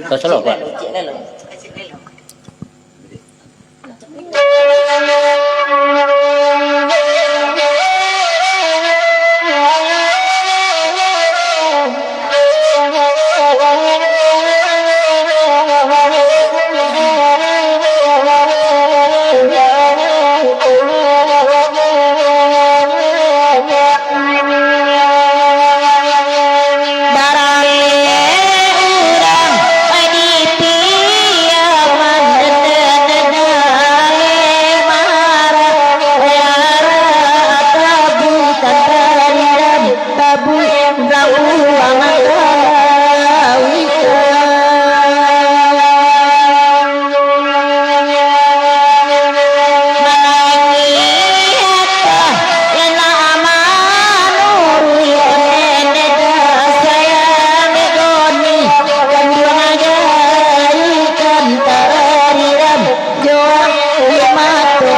Kau salah, Pak. Baralek urang di piaman, dendam daleh marah, arah tabukan tarirang, tabukan buang talawikan. Manangih atah Ina manuruik nene sayang dek doni, kanduang jarikan tariram, joang di mato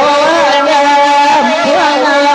kampuangan.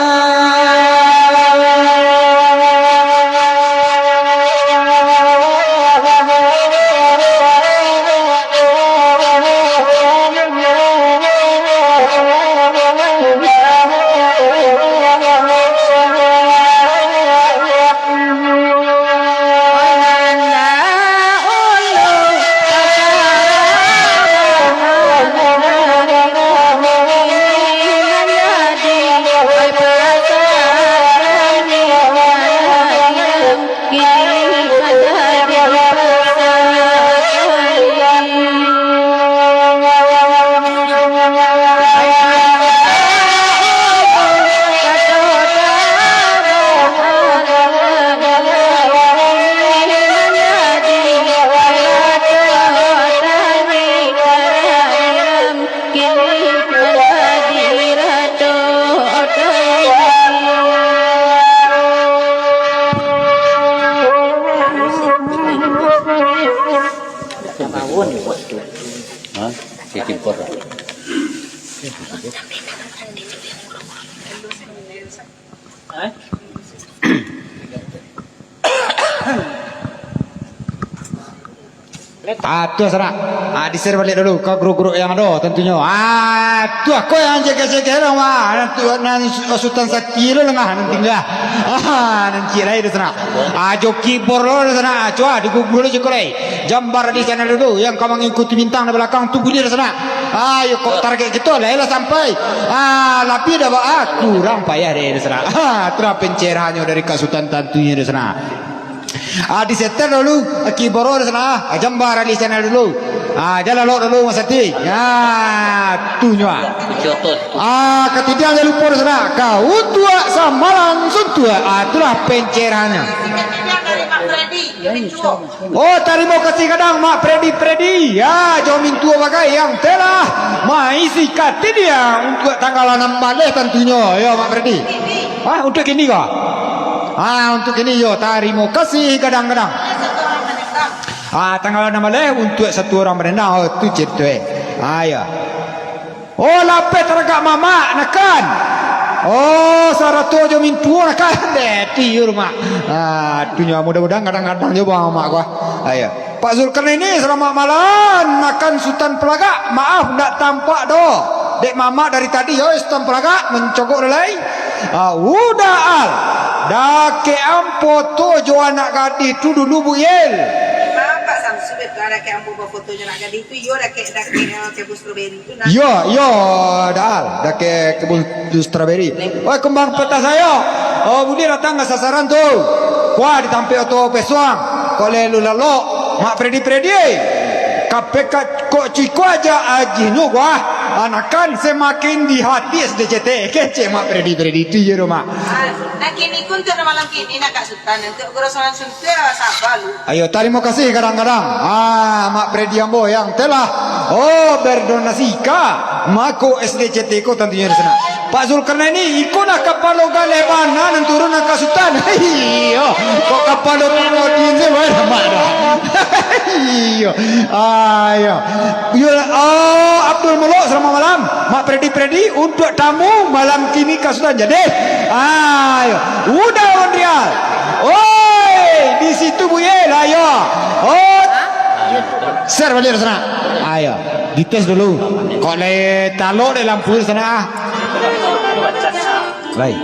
Hah? Kikipor. Ah, tu sanak. Ah, di-share baliak dulu ka grup-grup yang ado, tantunyo. Ah, tu ko yang jaga-jaga lah, wah. Nan tu, nan Su-, Sutan Sakti lo lengah nan tingga. Ah, nan ciek lai tu sanak. Ah, joki bor lo tu sanak. Ah, cuba digugah lo joki lai. Jambar di channel dulu, yang ka mangikuti bintang di balakang tu buliah tu sanak. Ah, yo kok target kito lai lah sampai. Ah, labiah dah ba-, ah, kurang payah deh tu sanak. Ah, tu lah pencerahanyo dari Kak Sutan tantunyo tu sanak. Ah, di-setel dulu, ah, kiboro di sanak, ah, jambar di channel dulu. Ah, jan lalok dulu, Mas Ati. Ah, tunyo, ah. Ah, katidiang jan lupo di sanak. Ka untuak samalang suntuak. Ah, itulah pencerahannyo. Oh, tarimo kasih gadang, Mak Fredi Fredi. Ya, jo mintuo bagai yang telah maisi katidiang untuak tanggal anam baleh tantunyo. Yo, Mak Fredi. Ah, untuak kini ko? Ah, untuak kini yo, tarimo kasih gadang-gadang. Ah, tanggal anam baleh untuak satu urang barendang. Oh, tu cerito, eh. Ah, yo. Oh, lapeh taragak mamak, nakan. Oh, sarato jo mintuo, nakan. Deh, tiur, Mak. Ah, tu nyo, mudah-mudahan gadang-gadang jo bang mamak ko. Ah, yo. Pak Zulkarnaini, selamat malam. Nakan Sutan Pelagak, maaf ndak tampak doh. Dek mamak dari tadi, oi, Sutan Pelagak, mancogok lalai. Ah, udah al. Dakek ampo tu jo anak gadih tu dulu, Buyel. Memang Pak Samsu betul, dakek ampo bafoto jo anak gadih tu, iyo dakek, dakek, eh, kebun strawberry tu, nah. Iyo, iyo, dah al. Dakek kebun strawberry. Oi, kembang patah sayo. Oh, buliah datang ka sasaran tu. Kuah ditampek oto pesuang. Kok lelu lalok. Mak Fredi-Fredi. Kapeka kok ciko aja ajihnyo, kuah. Anakan semakin di hati S D C T. Kecek Mak Fredi-Fredi tu je tu, Mak. Ah, nah, kini ku untuak malam kini, nak Kak Sutan, untuak guru Sunan Suntuak, saba lu. Ayo, tarimo kasih gadang-gadang. Ah, Mak Fredi ambo yang telah, oh, berdonasi ka mako S D C T ko tantunyo di sanak. Pak Zulkarnaini, iko nah kapalo galeh bana nan turun nan ka Sutan. Iyo, kok kapalo Pak Nordin se, weh, lamak dah. Iyo. Ah, iyo. Yo, oh, Abdul Muluk, selamat malam. Mak Fredi-Fredi, untuak tamu malam kini ka Sutan jadi. Ah, iyo. Udah, Onrial. Oi, di situ Buye lah, yo. Oh. Baliak di sana. Ayo, dites dulu. Kok lai talok dek lampu di sana, ah. Baik.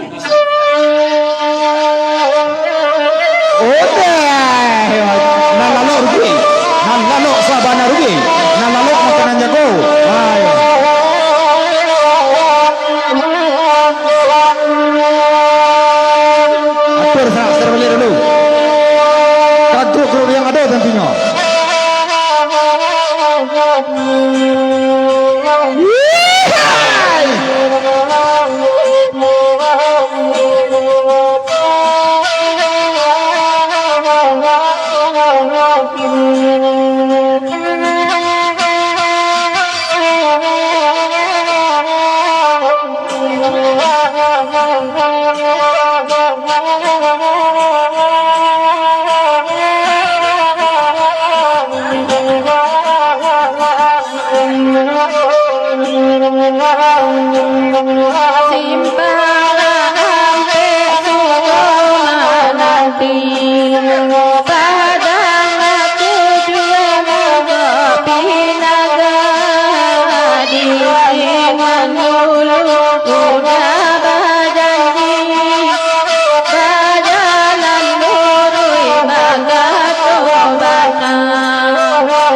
Odeh. Nan lalok rugi. Nan lalok sabana rugi. Nan lalok makanan jago. Ayo. Atur sanak, setir baliak dulu. Kagok grup yang ado tantunyo. Simpang Ampek Sukomananti, Padang Tujuah Mojopi Naga, di Sinan Dulu udah bajanji, bajalan luruih bakato bana,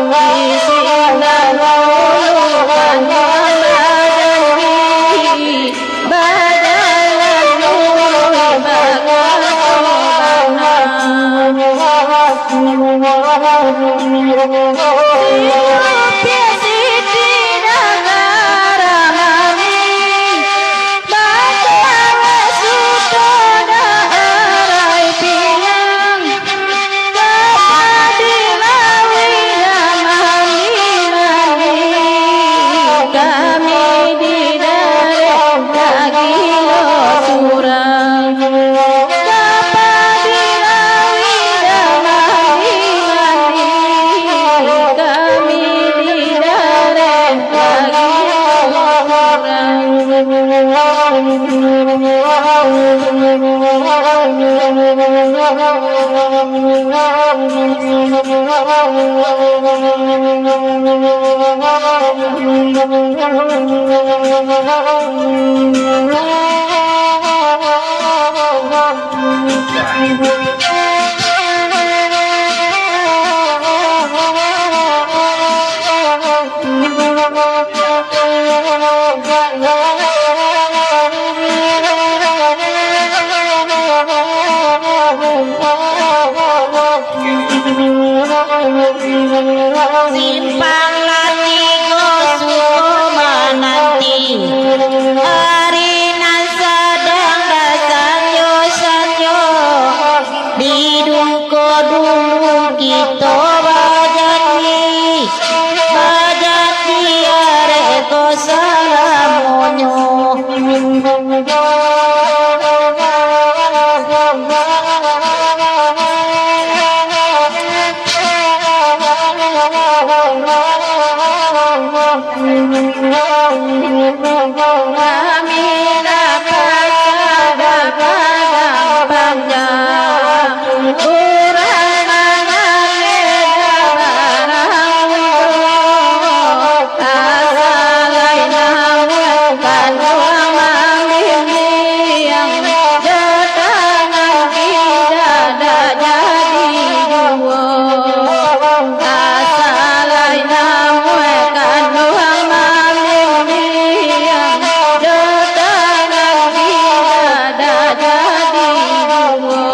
di Sinan Dulu kan bajanji, bajalan luruih bakato bana. Di Lupiah Siti Nagara Mami, Batu Awe Suto Darai Pinang, Kapadi Lawi Mami-mami, kami di dareh lagi lo surang. Kapadi Lawi Mami-mami, kami di dareh lagi lo surang. Simpang Latigo Sukomananti, ari nan sadang basanyo-sanyo, di duko dulu kito bajanji, bajanji arek ko salamonyo. Kami lah pasada padang panjang, urang mangaleh barang udo. Asa lai namuah kanduang mambimbiang, jo tangan kida dak jadi juo. Asa lai namuah kanduang mambimbiang, jo tangan kida dak jadi juo.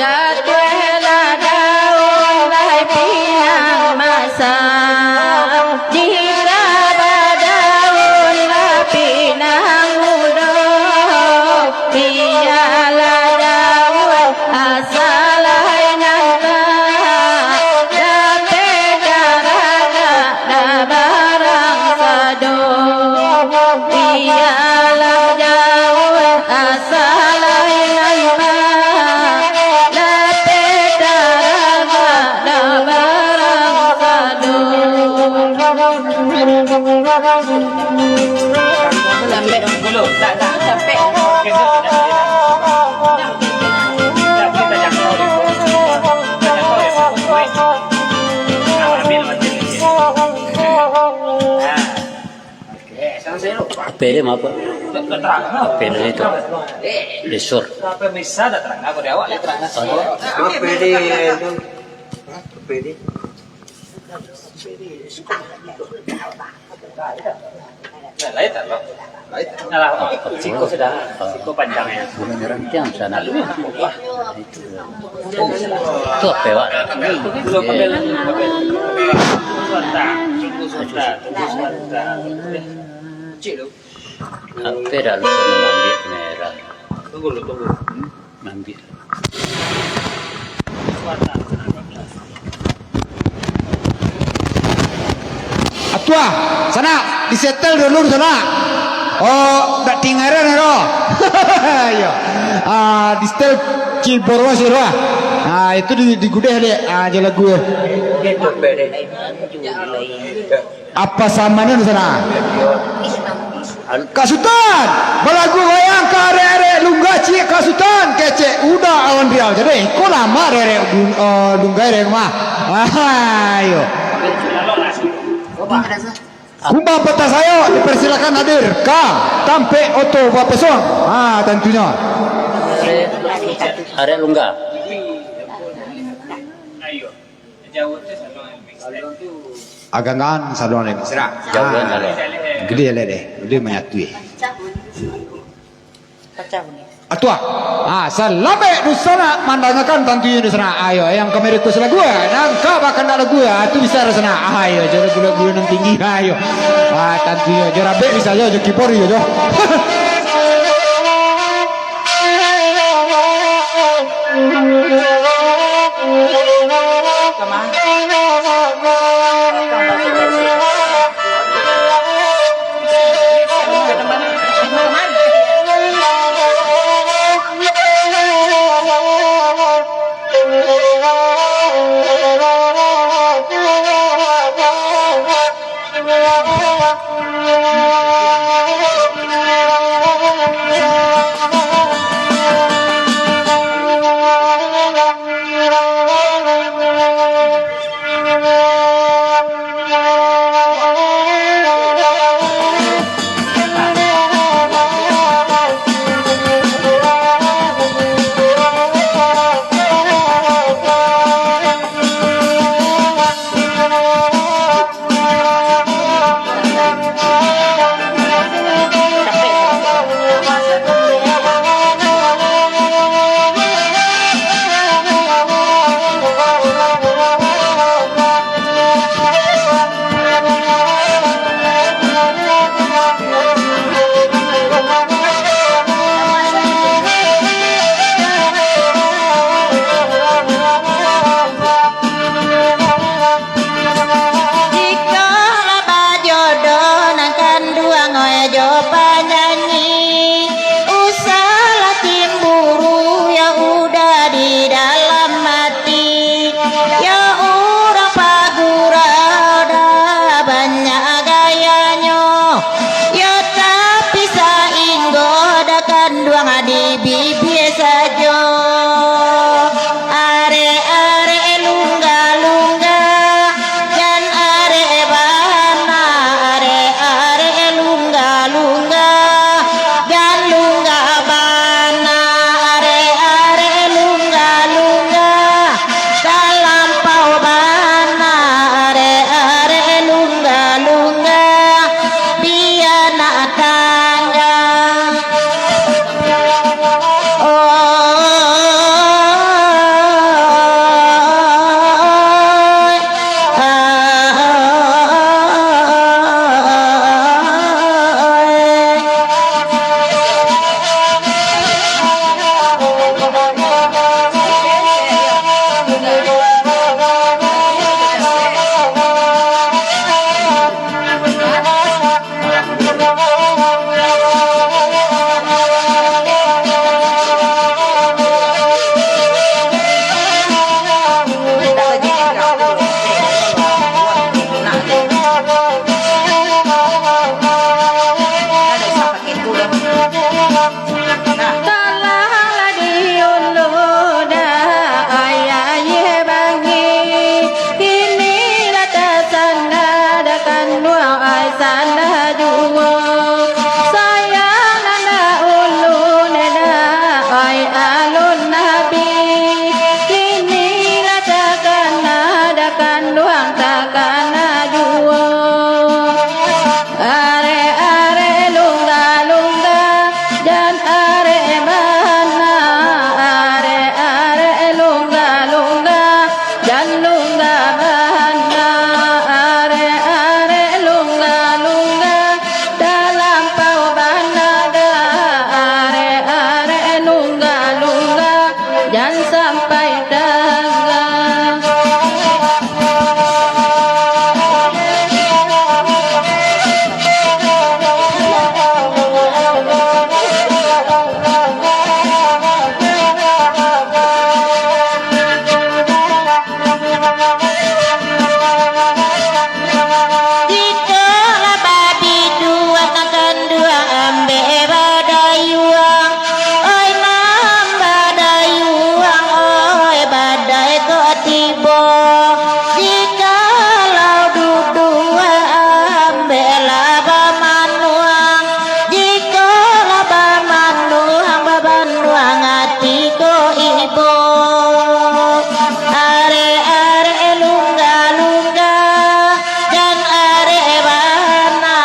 Jatuahlah daun lai pinang masa, jika badaun lah pinang mudo, bialah daun asa lai nan ka dapek Lambek. Dulu, tak, tak. Capek. Apa dia, apa? Apa dia itu? Lisur. Apa dia itu? Apa dia? Nah, lain tak, Bang? Lain tak? Nah, lah, siko sudah. Siko panjang ya. Bukan orang tiang sana. Itu. Itu apa, Wak? Dulu kabel, kabel. Tunggu sebentar. Tunggu sebentar. Tunggu sebentar. Cik lu. Apa dah lu kena ambil merah? Tunggu lu, tunggu. Ambil. Atuah, sanak, disetel dulu, sanak. Oh, dak tinggalan, ero. Iyo. Ah, disetel Ciboros, ero. Ah, itu di, digudeh, dek. Ah, aja lagu, ya. Apa samanyo di sana? Kak Sutan, balagu wayang ka arek-arek Lungga ciek Kak Sutan, kecek udah awan Riau. Jadi, ko lama arek-arek Lung-, eh, Lungga arek mah. Ayo. Kumbang patah sayo, dipersilakan hadir ka tampek oto Bapesong. Ah, tentunya. Arek, arek Lungga. Agak-agak saluang deh. Serak. Jauh kan, saluang. Gede lah deh. Gede menyatu, eh. Pacah ni. Atuah. Ah, salabek dunsanak mandangakan tantu iyo dunsanak. Ayo, yang kami request lagu, eh. Nangka bahkan nak lagu, eh. Ah, tu bisa dunsanak. Ayo, jo lagu-lagu nan tinggi. Ayo. Ah, tantu iyo. Jo rabek bisa jo, jo keyboard iyo jo. Kanduang ai salah juo, sayang nan dak ulun dak ai alun Nabi, kini lah takana dak kanduang takana juo. Arek-arek lungga-lungga, jan arek bana, arek-arek lungga-lungga, jan lungga bana, arek-arek lungga-lungga, talampau bana dah, arek-arek lungga-lungga, jan sampai tangga. Jikok lah babiduan, kanduang ambek badayuang, oi nan badayuang, oi badai kok tibo. Jikalau duduak ambek lah bamanuang, jikok lah bamanuang, babanuang ati ko ibo. Arek-arek lungga-lungga, jan arek bana,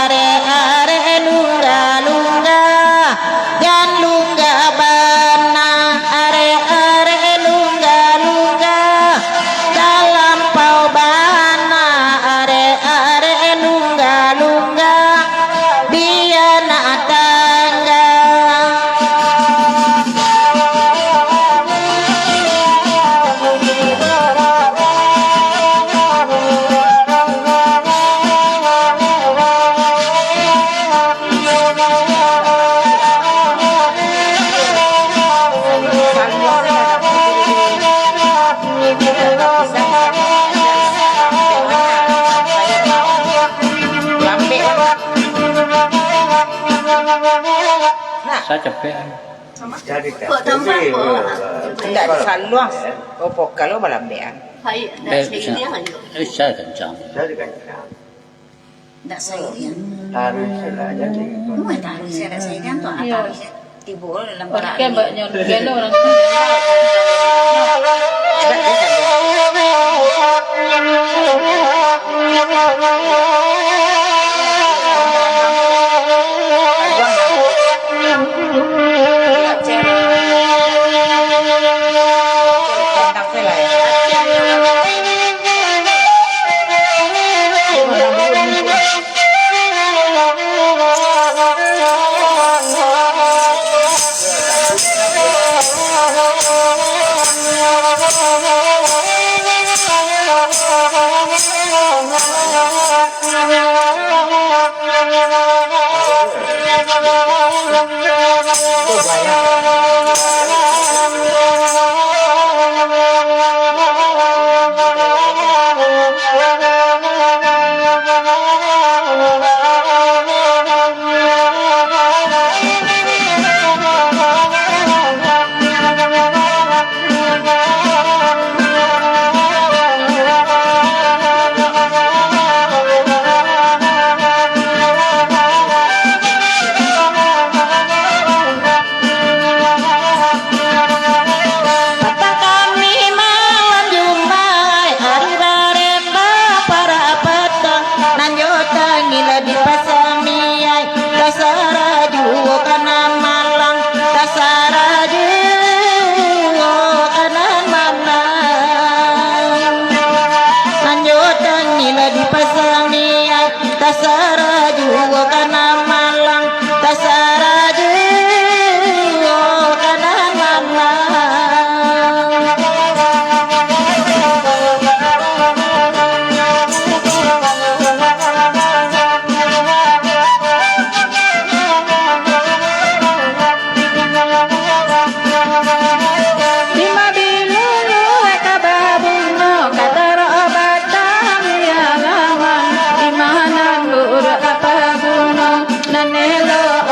arek-arek lungga-lungga, jan lungga bana, arek-arek lungga-lungga, talampau bana, arek-arek lungga-lungga, bia nak tangga. Sa capek. Kok tambah kok? Indak saluang. Oh, pokal lo balambekan. Hai, indak. Eh, bisa. Eh, sa kencang. Ndak sairiang. Taruih sila jadi. Muai taruih sila, ndak sairiang tu, ah, taruih sila. Tibo dalam barang. Kan banyak gelo orang tu. Patang kami malam Jumaik, ari barenda parak patang, nan jo tangin lah dipasang niaik, tasarah juo ka nan malang, tasarah juo ka nan malang. Nan jo tangin lah dipasang niaik, tasarah juo ka nan malang, tasarah juo ka nan malang. Di mabilulu ka babuno, ka tarok batang di alaman, di manan buruk ka paguno, nan elok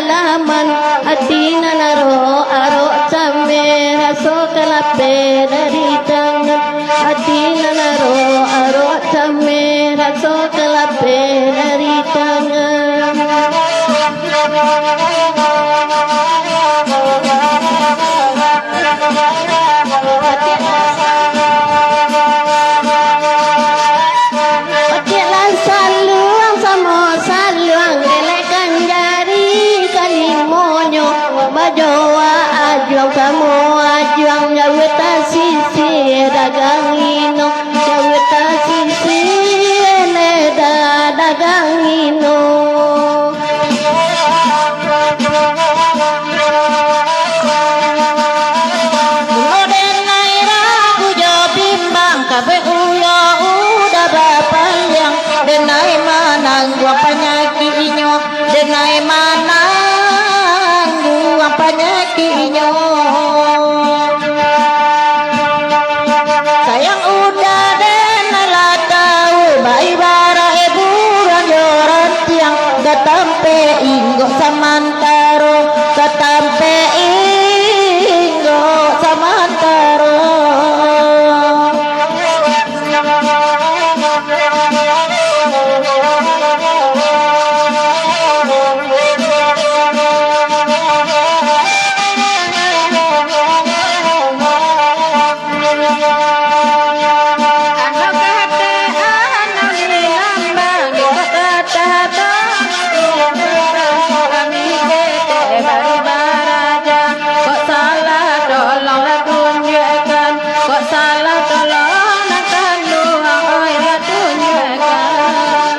Laman, ati nan arok, arok cameh, raso ka lapeh dari tangan. Ati nan arok, arok cameh, raso ka lapeh dari tangan. Oke lah, saluang samo saluang, gelekkan jari kalimonyo. Bajoa ajuang samo ajuang, jauah tasisih dagang ino, jauah tasisih leda dagang ino. Mulo denai ragu jo bimbang, kabeh ulo udah bapaliang. Denai manangguang panyakik inyo, denai manangguang panyakik inyo. Sayang udah denai lah tahu, baibarat buruang jo rantiang, ka tampek inggok samantaro, ka tampek inggok samantaro. Kok salah, tolonglah tunjukkan. Kok salah, tolonglah kanduang, oi, lah tunjukkan.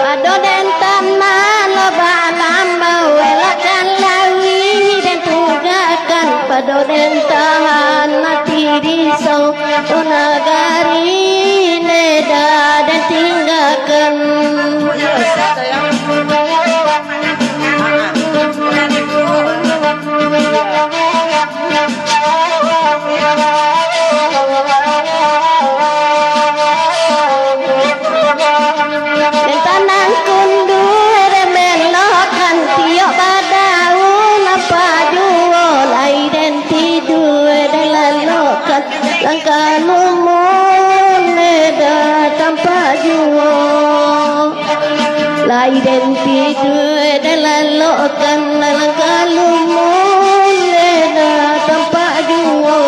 Pado den tanan lo balambau, elakkan lawi den tunggakan. Pado den tahan ati risau, tu nagari leda den tinggakan. Den tanang kundu den belokan, tiok badaun nampak juo, lai den tidua den lalokan, langkah lumun leda tampak juo. Lai den tidua den lalokan, langkah lumun leda tampak juo.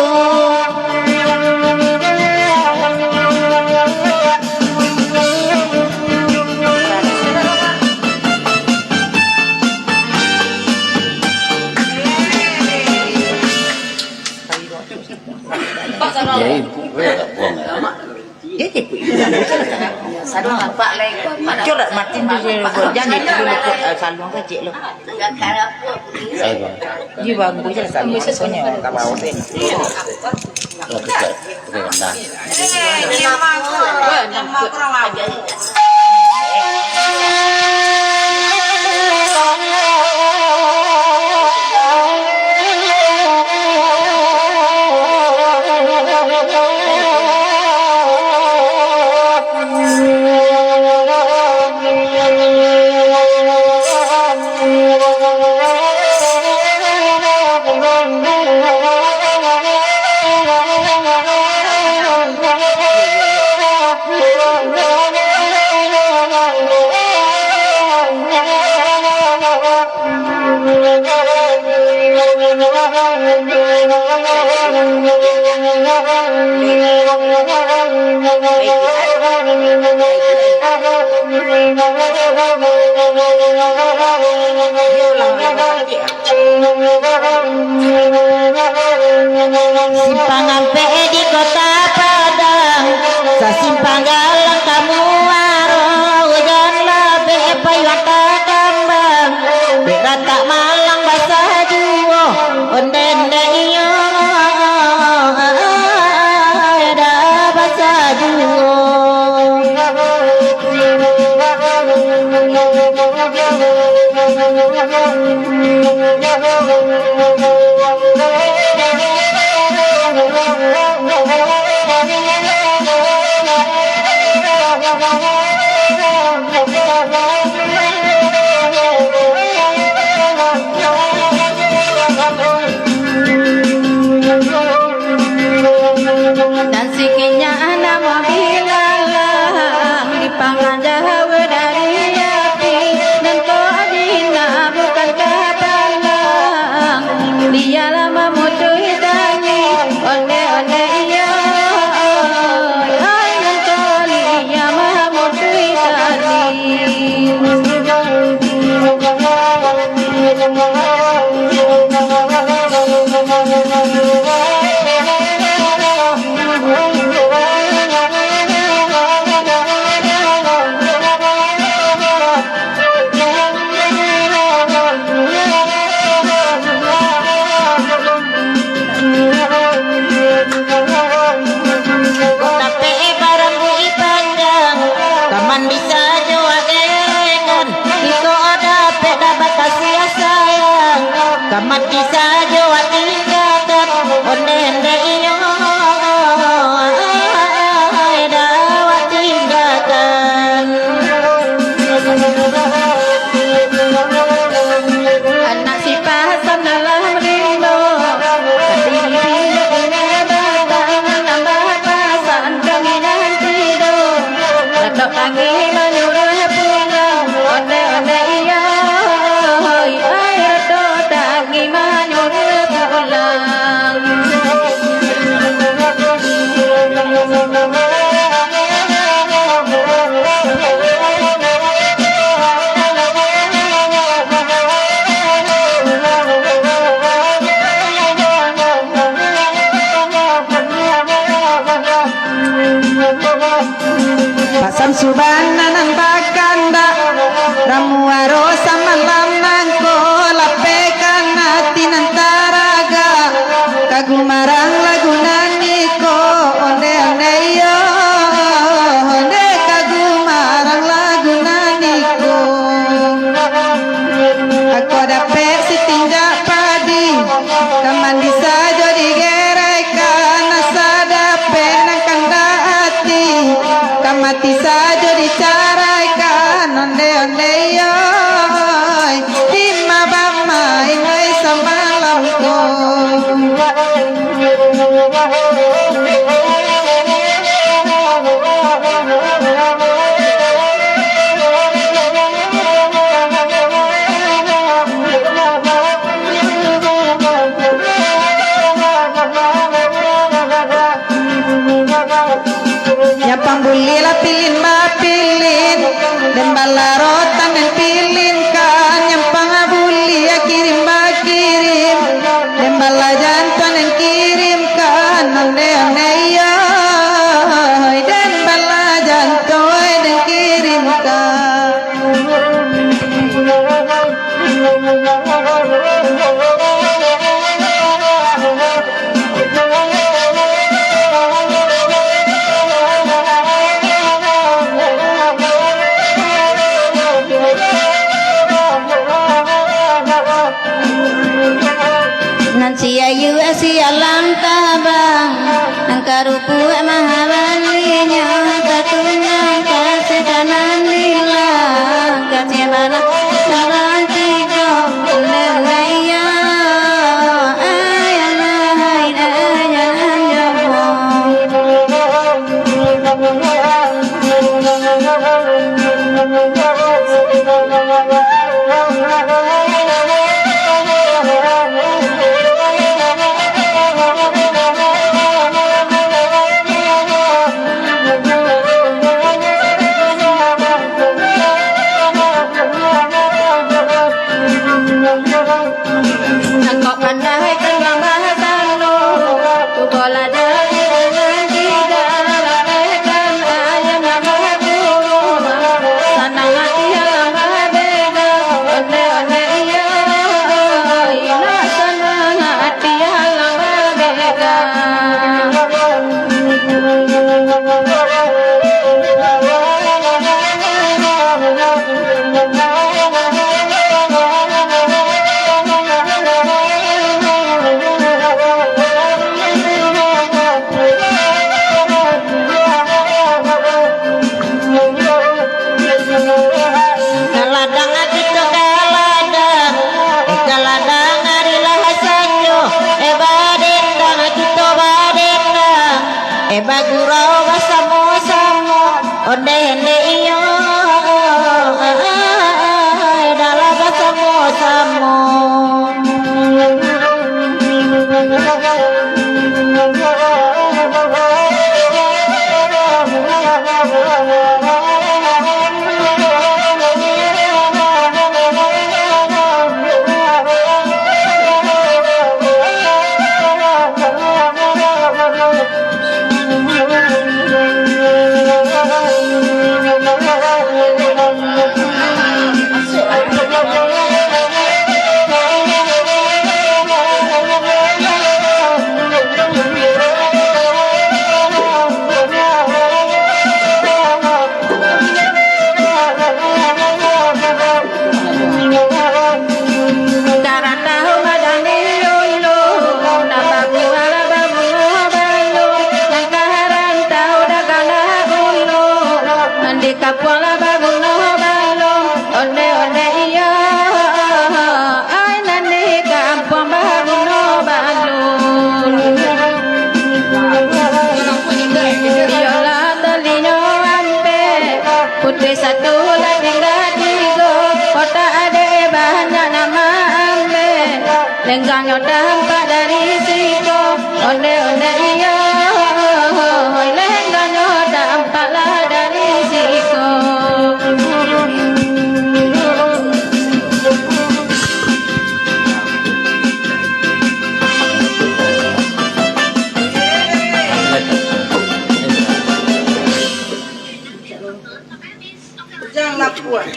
Jadi, buang. Dia cipik. Saluang apak lai. Coba matiin tu, jangan itu dulu, eh, saluang kecil lo. Ayo, Bang. Dia bangku je lah saluang. Soalnya orang tak bawa tu. Oke, oke, oke, nah. Simpang ampek di Kota Padang, sasimpang galang ka muaro, ujan labek payuang takambang, dek ratak malang basa juo, ondeh-ondeh iyo, dah basa juo. Nan sikinnyo namo bilalang, dipangaja dari api, nan todina bukan tapalang, dialah mamutuih tali, onde-onde iyo, ai nan todina mamutuih tali. Dapek barambuik panjang, ka mandi sajo wak gerekan. Iko dapek dak bakasiah sayang, ka mati sajo wak tinggakan. Onde-onde iyo, ai dak wak tinggakan. Anak si pasan dalam rimbo, tapi di pinggir batang, nambah pasan kami nan tido. Ratok tangih manyuruah pulang, onde-onde iyo, ai ratok tangih manyuruah pulang. Pasan subana nan bakandak, ramuaro samalam nangko, lapekan ati nan taragak, ka gumarang lagu nan iko, onde-onde iyo, onde ka gumarang lagu nan iko. Ako dapek sitinjak padi, ka mandi sajo digerekan, asa dapek nan kandak ati, ka mati sajo dicaraikan, onde-onde iyo, ai, dima bamain ai samalam ko. Nyampang buliah lah pilin bapilin, den bala rotan den pilinkan, nyampang buliah kirim bakirim, den bala jantuan den kirimkan, onde-onde iyo, den bala jantuan den kirimkan. Bagurau basamo-samo, ondeh-ondeh iyo, dalam basamo-samo. Karantau madang di ulu, nan babuah babuah balun, nan ka rantau dagang lah ulu, nan di kampuang lah babuah balun, ondeh-ondeh iyo, ai nan di kampuang babuah balun. Iyolah talinyo ampek, putuih satu lah tingga tigo, kok tak ado banyak nan maambek. Lenggangnyo tampak dari siko, ondeh-ondeh iyo, lenggangnyo tampak lah dari siko. Jangan lapuah.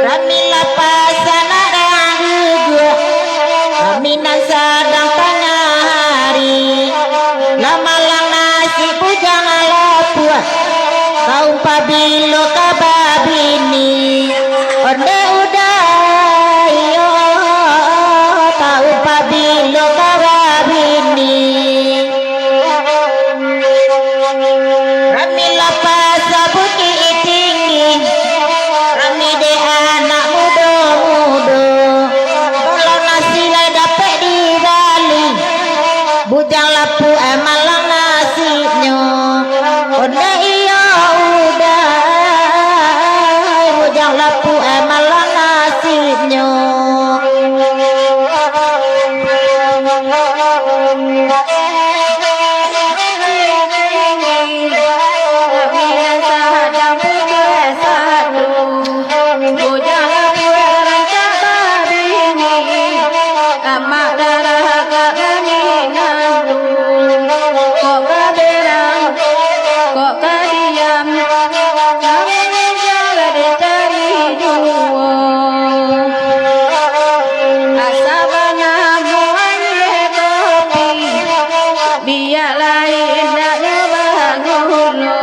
Rami lapeh sanak dan guguak, rami nan sadang tangah ari. Lah malang nasib bujang lapuah, taun pabilo ka babini. Ondeh-ondeh iyo, taun pabilo ka babini. Rami lapeh sabukik tinggi, rami dek anak mudo-mudo. Kalau nasi lai dapek digali, bujang lapuah malang nasibnyo. Ondeh iyo udah, bujang lapuah malang nasibnyo. Bujang lapuah rancak babini, amak darah agak bani nantu. Kok ka berang, kok ka diam, namun jan lah dicari juo. Asa banyak muanyeh kopi, biak lai indaknyo bagulo.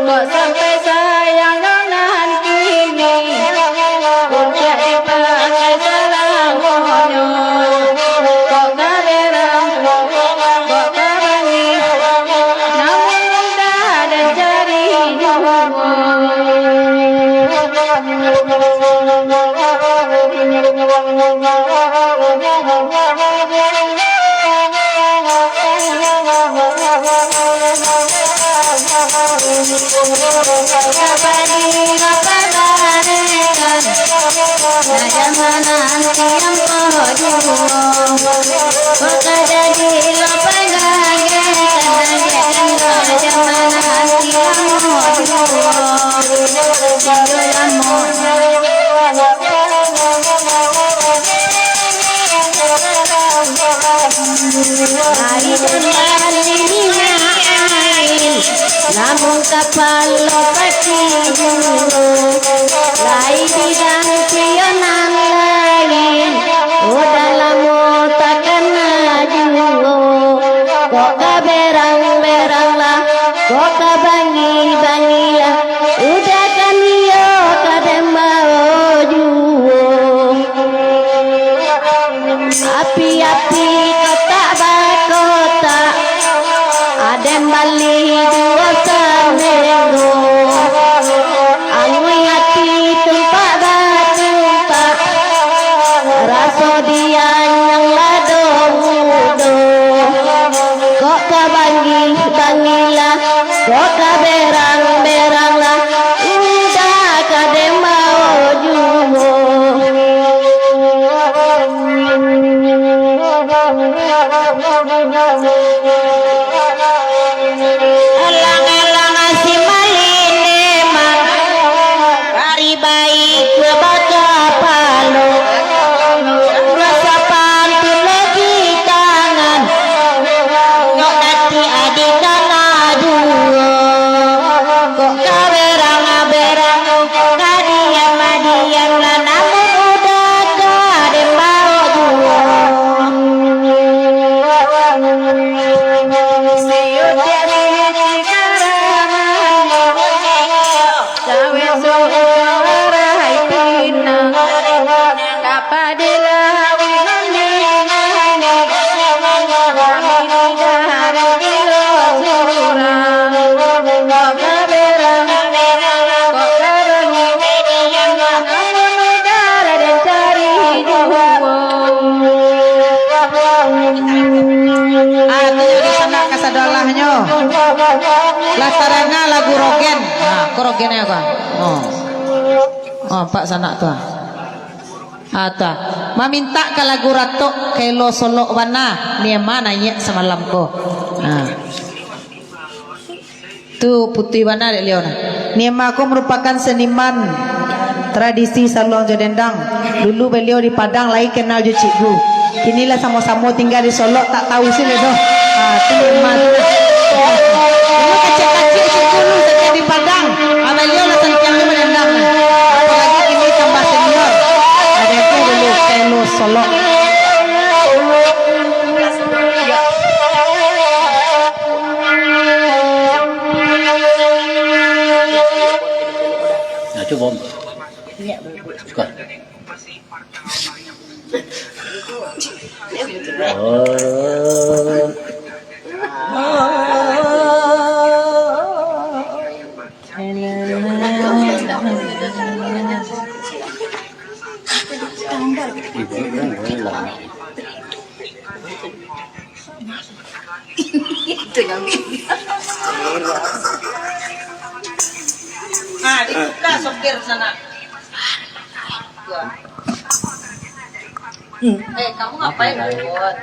Kok sampai sayangnyo nan kini, untuak dipakai salamonyo. Kok ka berang, kok ka bangih, namun indak den cari juo. Kapalo kaki juo, lai bidang sio nan lain. Udah lamo takana juo, kok ka berang-berang lah, kok ka bangi-bangi lah. Udah kan iyo ka den bao juo. Api-api kotak bakotak, aden bali duo saminggu. Anguih ati tumpak batumpak, raso dianyang lado mudo. Kok ka bangi-bangi lah, kok ka berang-berang lah, indak ka den bao juo. Alang-alang si malin emang, ari baik ka bakapalo. Rasa pantun lagi tangan, kok dati adi kana juo. Kok ka berang-berang, ka diam-diam lah, namun udah ka den bao juo. Ah, tu jadi sanak kasadolahnyo. Lah tadanga lagu Rogen. Nah, ko Rogen yo, Bang. Oh. Oh, Pak sanak tu, ah. Ah, tu, ah. Mamintak ka lagu Ratok, ka elo solok bana, ni ma naiak samalam ko. Ah. Tu putuih bana dek liau nah. Ni ma ko marupakan seniman tradisi Saluang Jo Dendang. Dulu baliau di Padang lai kenal jo Cikgu. Kini lah samo-samo tingga di Solok, tak tahu sih leh doh. Ah, tu ni ma tu nah. Dulu kacik-kacik Cikgu dulu sakian di Padang. Ah, baliau lah santiang jo badendang nah. Apalagi kini tambah senior. Ado tu dulu, Telo Solok. Nah, cubo, Om. Suka. Oh. Nah, di lah sopir sana. Eh, kamu ngapain, Bun?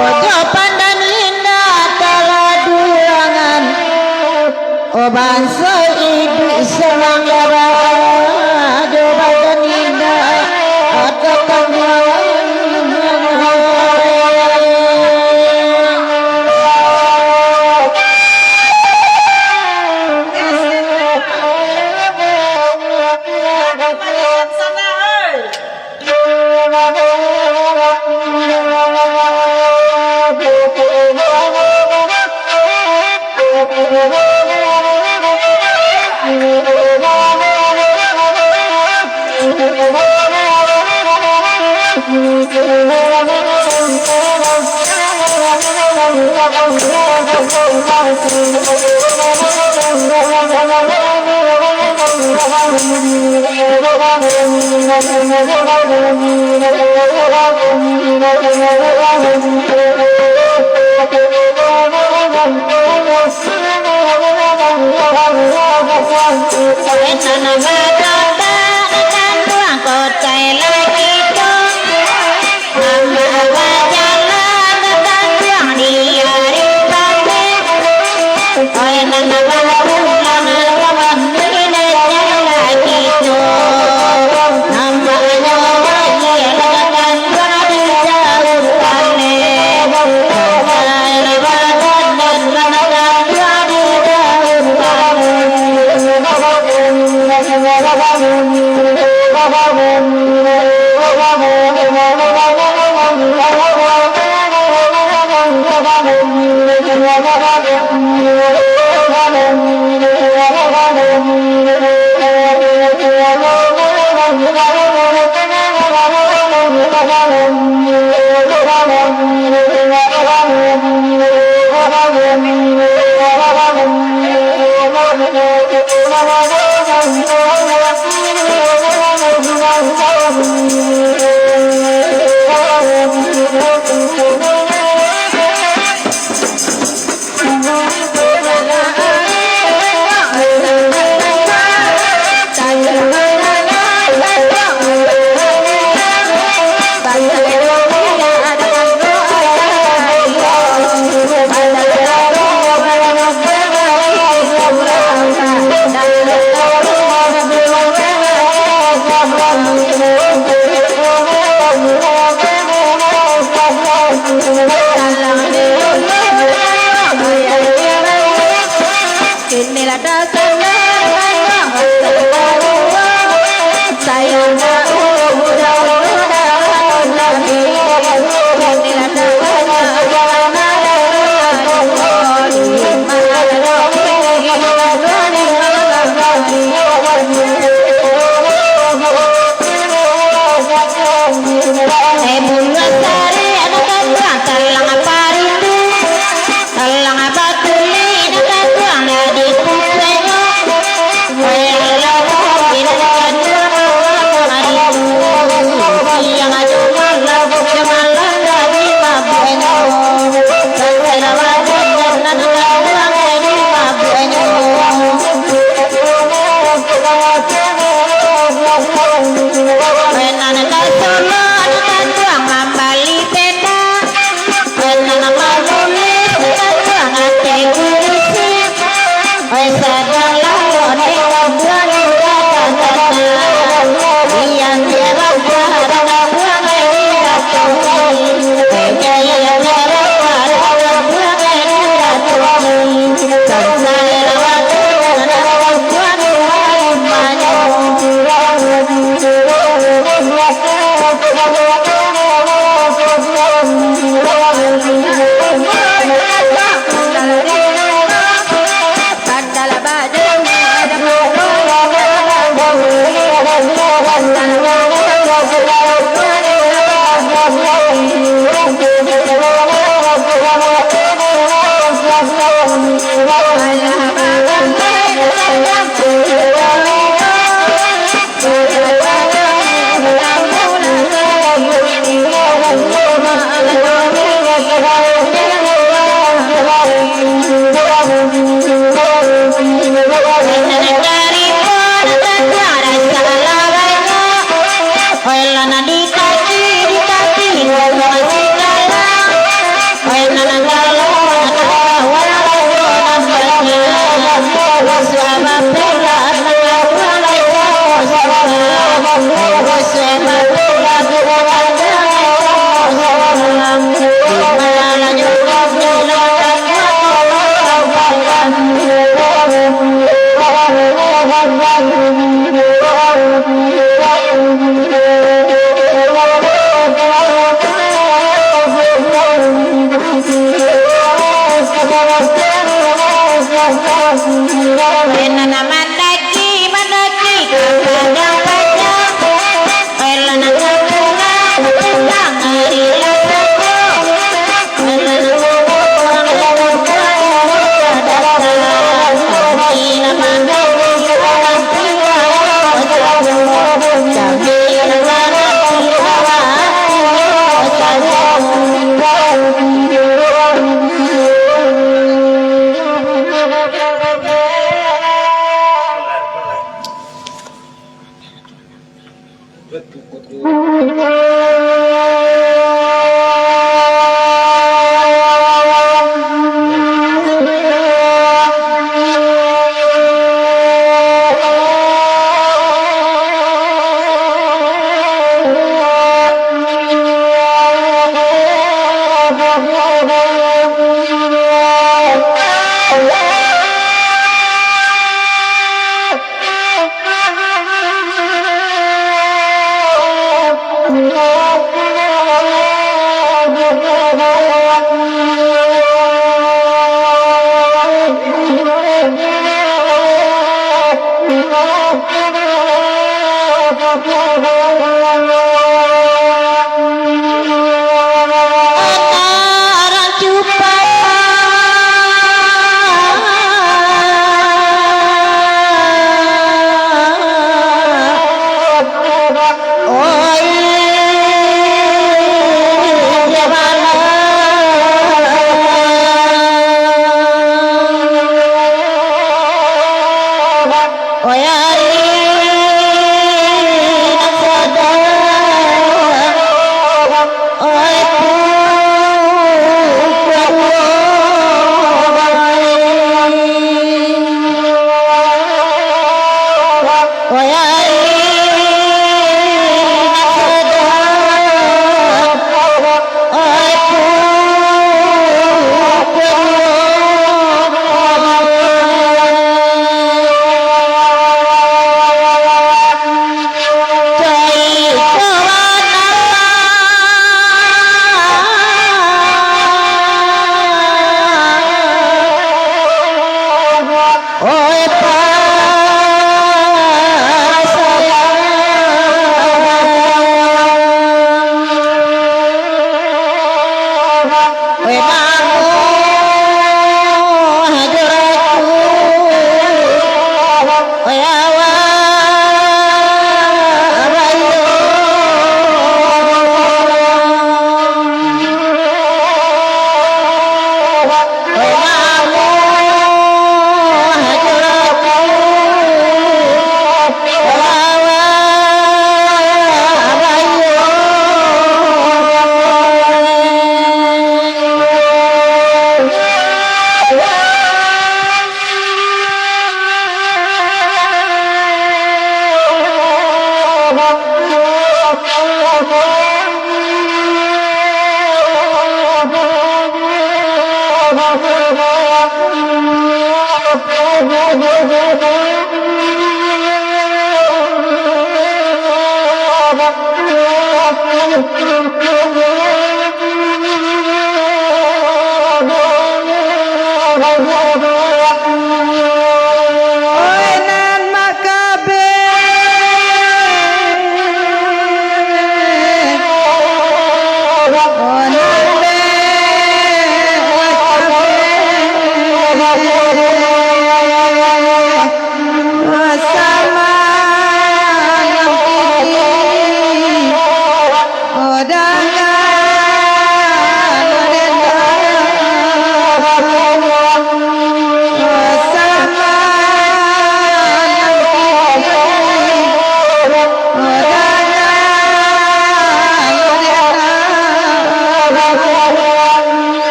Ojo pandan indak taladuangan. O banso iduik salang dara, ojo pandan indak taladuangan.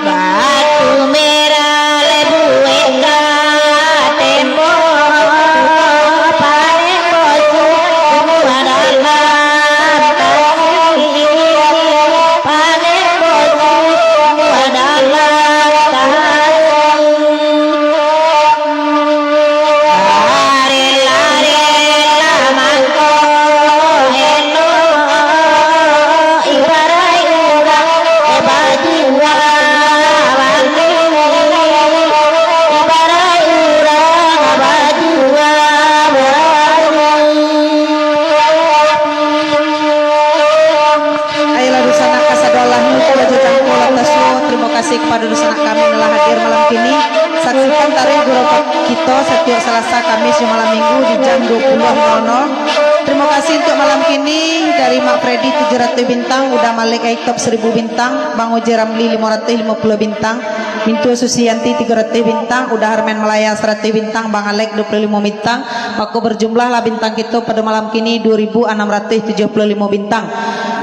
Batu merah lebueh ka tembok, pareng bosuah dalam tasi, pareng bosuah dalam tasi. Arela-rela mangko eno, ibarat urang bajua bali, ibarat urang bajua bali. Ayolah, dunsanak kasadolahnyo, pulo jo jangko lah tasuo. Tarimo kasih kapado dunsanak kami nan lah hadir malam kini. Saksikan taruih gurau kito satiok Salasa, Kamih, jo malam Minggu di jam dua puluh nol nol. Tarimo kasih untuak malam kini dari Mak Freddy tujuh ratuih bintang, Uda Malik Aitop seribu bintang, Bang Oje Ramli limo ratuih limo puluah bintang, Mintu Susianti tigo ratuih bintang, Uda Harmen Malaya saratuih bintang, Bang Alek dua puluah limo bintang. Mako, bajumlahlah bintang kito pado malam kini dua ribu anam ratuih tujuah puluah limo bintang.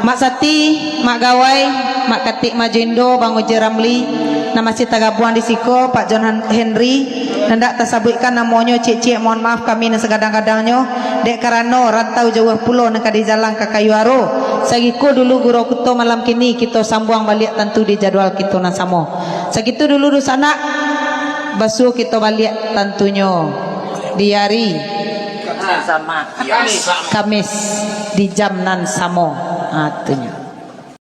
Mak Sati, Mak Gawai, Mak Katik Majo Indo, Bang Oje Ramli, nan masih tagabuang di siko, Pak John Han-, Henry, nan dak tasabuikkan namonyo, ciek-ciek mohon maaf kami nan sagadang-gadangnyo, dek karano rantau jauah pulo nan ka dijalan ka Kayu Aro. Sagiko dulu gurau kito malam kini, kito sambuang baliak tantu di jadwal kito nan samo. Sagitu dulu dunsanak, basuo kito baliak tantunyo di ari Kamih di jam nan samo. Ha, tunyo.